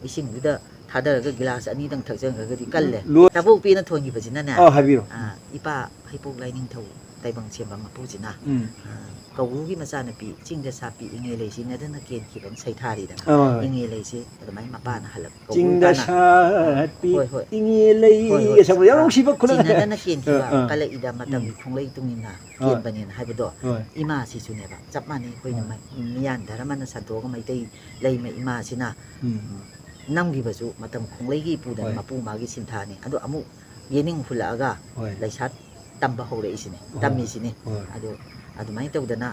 ꯏꯁꯤꯡꯗꯨꯗ ꯊꯥꯗꯔꯒ ꯒꯤꯂꯥꯁ ꯑꯅꯤꯗꯪ ꯊꯛꯆꯟꯈ꯭ꯔꯒꯗꯤ ꯀꯜꯂꯦ꯫ ꯂꯣꯏ-, ꯇꯥꯕꯣꯛꯄꯤꯅ ꯊꯣꯟꯈꯤꯕꯁꯤꯅꯅꯦ, ꯑꯥ, ꯍꯥꯏꯕꯤꯔꯣ꯫ ꯑꯥ, ꯏꯄꯥ ꯍꯩꯄꯣꯛ ꯂꯥꯏꯅꯤꯡꯊꯧ ꯇꯥꯏꯕꯪ ꯁꯦꯝꯕ ꯃꯄꯨꯁꯤꯅ, ꯎꯝ꯫ ꯑꯥ, ꯀꯧꯕ꯭ꯔꯨꯒꯤ ꯃꯆꯥꯅꯨꯄꯤ ꯆꯤꯡꯗ ꯁꯥꯠꯄꯤ ꯏꯉꯦ ꯂꯩꯁꯤꯅꯗꯅ ꯀꯦꯟꯈꯤꯕꯅ ꯁꯩꯊꯥꯔꯤꯗꯅ꯫ ꯑꯥ, ꯍꯣꯏ, ꯍꯣꯏ꯫ ꯏꯉꯦ ꯂꯩꯁꯤ ꯑꯗꯨꯃꯥꯏꯅ ꯃꯄꯥꯅ ꯍꯜꯂꯛ-, ꯀꯧꯕ꯭ꯔꯨ ꯆꯤꯡꯗ ꯏꯄꯥꯅ, ꯁꯥꯠꯄꯤ ꯍꯣꯏ, ꯍꯣꯏ꯫ ꯏꯉꯦ ꯂꯩ ꯍꯣꯏ, ꯍꯣꯏ꯫ ꯑꯁꯤꯒꯨꯝꯕ ꯌꯥꯝ ꯑꯥ, ꯅꯨꯡꯁꯤꯕ ꯈꯨꯅꯨꯡ꯫ ꯆꯤꯡꯅꯗꯅ ꯀꯦꯟꯈꯤꯕ ꯑꯥ, ꯑꯥ꯫ ꯀꯂꯛꯏꯗ ꯃꯇꯝꯒꯤ ꯎꯝ꯫ ꯈꯣꯡꯂꯩ ꯇꯨꯡꯏꯟꯅ ꯍꯣꯏ꯫ ꯀꯦꯟꯕꯅꯦꯅ ꯍꯥꯏꯕꯗꯣ, ꯍꯣꯏ꯫ ꯏꯃꯥꯁꯤꯁꯨꯅꯦꯕ, ꯆꯞ ꯃꯥꯟꯅꯩ꯫ ꯑꯩꯈꯣꯏꯅ ꯍꯣꯏ꯫ ꯃ-, ꯃꯤꯌꯥꯟ ꯙꯔꯃꯅ ꯁꯟꯗꯣꯛꯑꯒ ꯃꯩꯇꯩ ꯂꯩꯃ ꯏꯃꯥꯁꯤꯅ, ꯎꯝ꯫ ꯎꯝ, ꯅꯝꯈꯤꯕꯁꯨ ꯃꯇꯝ ꯈꯣꯡꯂꯩꯒꯤ ꯏꯄꯨꯗꯅ ꯍꯣꯏ꯫ ꯃꯄꯨ ꯃꯥꯒꯤ ꯁꯤꯟꯊꯥꯅꯤ꯫ ꯑꯗꯣ ꯑꯃꯨꯛ ꯌꯦꯅꯤꯡ ꯍꯨꯜꯂꯛꯑꯒ ꯍꯣꯏ꯫ ꯂꯩꯁꯥ ꯇꯝꯕ ꯍꯧꯔꯛꯏꯁꯤꯅꯦ, ꯍꯣꯏ꯫ ꯇꯝꯃꯤꯁꯤꯅꯦ꯫ ꯍꯣꯏ꯫ ꯑꯗꯣ ꯑꯗꯨꯃꯥꯏꯅ ꯇꯧꯗꯅ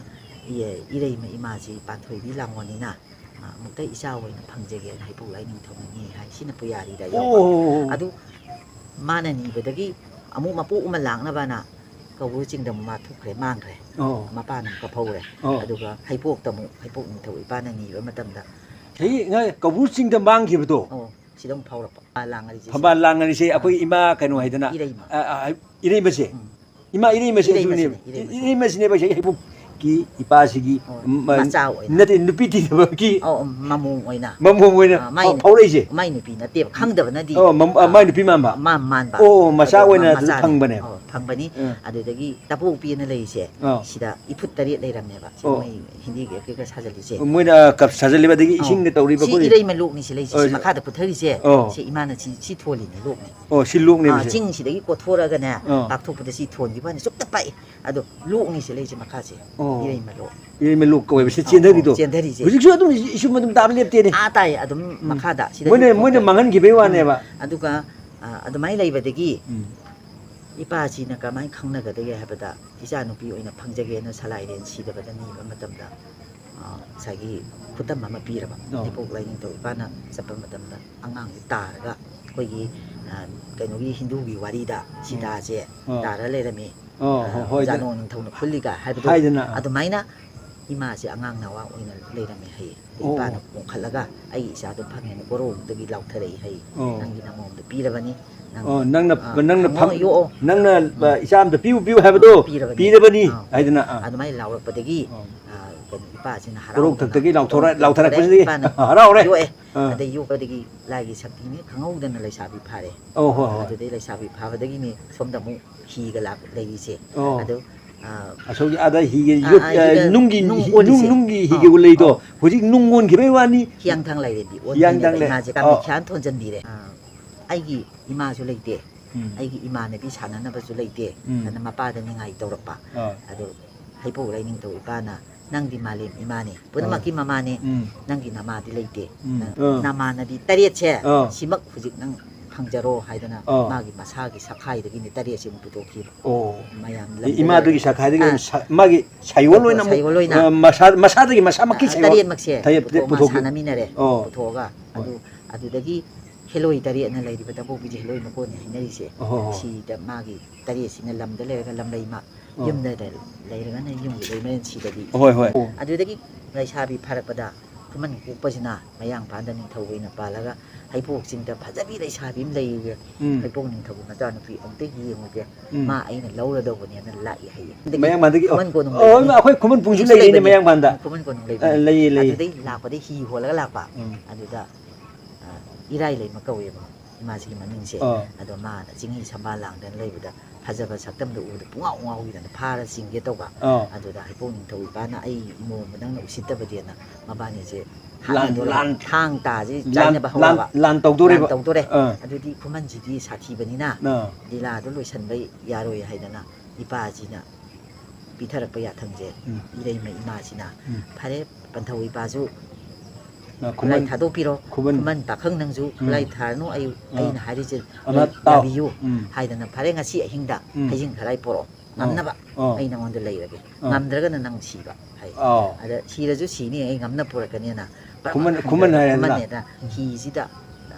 ꯏ-, ꯏꯔꯩꯃ ꯏꯃꯥꯁꯤ ꯄꯥꯟꯊꯣꯏꯕꯤ ꯂꯥꯡꯉꯣꯜꯅꯤꯅ ꯑ, ꯑꯃꯨꯛꯇ ꯏꯆꯥ ꯑꯣꯏꯅ ꯐꯪꯖꯒꯦꯅ ꯍꯩꯄꯣꯛ ꯂꯥꯏꯅꯤꯡꯊꯧꯅ ꯅꯤ ꯍꯥꯏ꯫ ꯁꯤꯅ ꯄꯨꯌꯥꯔꯤꯗ ꯌꯥꯎꯕ꯫ ꯑꯣ꯫ ꯑꯗꯨ ꯃꯥꯅ ꯅꯤꯕꯗꯒꯤ ꯑꯃꯨꯛ ꯃꯄꯣꯛ ꯑꯃ ꯂꯥꯛꯅꯕꯅ ꯀꯧꯕ꯭ꯔꯨ ꯆꯤꯡꯗ ꯑꯃꯨꯛ ꯃꯥ ꯊꯣꯛꯈ꯭ꯔꯦ, ꯃꯥꯡꯈ꯭ꯔꯦ꯫ ꯑꯣ꯫ ꯃꯄꯥꯅ ꯑꯃꯨꯛꯀ ꯐꯧꯔꯦ꯫ ꯑꯣ꯫ ꯑꯗꯨꯒ ꯍꯩꯄꯣꯛꯇ ꯑꯃꯨꯛ, ꯍꯩꯄꯣꯛ ꯅꯤꯡꯊꯧ ꯏꯄꯥꯅ ꯅꯤꯕ ꯃꯇꯝꯗ ꯁꯤ ꯉ-, ꯀꯧꯕ꯭ꯔꯨ ꯆꯤꯡꯗ ꯃꯥꯡꯈꯤꯕꯗꯣ? ꯑꯣ, ꯁꯤꯗ ꯑꯃꯨꯛ ꯐꯥꯎꯔꯛꯄ꯫ ꯊꯝꯕꯥꯜ ꯂꯥꯡꯉꯔꯤꯁꯦ ꯁꯤꯗ꯫ ꯊꯝꯕꯥꯜ ꯂꯥꯡꯉꯔꯤꯁꯦ ꯑꯥ꯫ ꯑꯩꯈꯣꯏ ꯏꯃꯥ ꯀꯩꯅꯣ ꯍꯥꯏꯗꯅ, ꯏꯔꯩꯃ꯫ ꯑ, ꯑ, ꯏꯔꯩꯃꯁꯦ꯫ ꯎꯝ꯫ ꯏꯃꯥ ꯏꯔꯩꯃꯁꯦ ꯑꯗꯨꯅꯦ꯫ ꯏꯔꯩꯃꯁꯤꯅꯦ, ꯏꯔꯩꯃꯁꯤꯅꯦ꯫ ꯏꯔꯩꯃꯁꯤꯅꯦꯕ ꯁꯤ ꯍꯩꯄꯣꯛꯀꯤ ꯏꯄꯥꯁꯤꯒꯤ, ꯑꯣ, ꯃ-, ꯃꯆꯥ ꯑꯣꯏꯅ꯫ ꯅꯠꯇꯦ, ꯅꯨꯄꯤ ꯊꯤꯗꯕꯒꯤ ꯑꯣ, ꯑꯣ, ꯃꯃꯣꯝ ꯑꯣꯏꯅ꯫ ꯃꯃꯣꯝ ꯑꯣꯏꯅ ꯑꯥ, ꯃꯥꯏ ꯐꯥꯎ-, ꯅꯨ-, ꯐꯥꯎꯔꯛꯏꯁꯦ꯫ ꯃꯥꯏ ꯅꯨꯄꯤ ꯅꯠꯇꯦꯕ, ꯈꯪꯗꯕꯅꯗꯤ꯫ ꯑꯣ, ꯃꯝ-, ꯑ, ꯑꯥ, ꯃꯥꯏ ꯅꯨꯄꯤ ꯃꯥꯟꯕ꯫ ꯃꯥ-, ꯃꯥꯟꯕ꯫ ꯑꯣ, ꯃꯆꯥ ꯑꯗꯣ ꯑꯣꯏꯅ ꯃ-, ꯑꯗꯨꯗ ꯃꯆꯥꯅꯤ꯫ ꯐꯪꯕꯅꯦꯕ꯫ ꯑꯣ, ꯐꯪꯕꯅꯤ꯫ ꯎꯝ꯫ ꯑꯗꯨꯗꯒꯤ ꯇꯄꯣꯛꯄꯤꯅ ꯂꯩꯔꯤꯁꯦ, ꯑꯥ꯫ ꯁꯤꯗ ꯏꯐꯨꯠ ꯇꯔꯦꯠ ꯂꯩꯔꯝꯃꯦꯕ꯫ ꯁꯤ ꯑꯣ꯫ ꯃꯣꯏ ꯍꯤꯟꯗꯤꯒꯤ ꯀꯩꯀꯥ ꯁꯥꯖꯜꯂꯤꯁꯦ꯫ ꯃꯣꯏꯅ ꯀꯞ ꯁꯥꯖꯜꯂꯤꯕ, ꯑꯗꯒꯤ ꯑꯧ꯫ ꯏꯁꯤꯡꯗ ꯇꯧꯔꯤꯕ ꯁꯤ ꯑꯩꯈꯣꯏ ꯏꯔꯩꯃ ꯂꯣꯛꯅꯤ, ꯁꯤ ꯂꯩꯁꯦ꯫ ꯑꯧ, ꯁꯤ ꯁꯤ ꯃꯈꯥꯗ ꯄꯨꯊꯔꯤꯁꯦ, ꯑꯧ꯫ ꯁꯤ ꯏꯃꯥꯅ ꯁꯤ, ꯁꯤ ꯊꯣꯜꯂꯤꯅꯦ, ꯂꯣꯛꯅꯦ꯫ ꯑꯣ, ꯁꯤ ꯂꯣꯛꯅꯦꯕ ꯑꯥ, ꯁꯤ? ꯆꯤꯡꯁꯤꯗꯒꯤ ꯀꯣꯊꯣꯔꯛꯑꯒꯅꯦ, ꯑꯥ꯫ ꯄꯥꯛꯊꯣꯛꯄꯗ ꯁꯤ ꯊꯣꯟꯈꯤꯕ ꯋꯥꯅꯤ, ꯆꯨꯞꯇ ꯄꯥꯛꯏ꯫ ꯑꯗꯣ ꯂꯣꯛꯅꯤ ꯁꯤ ꯂꯩꯁꯦ ꯃꯈꯥꯁꯦ꯫ ꯑꯣ꯫ ꯏꯔꯩꯃ ꯂꯣꯛ꯫ ꯏꯔꯩꯃ ꯂꯣꯛ ꯀꯧꯋꯦꯕ꯫ ꯁꯤ ꯑꯧ, ꯆꯦꯟꯊꯔꯤꯗꯣ꯫ ꯑꯧ, ꯆꯦꯟꯊꯔꯤꯁꯦ꯫ ꯍꯧꯖꯤꯛꯁꯨ ꯑꯗꯨꯝ ꯏꯁꯨꯝ ꯑꯗꯨꯝ ꯇꯥꯕ ꯂꯦꯞꯇꯦꯅꯦ꯫ ꯑꯥ, ꯇꯥꯏ, ꯑꯗꯨꯝ ꯎꯝ꯫ ꯃꯈꯥꯗ, ꯁꯤꯗꯒꯤ ꯃꯣꯏꯅ, ꯃꯣꯏꯅ ꯊꯣꯛꯇꯣꯏꯅꯤ꯫ ꯃꯥꯡꯍꯟꯈꯤꯕꯩ ꯎꯝ꯫ ꯋꯥꯅꯦꯕ꯫ ꯑꯗꯨꯒ, ꯑ, ꯑꯗꯨꯃꯥꯏꯅ ꯂꯩꯕꯗꯒꯤ ꯎꯝ꯫ ꯏꯄꯥꯁꯤꯅ ꯀꯃꯥꯏꯅ ꯈꯪꯅꯒꯗꯒꯦ ꯍꯥꯏꯕꯗ, ꯏꯆꯥꯅꯨꯄꯤ ꯑꯣꯏꯅ ꯐꯪꯖꯒꯦꯅ ꯁꯂꯥꯏꯔꯦꯟ ꯁꯤꯗꯕꯗ ꯅꯤꯕ ꯃꯇꯝꯗ, ꯑ, ꯉꯁꯥꯏꯒꯤ ꯈꯨꯗꯝ ꯑꯃ ꯄꯤꯔꯕ꯫ ꯑꯣ꯫ ꯍꯩꯄꯣꯛ ꯂꯥꯏꯅꯤꯡꯊꯧ ꯏꯄꯥꯅ ꯆꯠꯄ ꯃꯇꯝꯗ ꯑꯉꯥꯡꯁꯤ ꯇꯥꯔꯒ ꯑꯩꯈꯣꯏꯒꯤ, ꯑ, ꯀꯩꯅꯣꯒꯤ ꯍꯤꯟꯗꯨꯒꯤ ꯋꯥꯔꯤꯗ ꯑꯣ꯫ ꯁꯤꯇꯥꯁꯦ ꯑꯣ꯫ ꯇꯥꯔ ꯂꯩꯔꯝꯃꯤ꯫ ꯑꯣ, ꯑ, ꯍꯣꯏ, ꯍꯣꯏ, ꯖꯥꯅꯣ ꯅꯤꯡꯊꯧꯅ ꯈꯨꯜꯂꯤꯒ ꯍꯥꯏꯕꯗꯣ ꯍꯥꯏꯗꯅ, ꯑꯥ꯫ ꯑꯗꯨꯃꯥꯏꯅ ꯏꯃꯥꯁꯦ ꯑꯉꯥꯡ ꯅꯋꯥ ꯑꯣꯏꯅ ꯂꯩꯔꯝꯃꯦ ꯍꯥꯏꯌꯦ꯫ ꯑꯗꯩ ꯑꯣ, ꯏꯄꯥꯅ ꯑꯣ꯫ ꯄꯣꯡꯈꯠꯂꯒ ꯑꯩꯒꯤ ꯏꯆꯥꯗꯣ ꯐꯪꯉꯦꯅ ꯀꯣꯔꯧꯗꯒꯤ ꯂꯥꯎꯊꯔꯛꯏ ꯍꯥꯏꯌꯦ꯫ ꯑꯣ꯫ ꯅꯪꯒꯤ ꯅꯃꯣꯝꯗꯣ ꯄꯤꯔꯕꯅꯤ꯫ ꯅꯪ, ꯑꯣ, ꯅꯪꯅ, ꯑ, ꯅꯪꯅ ꯈꯪꯉꯣ ꯐꯪ-, ꯌꯣꯛꯑꯣ꯫ ꯅꯪꯅ, ꯎꯝ꯫ ꯑ, ꯏꯆꯥ ꯑꯝꯇ ꯄꯤꯌꯨ, ꯄꯤꯌꯨ ꯍꯥꯏꯕꯗꯣ ꯑ, ꯄꯤꯔꯕꯅꯤ꯫ ꯄꯤꯔꯕꯅꯤ ꯑ꯫ ꯍꯥꯏꯗꯅ, ꯑ꯫ ꯑꯗꯨꯃꯥꯏꯅ ꯂꯥꯎꯔꯛꯄꯗꯒꯤ, ꯑꯣ꯫ ꯑ, ꯀꯩꯅꯣ, ꯏꯄꯥꯁꯤꯅ ꯍꯔꯥꯎꯗꯅ ꯀꯣꯔꯧꯊꯛꯇꯒꯤ ꯂꯥꯎꯊꯣꯔꯛ-, ꯀꯣꯔꯧ ꯂꯥꯎꯊꯔꯛꯄꯁꯤꯗꯒꯤ ꯏꯄꯥꯅ ꯍꯔꯥꯎꯔꯦ꯫ ꯌꯣꯛꯑꯦ꯫ ꯑ꯫ ꯑꯗꯩ ꯌꯣꯛꯄꯗꯒꯤ ꯂꯥꯏꯒꯤ ꯁꯛꯇꯤꯅꯤ ꯈꯪꯍꯧꯗꯅ ꯂꯩꯁꯥꯕꯤ ꯐꯥꯔꯦ꯫ ꯑꯣ, ꯍꯣꯏ, ꯍꯣꯏ꯫ ꯑꯗꯨꯗꯩ ꯂꯩꯁꯥꯕꯤ ꯐꯥꯕꯗꯒꯤꯅꯤ ꯁꯣꯝꯗ ꯑꯃꯨꯛ ꯍꯤꯒ ꯂꯥꯛ-, ꯂꯩꯔꯤꯁꯦ꯫ ꯑꯣ꯫ ꯑꯗꯣ, ꯑ, ꯑꯁꯣꯝꯒꯤ ꯑꯥꯗ ꯍꯤꯒ ꯑ, ꯌꯣꯠ-, ꯑ, ꯑ, ꯍꯤꯒ ꯅꯨꯡꯒꯤ, ꯅꯨꯡ ꯍꯤ-, ꯅꯨꯡ, ꯑꯣꯜꯂꯤꯁꯦ꯫ ꯅꯨꯡꯒꯤ ꯍꯤꯒ ꯑꯧ, ꯂꯩꯗꯣ, ꯑꯧ꯫ ꯍꯧꯖꯤꯛ ꯅꯨꯡ ꯑꯣꯟꯈꯤꯕꯩ ꯋꯥꯅꯤ꯫ ꯍꯤꯌꯥꯡꯊꯥꯡ ꯂꯥꯏꯔꯦꯝꯕꯤ ꯍꯤꯌꯥꯡꯊꯥꯡ ꯑꯣꯟꯈꯤꯕꯅꯦꯕ꯫ ꯂꯩ-, ꯏꯃꯥꯁꯦ ꯑꯣ꯫ ꯀꯥꯃꯈ꯭ꯌꯥꯅ ꯊꯣꯟꯖꯟꯕꯤꯔꯦ꯫ ꯑ, ꯑꯩꯒꯤ ꯏꯃꯥꯁꯨ ꯂꯩꯇꯦ꯫ ꯎꯝ꯫ ꯑꯩꯒꯤ ꯏꯃꯥꯟꯅꯕꯤ ꯁꯥꯟꯅꯅꯕꯁꯨ ꯂꯩꯇꯦ꯫ ꯎꯝ꯫ ꯑꯗꯨꯅ ꯃꯄꯥꯗ ꯅꯤꯡꯉꯥꯏ ꯇꯧꯔꯛꯄ꯫ ꯑ꯫ ꯑꯗꯣ ꯍꯩꯄꯧ ꯂꯥꯏꯅꯤꯡꯊꯧ ꯏꯄꯥꯅ, "ꯅꯪꯗꯤ ꯃꯥꯂꯦꯝ ꯏꯃꯥꯅꯤ, ꯑ꯫ ꯄꯨꯝꯅꯃꯛꯀꯤ ꯃꯃꯥꯅꯤ꯫ ꯎꯝ꯫ ꯅꯪꯒꯤ ꯅꯃꯥꯗꯤ ꯂꯩꯇꯦ꯫ ꯎꯝ꯫ ꯅꯪ ꯑ꯫ ꯅꯃꯥꯟꯅꯕꯤ ꯇꯔꯦꯠꯁꯦ ꯑ꯫ ꯁꯤꯃꯛ ꯍꯧꯖꯤꯛ ꯅꯪ ꯍꯪꯖꯔꯣ ꯍꯥꯏꯗꯅ, ꯑꯥ꯫ ꯃꯥꯒꯤ ꯃꯁꯥꯒꯤ ꯁꯈꯥꯏꯗꯒꯤꯅꯤ ꯇꯔꯦꯠꯁꯤ ꯑꯃꯨꯛ ꯄꯨꯊꯣꯛꯈꯤꯕ꯫ ꯑꯣ꯫ ꯃꯌꯥꯝ ꯏ-, ꯂꯝꯗ ꯏꯃꯥꯗꯨꯒꯤ ꯂꯩꯔꯒ, ꯁꯈꯥꯏꯗꯒꯤ ꯑꯥ꯫ ꯑꯣꯏꯅ ꯁ-, ꯃꯥꯒꯤ ꯁꯥꯏꯑꯣꯟ ꯑꯣꯏꯅ ꯑꯃꯨꯛ, ꯁꯥꯏꯑꯣꯟ ꯑꯣꯏꯅ꯫ ꯑ, ꯃꯁꯥ-, ꯃꯁꯥꯗꯒꯤ ꯃꯁꯥꯃꯛꯀꯤ ꯑ, ꯁꯥꯏꯑꯣꯟ ꯇꯔꯦꯠꯃꯛꯁꯦ ꯇꯔꯦꯠ ꯄꯨꯊꯣꯛꯑ ꯃꯥ ꯄꯨꯊꯣꯛꯈꯤ꯫ ꯁꯥꯟꯅꯃꯤꯟꯅꯔꯦ꯫ ꯑꯣ꯫ ꯄꯨꯊꯣꯛꯑꯒ ꯍꯣꯏ꯫ ꯑꯗꯨ, ꯑꯗꯨꯗꯒꯤ ꯍꯦꯂꯣꯏ ꯇꯔꯦꯠꯅ ꯂꯩꯔꯤꯕ ꯇꯥꯕꯣꯛꯄꯤꯁꯦ ꯍꯦꯂꯣꯏ ꯃꯀꯣꯟꯅꯤ ꯍꯥꯏꯅꯔꯤꯁꯦ꯫ ꯑꯣ, ꯍꯣ, ꯍꯣ꯫ ꯁꯤꯗ ꯃꯥꯒꯤ ꯇꯔꯦꯠꯁꯤꯅ ꯂꯝꯗ ꯂꯩꯔꯒ ꯂꯝꯂꯩꯃ, ꯑꯣ꯫ ꯌꯨꯝꯗ ꯂꯩꯔꯒꯅ ꯌꯨꯝꯒꯤ ꯂꯩꯃꯔꯦꯟ ꯁꯤꯗꯗꯤ꯫ ꯍꯣꯏ, ꯍꯣꯏ꯫ ꯑꯣ꯫ ꯑꯗꯨꯗꯒꯤ ꯂꯩꯁꯥꯕꯤ ꯐꯥꯔꯛꯄꯗ ꯈꯨꯃꯟ ꯀꯣꯛꯄꯁꯤꯅ ꯃꯌꯥꯡ ꯏꯝꯐꯥꯜꯗ ꯅꯤꯡꯊꯧ ꯑꯣꯏꯅ ꯄꯥꯜꯂꯒ ꯍꯩꯄꯣꯛ ꯆꯤꯡꯗ ꯐꯖꯕꯤ ꯂꯩꯁꯥꯕꯤ ꯑꯃ ꯂꯩꯌꯦ꯫ ꯎꯝ꯫ ꯍꯩꯄꯣꯛ ꯅꯤꯡꯊꯧꯒꯤ ꯃꯆꯥꯅꯨꯄꯤ ꯑꯝꯇ ꯌꯦꯡꯉꯨꯒꯦ꯫ ꯎꯝ꯫ ꯃꯥ ꯑꯩꯅ ꯂꯧꯔꯗꯧꯕꯅꯦꯅ ꯂꯥꯛꯏ ꯍꯥꯏꯌꯦ꯫ ꯑꯗꯒꯤ ꯃꯌꯥꯡ ꯏꯝꯐꯥꯜꯗꯒꯤ, ꯈꯨꯃꯟ ꯀꯣꯅꯨꯡ ꯑꯣ, ꯂꯩꯕꯅꯤ꯫ ꯑꯩꯈꯣꯏ ꯈꯨꯃꯟ ꯄꯨꯡꯁꯨ ꯈꯨꯃꯟꯁꯨ ꯂꯩꯔꯤꯅꯦ ꯂꯩꯕꯅꯤ꯫ ꯃꯌꯥꯡ ꯏꯝꯐꯥꯜꯗ꯫ ꯈꯨꯃꯟ ꯀꯣꯅꯨꯡ ꯑ, ꯂꯩꯕꯅꯤ꯫ ꯂꯩꯌꯦ, ꯂꯩꯌꯦ꯫ ꯑꯗꯨꯗꯩ ꯂꯥꯛꯄꯗꯩ ꯍꯤ ꯍꯣꯜꯂꯒ ꯂꯥꯛꯄ꯫ ꯎꯝ꯫ ꯑꯗꯨꯗ, ꯑ, ꯏꯔꯥꯏ ꯂꯩꯃ ꯀꯧꯋꯦꯕ ꯏꯃꯥꯁꯤꯒꯤ ꯃꯃꯤꯡꯁꯦ꯫ ꯑꯥ꯫ ꯑꯗꯣ ꯃꯥꯅ ꯆꯤꯡꯍꯤ ꯁꯝꯕꯥꯜ ꯂꯥꯡꯗꯅ ꯂꯩꯕꯗ ꯐꯖꯕ ꯁꯛꯇꯝꯗꯣ ꯎꯕꯗ ꯄꯨꯡꯉꯥꯎ ꯉꯥꯎꯈꯤꯗꯅ ꯐꯥꯔ ꯆꯤꯡꯒꯦ ꯇꯧꯕ꯫ ꯑꯥ꯫ ꯑꯗꯨꯗ ꯍꯩꯄꯣꯛ ꯅꯤꯡꯊꯧ ꯏꯄꯥꯅ ꯑꯩ ꯃꯣꯝꯕ ꯅꯪꯅ ꯎꯁꯤꯠꯇꯕꯗꯦꯅ ꯃꯕꯥꯅꯤꯁꯦ ꯂꯥꯟ, ꯍꯥꯠꯅꯗꯣꯔꯦ꯫ ꯂꯥꯟ, ꯊꯥꯡ ꯇꯥꯁꯤ ꯂꯥꯟ, ꯆꯥꯏꯅꯕ ꯂꯥꯟ, ꯍꯧꯔꯕ꯫ ꯂꯥꯟ ꯇꯧꯗꯣꯔꯦꯕ꯫ ꯂꯥꯟ ꯇꯧꯗꯣꯔꯦ꯫ ꯑꯥ꯫ ꯑꯗꯨꯗꯤ ꯈꯨꯃꯟꯁꯤꯗꯤ ꯁꯥꯊꯤꯕꯅꯤꯅ ꯑꯥ꯫ ꯂꯤꯂꯥꯗꯣ ꯂꯣꯏꯁꯟꯕ ꯌꯥꯔꯣꯏ ꯍꯥꯏꯗꯅ ꯏꯄꯥꯁꯤꯅ ꯄꯤꯊꯔꯛꯄ ꯌꯥꯊꯪꯁꯦ ꯎꯝ꯫ ꯏꯔꯩꯃ ꯏꯃꯥꯁꯤꯅ ꯎꯝ꯫ ꯐꯔꯦ, ꯄꯟꯊꯧ ꯏꯄꯥꯁꯨ ꯑ, ꯈꯨꯠꯂꯥꯏ ꯈꯨꯃꯟ, ꯊꯥꯗꯣꯛꯄꯤꯔꯣ, ꯈꯨꯃꯟ꯫ ꯈꯨꯃꯟ ꯄꯥꯈꯪ ꯅꯪꯁꯨ ꯑ꯫ ꯈꯨꯠꯂꯥꯏ ꯊꯥꯔꯅꯨ, ꯑꯩ, ꯑ꯫ ꯑꯩꯅ ꯍꯥꯏꯔꯤꯁꯦ ꯑꯃ ꯅꯣꯏ ꯇꯥꯎ꯫ ꯌꯥꯕꯤꯌꯨ ꯎꯝ꯫ ꯍꯥꯏꯗꯅ ꯐꯔꯦ, ꯉꯁꯤ ꯑꯍꯤꯡꯗ ꯎꯝ꯫ ꯍꯩꯖꯤꯡ ꯈꯔꯥꯏ ꯄꯣꯔꯛꯑꯣ꯫ ꯑ꯫ ꯉꯝꯅꯕ ꯑ꯫ ꯑꯩ ꯅꯉꯣꯟꯗ ꯂꯩꯔꯒꯦ꯫ ꯑ꯫ ꯉꯝꯗ꯭ꯔꯒꯅ ꯅꯪ ꯁꯤꯕ ꯍꯥꯏ꯫ ꯑ꯫ ꯑꯗ ꯁꯤꯔꯁꯨ ꯁꯤꯅꯤ, ꯑꯩ ꯉꯝꯅ ꯄꯨꯔꯛꯀꯅꯦꯅ ꯄꯔꯛ ꯈꯨꯃꯟ-, ꯄꯔꯛ ꯈꯨꯃꯟ ꯍꯟꯖꯔꯒ ꯍꯥꯏꯔꯦꯗꯅ꯫ ꯈꯨꯃꯟꯅꯦꯗ ꯎꯝ꯫ ꯍꯤꯁꯤꯗ,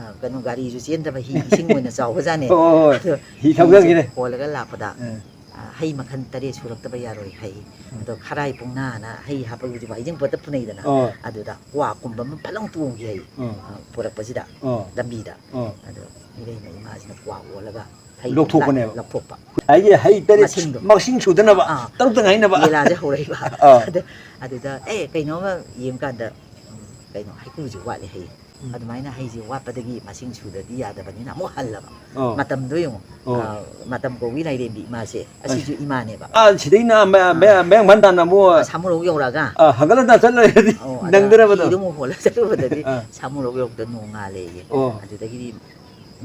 ꯑ, ꯀꯩꯅꯣ, ꯒꯥꯔꯤꯁꯨ ꯆꯦꯟꯗꯕ ꯍꯤ, ꯏꯁꯤꯡ ꯑꯣꯏꯅ ꯆꯥꯎꯕꯖꯥꯠꯅꯦ꯫ ꯍꯣꯏ, ꯍꯣꯏ, ꯍꯣꯏ꯫ ꯑꯗꯣ ꯍꯤ ꯍꯤꯁꯦ ꯊꯧꯖꯟꯈꯤꯅꯦ꯫ ꯍꯣꯜꯂꯒ ꯂꯥꯛꯄꯗ ꯑ꯫ ꯑ, ꯍꯩ ꯃꯈꯜ ꯇꯔꯦꯠ ꯁꯨꯔꯛꯇꯕ ꯌꯥꯔꯣꯏ ꯍꯥꯏ꯫ ꯎꯝ꯫ ꯑꯗꯣ ꯈꯔꯥꯏ ꯄꯨꯡꯅꯥꯅ ꯍꯩ ꯍꯥꯞꯄꯒꯤꯗꯤ ꯍꯩꯖꯤꯡꯄꯣꯠꯇ ꯄꯨꯅꯩꯗꯅ꯫ ꯑꯣ꯫ ꯑꯗꯨꯗ ꯀ꯭ꯋꯥꯛꯀꯨꯝꯕ ꯑꯃ ꯐꯠ ꯂꯥꯎ ꯇꯣꯡꯈꯤ ꯍꯥꯏ꯫ ꯑꯣ꯫ ꯑ, ꯄꯨꯔꯛꯄꯁꯤꯗ ꯑꯣ꯫ ꯂꯝꯕꯤꯗ꯫ ꯑꯣ꯫ ꯑꯗꯣ ꯏꯔꯩꯃ ꯏꯃꯥꯁꯤꯅ ꯀ꯭ꯋꯥꯛ ꯑꯣꯜꯂꯒ ꯍꯩ ꯂꯧꯊꯣꯛꯄꯅꯦꯕ꯫ ꯂꯧꯊꯣꯛꯄ꯫ ꯍꯥꯏꯗꯤ ꯍꯩ ꯇꯔꯦꯠ ꯃꯁꯤꯡꯗꯣ꯫ ꯃꯁꯤꯡ ꯁꯨꯗꯅꯕ, ꯑꯥ꯫ ꯇꯔꯨꯛꯇ ꯉꯥꯏꯅꯕ꯫ ꯂꯤꯂꯥꯁꯦ ꯍꯧꯔꯛꯏꯕ꯫ ꯑꯥ꯫ ꯑꯗ-, ꯑꯗꯨꯗ, "ꯑꯦ, ꯀꯩꯅꯣꯝꯃ ꯌꯦꯡꯀꯥꯟꯗ, ꯎꯝ, ꯀꯩꯅꯣ, ꯍꯩꯀ꯭ꯔꯨꯁꯦ ꯋꯥꯠꯂꯦ" ꯍꯥꯏꯌꯦ꯫ ꯎꯝ꯫ ꯑꯗꯨꯃꯥꯏꯅ ꯍꯩꯁꯦ ꯋꯥꯠꯄꯗꯒꯤ ꯃꯁꯤꯡ ꯁꯨꯗ꯭ꯔꯗꯤ ꯌꯥꯗꯕꯅꯤꯅ ꯑꯃꯨꯛ ꯍꯜꯂꯕ꯫ ꯑꯣ꯫ ꯃꯇꯝꯗꯣ ꯌꯦꯡꯉꯣ꯫ ꯑꯣ꯫ ꯑ, ꯃꯇꯝ ꯀꯧꯕꯤ ꯂꯥꯏꯔꯦꯝꯕꯤ ꯏꯃꯥꯁꯦ꯫ ꯑꯁ꯫ ꯑꯁꯤꯁꯨ ꯏꯃꯥꯅꯦꯕ꯫ ꯑꯥ, ꯁꯤꯗꯩꯅ ꯃ-, ꯑꯥ꯫ ꯃ-, ꯃꯌꯥꯡ ꯏꯝꯐꯥꯜ ꯇꯥꯟꯅ ꯑꯃꯨꯛ ꯑ, ꯁꯥꯃꯨꯔꯣꯛ ꯌꯧꯔꯛꯑꯒ꯫ ꯑ, ꯍꯟꯒꯠ ꯍꯟꯗ ꯆꯠ ꯂꯩꯔꯗꯤ ꯑꯣ, ꯑꯗ ꯅꯪꯗꯅꯕꯗꯣ꯫ ꯍꯤꯗꯣ ꯑꯃꯨꯛ ꯍꯣꯜꯂ ꯆꯠꯂꯨꯕꯗꯗꯤ ꯑꯥ꯫ ꯁꯥꯃꯨꯔꯣꯛ ꯌꯧꯔꯛꯇ ꯅꯣꯡꯉꯥꯜꯂꯦꯌꯦ꯫ ꯑꯣ꯫ ꯑꯗꯨꯗꯒꯤꯗꯤ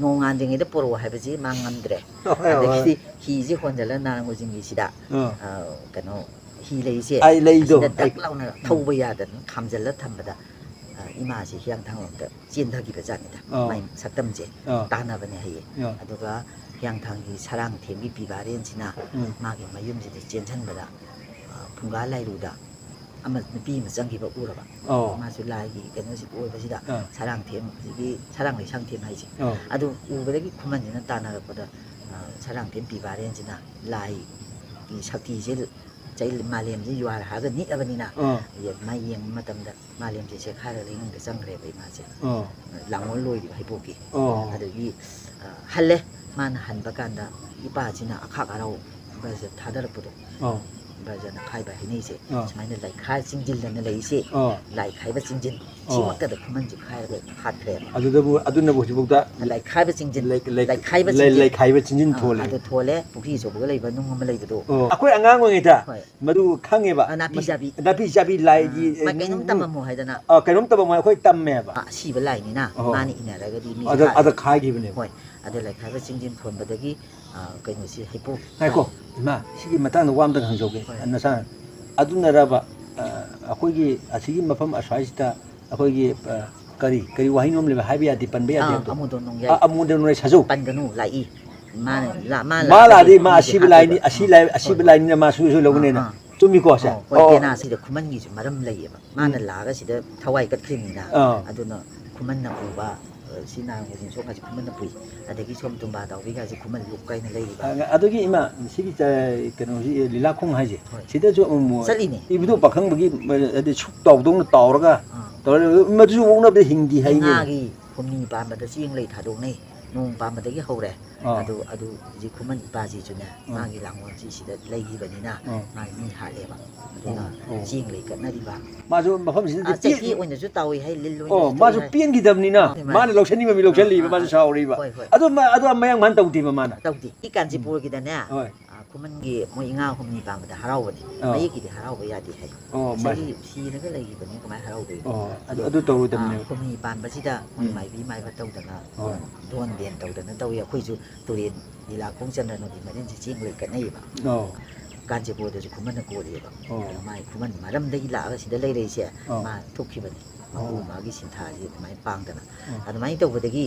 ꯅꯣꯡꯉꯥꯟꯗ꯭ꯔꯤꯉꯩꯗ ꯄꯣꯔꯛꯑꯣ ꯍꯥꯏꯕꯁꯤ ꯃꯥ ꯉꯝꯗ꯭ꯔꯦ꯫ ꯍꯣꯏ, ꯍꯣꯏ꯫ ꯑꯗꯒꯤꯗꯤ ꯍꯤꯁꯤ ꯍꯣꯟꯖꯜꯂ ꯅꯥꯔꯪ ꯎꯖꯤꯡꯒꯤꯁꯤꯗ, ꯑꯥ꯫ ꯑ, ꯀꯩꯅꯣ, ꯍꯤ ꯂꯩꯁꯦ ꯑꯩ ꯂꯩꯗꯣ, ꯑꯁꯤꯗ ꯗꯛ ꯑꯩ ꯂꯥꯎꯅ ꯎꯝ꯫ ꯊꯧꯕ ꯌꯥꯗꯗꯅ ꯈꯥꯝꯖꯜꯂ ꯊꯝꯕꯗ, ꯑ, ꯏꯃꯥꯁꯤ ꯍꯤꯌꯥꯡꯊꯥꯡꯂꯣꯝꯗ ꯆꯦꯟꯊꯈꯤꯕ ꯖꯥꯠꯅꯤꯗ꯫ ꯑꯥ꯫ ꯃꯥꯏ ꯁꯛꯇꯝꯁꯦ ꯑꯥ꯫ ꯇꯥꯟꯅꯕꯅꯦ ꯍꯥꯏꯌꯦ꯫ ꯑꯥ꯫ ꯑꯗꯨꯒ ꯍꯤꯌꯥꯡꯊꯥꯡꯒꯤ ꯁꯔꯥꯡꯊꯦꯝꯒꯤ ꯄꯤꯕꯥꯔꯦꯟꯁꯤꯅ ꯎꯝ꯫ ꯃꯥꯒꯤ ꯃꯌꯨꯝꯁꯤꯗ ꯆꯦꯟꯁꯤꯟꯕꯗ, ꯑ, ꯐꯨꯡꯒꯥ ꯂꯥꯏꯔꯨꯗ ꯑꯃ, ꯅꯨꯄꯤ ꯑꯃ ꯆꯪꯈꯤꯕ ꯎꯔꯕ꯫ ꯑꯣ꯫ ꯃꯥꯁꯨ ꯂꯥꯏꯒꯤ ꯀꯩꯅꯣꯁꯤ ꯑꯣꯏꯕꯁꯤꯗ ꯑꯥ꯫ ꯁꯔꯥꯡꯊꯦꯝ, ꯍꯧꯖꯤꯛꯀꯤ ꯁꯔꯥꯡ ꯂꯩꯁꯥꯡꯊꯦꯝ ꯍꯥꯏꯁꯦ꯫ ꯑꯣ꯫ ꯑꯗꯨ ꯎꯕꯗꯒꯤ ꯈꯨꯃꯟꯁꯤꯅ ꯇꯥꯟꯅꯔꯛꯄꯗ, ꯑ, ꯁꯔꯥꯡꯊꯦꯝ ꯄꯤꯕꯥꯔꯦꯟꯁꯤꯅ ꯂꯥꯏꯒꯤ ꯁꯛꯇꯤꯁꯦ ꯆꯩ-, ꯃꯥꯂꯦꯝꯁꯤ ꯌꯨꯍꯥꯔ ꯍꯥꯔꯒ ꯅꯤꯛꯑꯕꯅꯤꯅ, ꯑꯥ꯫ ꯃꯥ ꯌꯦꯡꯕ ꯃꯇꯝꯗ ꯃꯥꯂꯦꯝꯁꯦ ꯆꯦꯛꯈꯥꯏꯔꯒ ꯂꯩꯅꯨꯡꯗ ꯆꯪꯈ꯭ꯔꯦꯕ ꯏꯃꯥꯁꯦ꯫ ꯑꯥ꯫ ꯂꯥꯡꯑꯣꯜ ꯂꯣꯏꯔꯤꯕ ꯍꯩꯕꯣꯛꯀꯤ꯫ ꯑꯥ꯫ ꯑꯗꯒꯤ, ꯑ, ꯍꯜꯂꯦ꯫ ꯃꯥꯅ ꯍꯟꯕ ꯀꯥꯟꯗ ꯏꯄꯥꯁꯤꯅ ꯑꯈꯥꯛ ꯑꯔꯥꯎ ꯕ꯭ꯔꯖ ꯊꯥꯗꯔꯛꯄꯗꯣ꯫ ꯑꯥ꯫ ꯕ꯭ꯔꯖꯅ ꯈꯥꯏꯕ ꯍꯥꯏꯅꯩꯁꯦ꯫ ꯑꯥ꯫ ꯁꯨꯃꯥꯏꯅ ꯂꯥꯏꯈꯥ ꯆꯤꯡꯁꯤꯜꯂꯅ ꯂꯩꯁꯦ꯫ ꯑꯥ꯫ ꯂꯥꯏꯈꯥꯏꯕ ꯆꯤꯡꯖꯤꯟ꯫ ꯑꯥ꯫ ꯁꯤꯃꯛꯇꯗ ꯈꯨꯃꯟꯁꯦ ꯈꯥꯏꯔꯒ ꯍꯥꯠꯈ꯭ꯔꯦꯕ꯫ ꯑꯗꯨꯗꯕꯨ, ꯑꯗꯨꯅꯕꯨ ꯍꯧꯖꯤꯛꯐꯥꯎꯗ ꯂꯥꯏꯈꯥꯏꯕ ꯆꯤꯡꯖꯤꯟ꯫ ꯂꯩ-, ꯂꯩ-, ꯂꯥꯏꯈꯥꯏꯕ ꯂꯩ-, ꯆꯤꯡꯖꯤꯟ꯫ ꯂꯩꯈꯥꯏꯕ ꯆꯤꯡꯖꯤꯟ ꯑꯥ, ꯊꯣꯜꯂꯦ꯫ ꯑꯗꯨ ꯊꯣꯜꯂꯦ꯫ ꯄꯨꯈ꯭ꯔꯤ ꯑꯆꯧꯕꯒ ꯂꯩꯕ ꯅꯨꯡ ꯑꯃ ꯂꯩꯕꯗꯣ꯫ ꯑꯣ꯫ ꯑꯩꯈꯣꯏ ꯑꯉꯥꯡ ꯑꯣꯏꯔꯤꯉꯩꯗ ꯍꯣꯏ꯫ ꯃꯗꯨ ꯈꯪꯉꯦꯕ꯫ ꯑ, ꯅꯥꯄꯤ ꯆꯥꯕꯤ꯫ ꯅꯥꯄꯤ ꯆꯥꯕꯤ ꯂꯥꯏꯒꯤ, ꯑ, ꯃꯥ ꯀꯩꯅꯣꯝ ꯅꯨꯡ-, ꯇꯝꯃꯝꯃꯣ ꯍꯥꯏꯗꯅ꯫ ꯑ, ꯀꯩꯅꯣꯝ ꯇꯝꯃꯝꯃꯣ ꯍꯥꯏ, ꯑꯩꯈꯣꯏ ꯇꯝꯃꯦꯕ꯫ ꯑ, ꯑꯁꯤꯕ ꯂꯥꯏꯅꯤꯅ ꯑꯣ꯫ ꯃꯥꯅ ꯏꯟꯅꯔꯒꯗꯤ ꯃꯤꯁꯦ ꯑꯗ, ꯍꯥꯠꯂꯦ꯫ ꯑꯗ ꯈꯥꯏꯈꯤꯕꯅꯦꯕ꯫ ꯍꯣꯏ꯫ ꯑꯗ ꯂꯥꯏꯈꯥꯏꯕ ꯆꯤꯡꯖꯤꯟ ꯊꯣꯟꯕꯗꯒꯤ, ꯑ, ꯀꯩꯅꯣꯁꯤ ꯍꯩꯄꯣꯛ ꯉꯥꯏꯈꯣ, ꯏꯃꯥ, ꯁꯤꯒꯤ ꯃꯇꯥꯡꯗ ꯋꯥ ꯑꯝꯇ ꯍꯪꯖꯧꯒꯦ꯫ ꯍꯣꯏ꯫ ꯅꯆꯥ, ꯑꯗꯨꯅꯔꯕ, ꯑ, ꯑꯩꯈꯣꯏꯒꯤ ꯑꯁꯤꯒꯤ ꯃꯐꯝ ꯑꯁ꯭ꯋꯥꯏꯁꯤꯗ ꯑꯩꯈꯣꯏꯒꯤ, ꯑ, ꯀꯔꯤ, ꯀꯔꯤ ꯋꯥꯍꯩꯅꯣꯝ ꯂꯩꯕ ꯍꯥꯏꯕ ꯌꯥꯗꯦ, ꯄꯟꯕ ꯌꯥꯗꯦ ꯑꯥ, ꯍꯥꯏꯕꯗꯣ? ꯑꯃꯨꯗꯣꯟ ꯅꯣꯡꯌꯥꯏ꯫ ꯑ, ꯑꯃꯨꯗꯣꯟ ꯅꯣꯡꯌꯥꯏ ꯁꯥꯖꯧ꯫ ꯄꯟꯒꯅꯨ, ꯂꯥꯛꯏ꯫ ꯃꯥꯅ ꯂꯥ-, ꯃꯥ ꯃꯥ ꯂꯥꯛꯑꯗꯤ ꯂꯥꯛꯑꯒꯗꯤ ꯃꯥ ꯃꯤꯁꯦ ꯑꯁꯤꯕ ꯂꯥꯏꯅꯤ, ꯍꯥꯠꯇꯣꯏꯕ꯫ ꯑꯁꯤ ꯂꯥꯏ, ꯑꯁꯤꯕ ꯍꯣꯏ, ꯍꯣꯏ꯫ ꯂꯥꯏꯅꯤꯅ ꯃꯥ ꯁꯨꯡꯁꯣꯏ ꯁꯣꯏ ꯂꯧꯒꯅꯦꯅ꯫ ꯑꯥ, ꯑꯥ꯫ ꯆꯨꯝꯃꯤꯀꯣ ꯁꯦ? ꯑꯣ, ꯍꯣꯏ, ꯑꯣ꯫ ꯄꯦꯅꯥꯁꯤꯗ ꯈꯨꯃꯟꯒꯤꯁꯨ ꯃꯔꯝ ꯂꯩꯌꯦꯕ꯫ ꯃꯥꯅ ꯎꯝ꯫ ꯂꯥꯛꯑꯒ ꯁꯤꯗ ꯊꯋꯥꯏ ꯀꯠꯈ꯭ꯔꯤꯕꯅꯤꯅ꯫ ꯑꯥ꯫ ꯑꯗꯨꯅ ꯈꯨꯃꯟꯅ ꯄꯨꯕ, ꯑ, ꯁꯤ ꯅꯥꯔꯪꯕ ꯆꯤꯡꯁꯣꯡ ꯍꯥꯏꯁꯦ ꯈꯨꯃꯟꯅ ꯄꯨꯏ꯫ ꯑꯗꯒꯤ ꯁꯣꯝ ꯇꯨꯝꯕꯥ ꯇꯥꯎꯕꯤ ꯍꯥꯏꯁꯦ ꯈꯨꯃꯟ ꯂꯨꯞ ꯀꯥꯏꯅ ꯂꯩꯔꯤꯕ꯫ ꯑ, ꯑꯗꯨꯒꯤ ꯏꯃꯥ, ꯁꯤꯒꯤ ꯆ-, ꯀꯩꯅꯣꯁꯤ, ꯂꯤꯂꯥ ꯈꯣꯡ ꯍꯥꯏꯁꯦ, ꯍꯣꯏ꯫ ꯁꯤꯗꯁꯨ ꯑꯃꯨꯛ ꯆꯠꯂꯤꯅꯦ꯫ ꯏꯕꯨꯙꯧ ꯄꯥꯈꯪꯕꯒꯤ, ꯍꯥꯏꯗꯤ ꯁꯨꯛ ꯇꯥꯎꯗꯧꯅ ꯇꯥꯎꯔꯒ ꯑꯥ꯫ ꯇꯧꯔ ꯃꯗꯨꯁꯨ ꯑꯣꯛꯅꯕꯗ ꯍꯤꯡꯗꯤ ꯍꯥꯏꯅꯦ꯫ ꯏꯉꯥꯒꯤ ꯍꯨꯝꯅꯤ ꯄꯥꯟꯕꯗ ꯆꯦꯡ ꯂꯩ ꯊꯥꯗꯣꯛꯅꯩ꯫ ꯅꯣꯡ ꯄꯥꯟꯕꯗꯒꯤ ꯍꯧꯔꯦ꯫ ꯑꯥ꯫ ꯑꯗꯨ, ꯑꯗꯨ ꯍꯧꯖꯤꯛ ꯈꯨꯃꯟ ꯏꯄꯥꯁꯤꯁꯨꯅꯦ, ꯑꯥ꯫ ꯃꯥꯒꯤ ꯂꯥꯡꯒꯣꯜꯁꯤ ꯁꯤꯗ ꯂꯩꯈꯤꯕꯅꯤꯅ ꯑꯥ꯫ ꯃꯥꯒꯤ ꯃꯤ ꯍꯥꯠꯂꯦꯕ꯫ ꯑꯗꯨꯅ ꯑꯣ, ꯑꯣ꯫ ꯆꯦꯡ ꯂꯩ ꯀꯠꯅꯔꯤꯕ꯫ ꯃꯥꯁꯨ ꯃꯐꯝꯁꯤꯗꯗꯤ ꯑꯥ, ꯆꯩꯊꯦꯛ ꯄꯦꯟ-, ꯑꯣꯏꯅꯁꯨ ꯇꯧꯏ ꯍꯥꯏ, ꯂꯤꯜ ꯑꯣꯏꯅꯁꯨ ꯑꯣ, ꯇꯧꯏ ꯃꯥꯁꯨ ꯍꯥꯏ꯫ ꯄꯦꯟꯈꯤꯗꯕꯅꯤꯅ, ꯑꯥ, ꯃꯥꯅ ꯂꯧꯁꯟꯅꯤꯡꯕ ꯃꯤ ꯂꯧꯁꯜꯂꯤꯕ, ꯑꯥ, ꯃꯥꯁꯨ ꯑꯥ, ꯁꯥꯎꯔꯤꯕ꯫ ꯍꯣꯏ, ꯍꯣꯏ꯫ ꯑꯗꯨ ꯃ-, ꯑꯗꯨ ꯃꯌꯥꯡ ꯃꯥꯅ ꯇꯧꯗꯦꯕ ꯃꯥꯅ꯫ ꯇꯧꯗꯦ꯫ ꯁꯤ ꯀꯥꯟꯆꯤꯄꯨꯔꯒꯤꯗꯅꯦ, ꯍꯣꯏ꯫ ꯑꯥ, ꯈꯨꯃꯟꯒꯤ ꯃꯣꯏ ꯏꯉꯥ ꯍꯨꯝꯅꯤ ꯄꯥꯟꯕꯗ ꯍꯔꯥꯎꯕꯅꯤ꯫ ꯑꯥ꯫ ꯃꯌꯦꯛꯀꯤꯗꯤ ꯍꯔꯥꯎꯕ ꯌꯥꯗꯦ ꯍꯥꯏ꯫ ꯑꯣ, ꯉꯁꯥꯏꯒꯤ ꯃꯥꯅꯤ꯫ ꯁꯤꯔꯒ ꯂꯩꯈꯤꯕꯅꯤ, ꯀꯃꯥꯏꯅ ꯍꯔꯥꯎꯗꯣꯏꯅꯣ? ꯑꯣ, ꯑꯗꯨ, ꯑꯗꯣ, ꯑꯗꯨ ꯇꯧꯔꯣꯏꯗꯕꯅꯦꯕ꯫ ꯑꯥ, ꯍꯨꯝꯅꯤ ꯄꯥꯟꯕꯁꯤꯗ ꯃꯣꯏ ꯎꯝ꯫ ꯃꯥꯏꯕꯤ ꯃꯥꯏꯕ ꯇꯧꯗꯅ, ꯍꯣꯏ꯫ ꯙꯣꯟ ꯕꯦꯟ ꯇꯧꯗꯅ ꯇꯧꯏ꯫ ꯑꯩꯈꯣꯏꯁꯨ ꯇꯨꯔꯦꯟ ꯂꯤꯂꯥꯈꯣꯡ ꯆꯟꯗ꯭ꯔꯅꯣꯒꯤ ꯃꯔꯤꯟꯁꯦ ꯆꯦꯡ ꯂꯩ ꯀꯠꯅꯩꯌꯦꯕ꯫ ꯑꯣ꯫ ꯀꯥꯟꯆꯤꯄꯨꯔꯗꯁꯨ ꯈꯨꯃꯟꯅ ꯀꯣꯜꯂꯤꯑꯕ꯫ ꯑꯣ꯫ ꯑꯗꯣ ꯃꯥꯏ ꯈꯨꯃꯟ ꯃꯔꯝꯗꯒꯤ ꯂꯥꯛꯑꯒ ꯁꯤꯗ ꯂꯩꯔꯛꯏꯁꯦ ꯑꯣ꯫ ꯃꯥ ꯊꯣꯛꯈꯤꯕꯅꯤ꯫ ꯃꯄꯨ ꯃꯥꯒꯤ ꯁꯤꯟꯊꯥꯁꯤ ꯑꯗꯨꯃꯥꯏꯅ ꯄꯥꯡꯗꯅ, ꯑꯗꯨꯃꯥꯏꯅ ꯇꯧꯕꯗꯒꯤ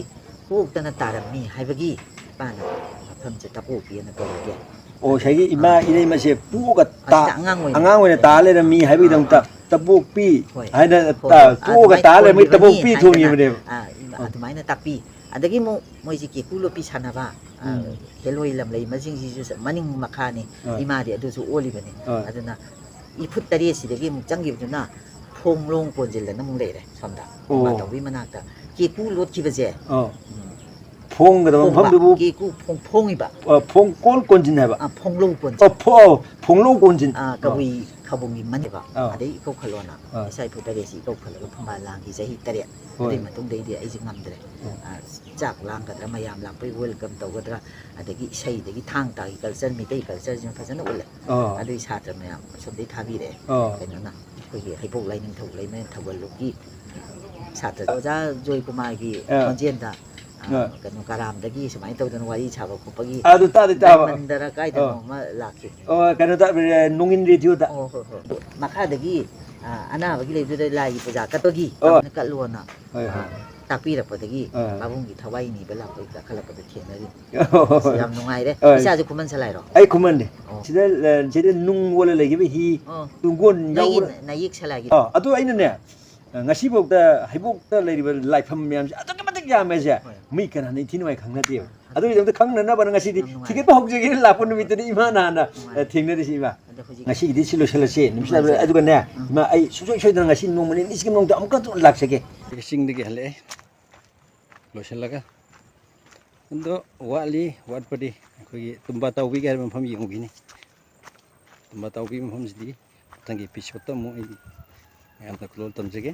ꯄꯣꯛꯇꯅ ꯇꯥꯔꯝꯃꯤ ꯍꯥꯏꯕꯒꯤ ꯏꯄꯥꯅ ꯃꯐꯝꯁꯦ ꯇꯄꯣꯛꯄꯤꯅ ꯀꯧꯔꯒꯦ꯫ ꯑꯣ, ꯉꯁꯥꯏꯒꯤ ꯏꯃꯥ ꯏꯅꯩꯃꯁꯦ ꯄꯣꯛꯑꯒ ꯇꯥ-, ꯑꯁꯤꯗ ꯑꯉꯥꯡ ꯑꯣꯏꯅ ꯑꯉꯥꯡ ꯑꯣꯏꯅ ꯇꯥ ꯂꯩꯔꯝꯃꯤ ꯍꯥꯏꯕꯒꯤ ꯗꯃꯛꯇ ꯇꯄꯣꯛꯄꯤ ꯍꯣꯏ꯫ ꯍꯥꯏꯅ ꯍꯣꯏ, ꯇꯥ-, ꯍꯣꯏ꯫ ꯄꯣꯛꯑꯒ ꯑꯗꯨꯃꯥꯏꯅ ꯇꯥ ꯂꯩꯔꯝꯃꯤ, ꯊꯣꯟꯈꯤꯕꯅꯤ ꯇꯄꯣꯛꯄꯤ ꯍꯥꯏꯗꯅ, ꯊꯣꯟꯈꯤꯕꯅꯦꯕ꯫ ꯑ, ꯏꯃꯥ-, ꯑꯗꯨꯃꯥꯏꯅ ꯇꯥꯛꯄꯤ꯫ ꯑꯗꯒꯤ ꯑꯃꯨꯛ ꯃꯣꯏꯁꯤ ꯀꯦꯀꯨ ꯂꯣꯠꯄꯤ ꯁꯥꯟꯅꯕ, ꯑ, ꯎꯝ꯫ ꯍꯦꯂꯣꯏ ꯂꯝꯂꯩ ꯃꯁꯤꯡꯁꯤꯁꯨ ꯃꯅꯤꯡ ꯃꯈꯥꯅꯤ꯫ ꯍꯣꯏ꯫ ꯏꯃꯥꯗꯤ ꯑꯗꯨꯁꯨ ꯑꯣꯜꯂꯤꯕꯅꯤ꯫ ꯍꯣꯏ꯫ ꯑꯗꯨꯅ ꯏꯐꯨꯠ ꯇꯔꯦꯠꯁꯤꯗꯒꯤ ꯑꯃꯨꯛ ꯆꯪꯈꯤꯕꯗꯨꯅ ꯐꯣꯡꯂꯣꯡ ꯀꯣꯟꯁꯤꯜꯂꯅ ꯑꯃꯨꯛ ꯂꯩꯔꯦ ꯁꯣꯝꯗ꯫ ꯑꯣ꯫ ꯏꯃꯥ ꯇꯧꯕꯤ ꯃꯅꯥꯛꯇ ꯀꯦꯀꯨ ꯂꯣꯠꯈꯤꯕꯁꯦ, ꯑꯣ꯫ ꯎꯝ, ꯐꯣꯡꯒꯗꯕ ꯐꯣꯡꯕ, ꯃꯐꯝꯗꯨꯕꯨ, ꯀꯦꯀꯨ ꯐꯣꯡ-, ꯐꯣꯡꯉꯤꯕ꯫ ꯑ, ꯐꯣꯡ-, ꯀꯣꯟ ꯀꯣꯟꯖꯤꯟ ꯍꯥꯏꯕ꯫ ꯑ, ꯐꯣꯡꯂꯧ ꯀꯣꯟꯖꯤꯟ꯫ ꯑꯣ, ꯐꯣ-, ꯑꯣ, ꯐꯣꯡꯂꯧ ꯀꯣꯟꯖꯤꯟ꯫ ꯑ, ꯑꯣ꯫ ꯀꯕꯨꯏ ꯈꯥꯕꯨꯡꯒꯤ ꯃꯅꯦꯕ꯫ ꯑꯥ꯫ ꯑꯗꯩ ꯏꯀꯧ ꯈꯜꯂꯣꯅ꯫ ꯑꯥ꯫ ꯏꯁꯥ ꯏꯐꯨ ꯇꯔꯦꯠꯁꯤ ꯏꯀꯧ ꯈꯜꯂꯒ ꯐꯝꯕꯥꯜ ꯂꯥꯡꯈꯤ ꯆꯍꯤ ꯇꯔꯦꯠ꯫ ꯍꯣꯏ꯫ ꯑꯗꯨꯏ ꯃꯇꯨꯡꯗꯩꯗꯤ ꯑꯩꯁꯦ ꯉꯝꯗ꯭ꯔꯦ꯫ ꯑꯣ꯫ ꯑ, ꯆꯥꯛ ꯂꯥꯡꯒꯗ꯭ꯔꯥ, ꯃꯌꯥꯝ ꯂꯥꯛꯄꯩ welcome ꯇꯧꯒꯗ꯭ꯔꯥ, ꯑꯗꯒꯤ ꯏꯁꯩꯗꯒꯤ ꯊꯥꯡ ꯇꯥꯒꯤ culture, ꯃꯤꯇꯩ cultureꯁꯤꯃ ꯐꯖꯅ ꯎꯠꯂꯦ꯫ ꯑꯥ꯫ ꯑꯗꯨꯏ ꯁꯥꯇ꯭ꯔ ꯃꯌꯥꯝ ꯑꯁꯣꯝꯗꯩ ꯊꯥꯕꯤꯔꯛꯑꯦ꯫ ꯑꯥ꯫ ꯀꯩꯅꯣꯅ, ꯑꯩꯈꯣꯏꯒꯤ ꯍꯩꯕꯣꯛ ꯂꯥꯏꯅꯤꯡꯊꯧ ꯂꯩꯃꯔꯦꯟ ꯊꯧꯒꯜꯂꯨꯞꯀꯤ ꯁꯥꯇ꯭ꯔ ꯑꯣꯖꯥ ꯖꯣꯏꯀꯨꯃꯥꯔꯒꯤ ꯑꯥ꯫ ꯈꯣꯟꯖꯦꯜꯗ, ꯑ, ꯑꯥ꯫ ꯀꯩꯅꯣ, ꯀꯔꯥꯝꯗꯒꯤ ꯁꯨꯃꯥꯏꯅ ꯇꯧꯗꯅ ꯋꯥꯔꯤ ꯁꯥꯕ ꯈꯣꯠꯄꯒꯤ ꯑꯗꯨ ꯇꯥꯗꯤ ꯇꯥꯕ꯫ ꯗꯥꯏꯃꯟꯗꯔ ꯀꯥꯏꯗꯅꯣ ꯑꯥ꯫ ꯑꯃ ꯂꯥꯛꯈꯤꯕꯅꯦ꯫ ꯑꯣ, ꯀꯩꯅꯣꯗ, ꯑ, ꯅꯣꯡꯏꯟ radioꯗ꯫ ꯑꯣ, ꯍꯣꯏ, ꯍꯣꯏ꯫ ꯃꯈꯥꯗꯒꯤ, ꯑ, ꯑꯅꯥꯕꯒꯤ ꯂꯩꯕꯗꯨꯗ ꯂꯥꯏꯒꯤ ꯄꯨꯖꯥ ꯀꯠꯄꯒꯤ ꯑꯣ꯫ ꯀꯠꯂꯣꯅ, ꯍꯣꯏ, ꯍꯣꯏ꯫ ꯑ, ꯇꯥꯛꯄꯤꯔꯛꯄꯗꯒꯤ ꯑꯥ꯫ ꯄꯥꯕꯨꯡꯒꯤ ꯊꯋꯥꯏ ꯅꯤꯕ ꯂꯥꯛꯄꯩ ꯀꯥꯈꯠꯂꯛꯄꯗ ꯊꯦꯡꯅꯔꯤ꯫ ꯑꯣ꯫ ꯌꯥꯝ ꯅꯨꯡꯉꯥꯏꯔꯦ꯫ ꯑꯥ꯫ ꯏꯆꯥꯁꯨ ꯈꯨꯃꯟ ꯁꯂꯥꯏꯔꯣ? ꯑꯩ ꯈꯨꯃꯟꯅꯦ꯫ ꯑꯣ꯫ ꯁꯤꯗ, ꯑ, ꯁꯤꯗ ꯅꯨꯡ ꯑꯣꯜꯂ ꯂꯩꯈꯤꯕ ꯍꯤ, ꯑꯣ꯫ ꯇꯨꯡꯒꯣꯟ ꯅꯣꯏꯒꯤ ꯌꯥꯎꯕ꯭ꯔꯥ? ꯅꯌꯦꯛ ꯁꯂꯥꯏꯒꯤ꯫ ꯑꯥ, ꯑꯗꯨ ꯑꯩꯅꯅꯦ, ꯉꯁꯤꯐꯥꯎꯗ ꯍꯩꯕꯣꯛꯇ ꯂꯩꯔꯤꯕ ꯂꯥꯏꯐꯝ ꯃꯌꯥꯝꯁꯦ ꯑꯗꯨꯛꯀꯤ ꯃꯇꯤꯛ ꯌꯥꯝꯃꯦ ꯁꯦ꯫ ꯍꯣꯏ꯫ ꯃꯤ ꯀꯅꯥꯅ ꯏꯟꯊꯤ ꯅꯨꯡꯉꯥꯏ ꯈꯪꯅꯗꯦꯕ꯫ ꯑꯥ꯫ ꯑꯗꯨꯒꯤꯗꯃꯛꯇ ꯈꯪꯅꯅꯕꯅ ꯉꯁꯤꯗꯤ ꯌꯥꯝ ꯅꯨꯡꯉꯥꯏꯔꯦ꯫ ꯊꯤꯒꯠꯄ ꯍꯧꯖꯒꯦꯅ ꯂꯥꯛꯄ ꯅꯨꯃꯤꯠꯇꯨꯗꯤ ꯏꯃꯥꯅ ꯍꯥꯟꯅ, ꯅꯨꯡꯉꯥꯏꯔꯦ꯫ ꯑ, ꯊꯦꯡꯅꯔꯤꯁꯤ ꯏꯃꯥ꯫ ꯑꯗꯣ ꯍꯧꯖꯤꯛ ꯉꯁꯤꯒꯤꯗꯤ ꯁꯤ ꯂꯣꯏꯁꯤꯜꯂꯁꯤ, ꯅꯨꯃꯤꯠꯁꯤꯗ꯫ ꯅꯨꯡꯉꯥꯏꯖꯔꯦ꯫ ꯑꯗꯨꯒꯅꯦ, ꯎꯝ꯫ ꯏꯃꯥ, ꯑꯩ ꯁꯨꯡꯁꯣꯏ ꯁꯣꯏꯗꯅ ꯉꯁꯤ ꯅꯣꯡꯃ ꯅꯤꯅꯤꯁꯤꯒꯤ ꯃꯅꯨꯡꯗ ꯑꯃꯨꯛꯀ ꯂꯥꯛꯆꯒꯦ꯫ ꯆꯤꯡꯗꯒꯤ ꯍꯜꯂꯛꯑꯦ, ꯂꯣꯏꯁꯤꯜꯂꯒ꯫ ꯑꯗꯣ ꯋꯥꯠꯂꯤ, ꯋꯥꯠꯄꯗꯤ ꯑꯩꯈꯣꯏꯒꯤ ꯇꯨꯝꯕ ꯇꯥꯎꯕꯤꯒ ꯍꯥꯏꯕ ꯃꯐꯝ ꯌꯦꯡꯉꯨꯈꯤꯅꯤ꯫ ꯇꯨꯝꯕ ꯇꯥꯎꯕꯤ ꯃꯐꯝꯁꯤꯗꯤ ꯃꯊꯪꯒꯤ episodeꯇ ꯑꯃꯨꯛ ꯑꯩ ꯃꯌꯥꯝꯗ close ꯇꯝꯖꯒꯦ꯫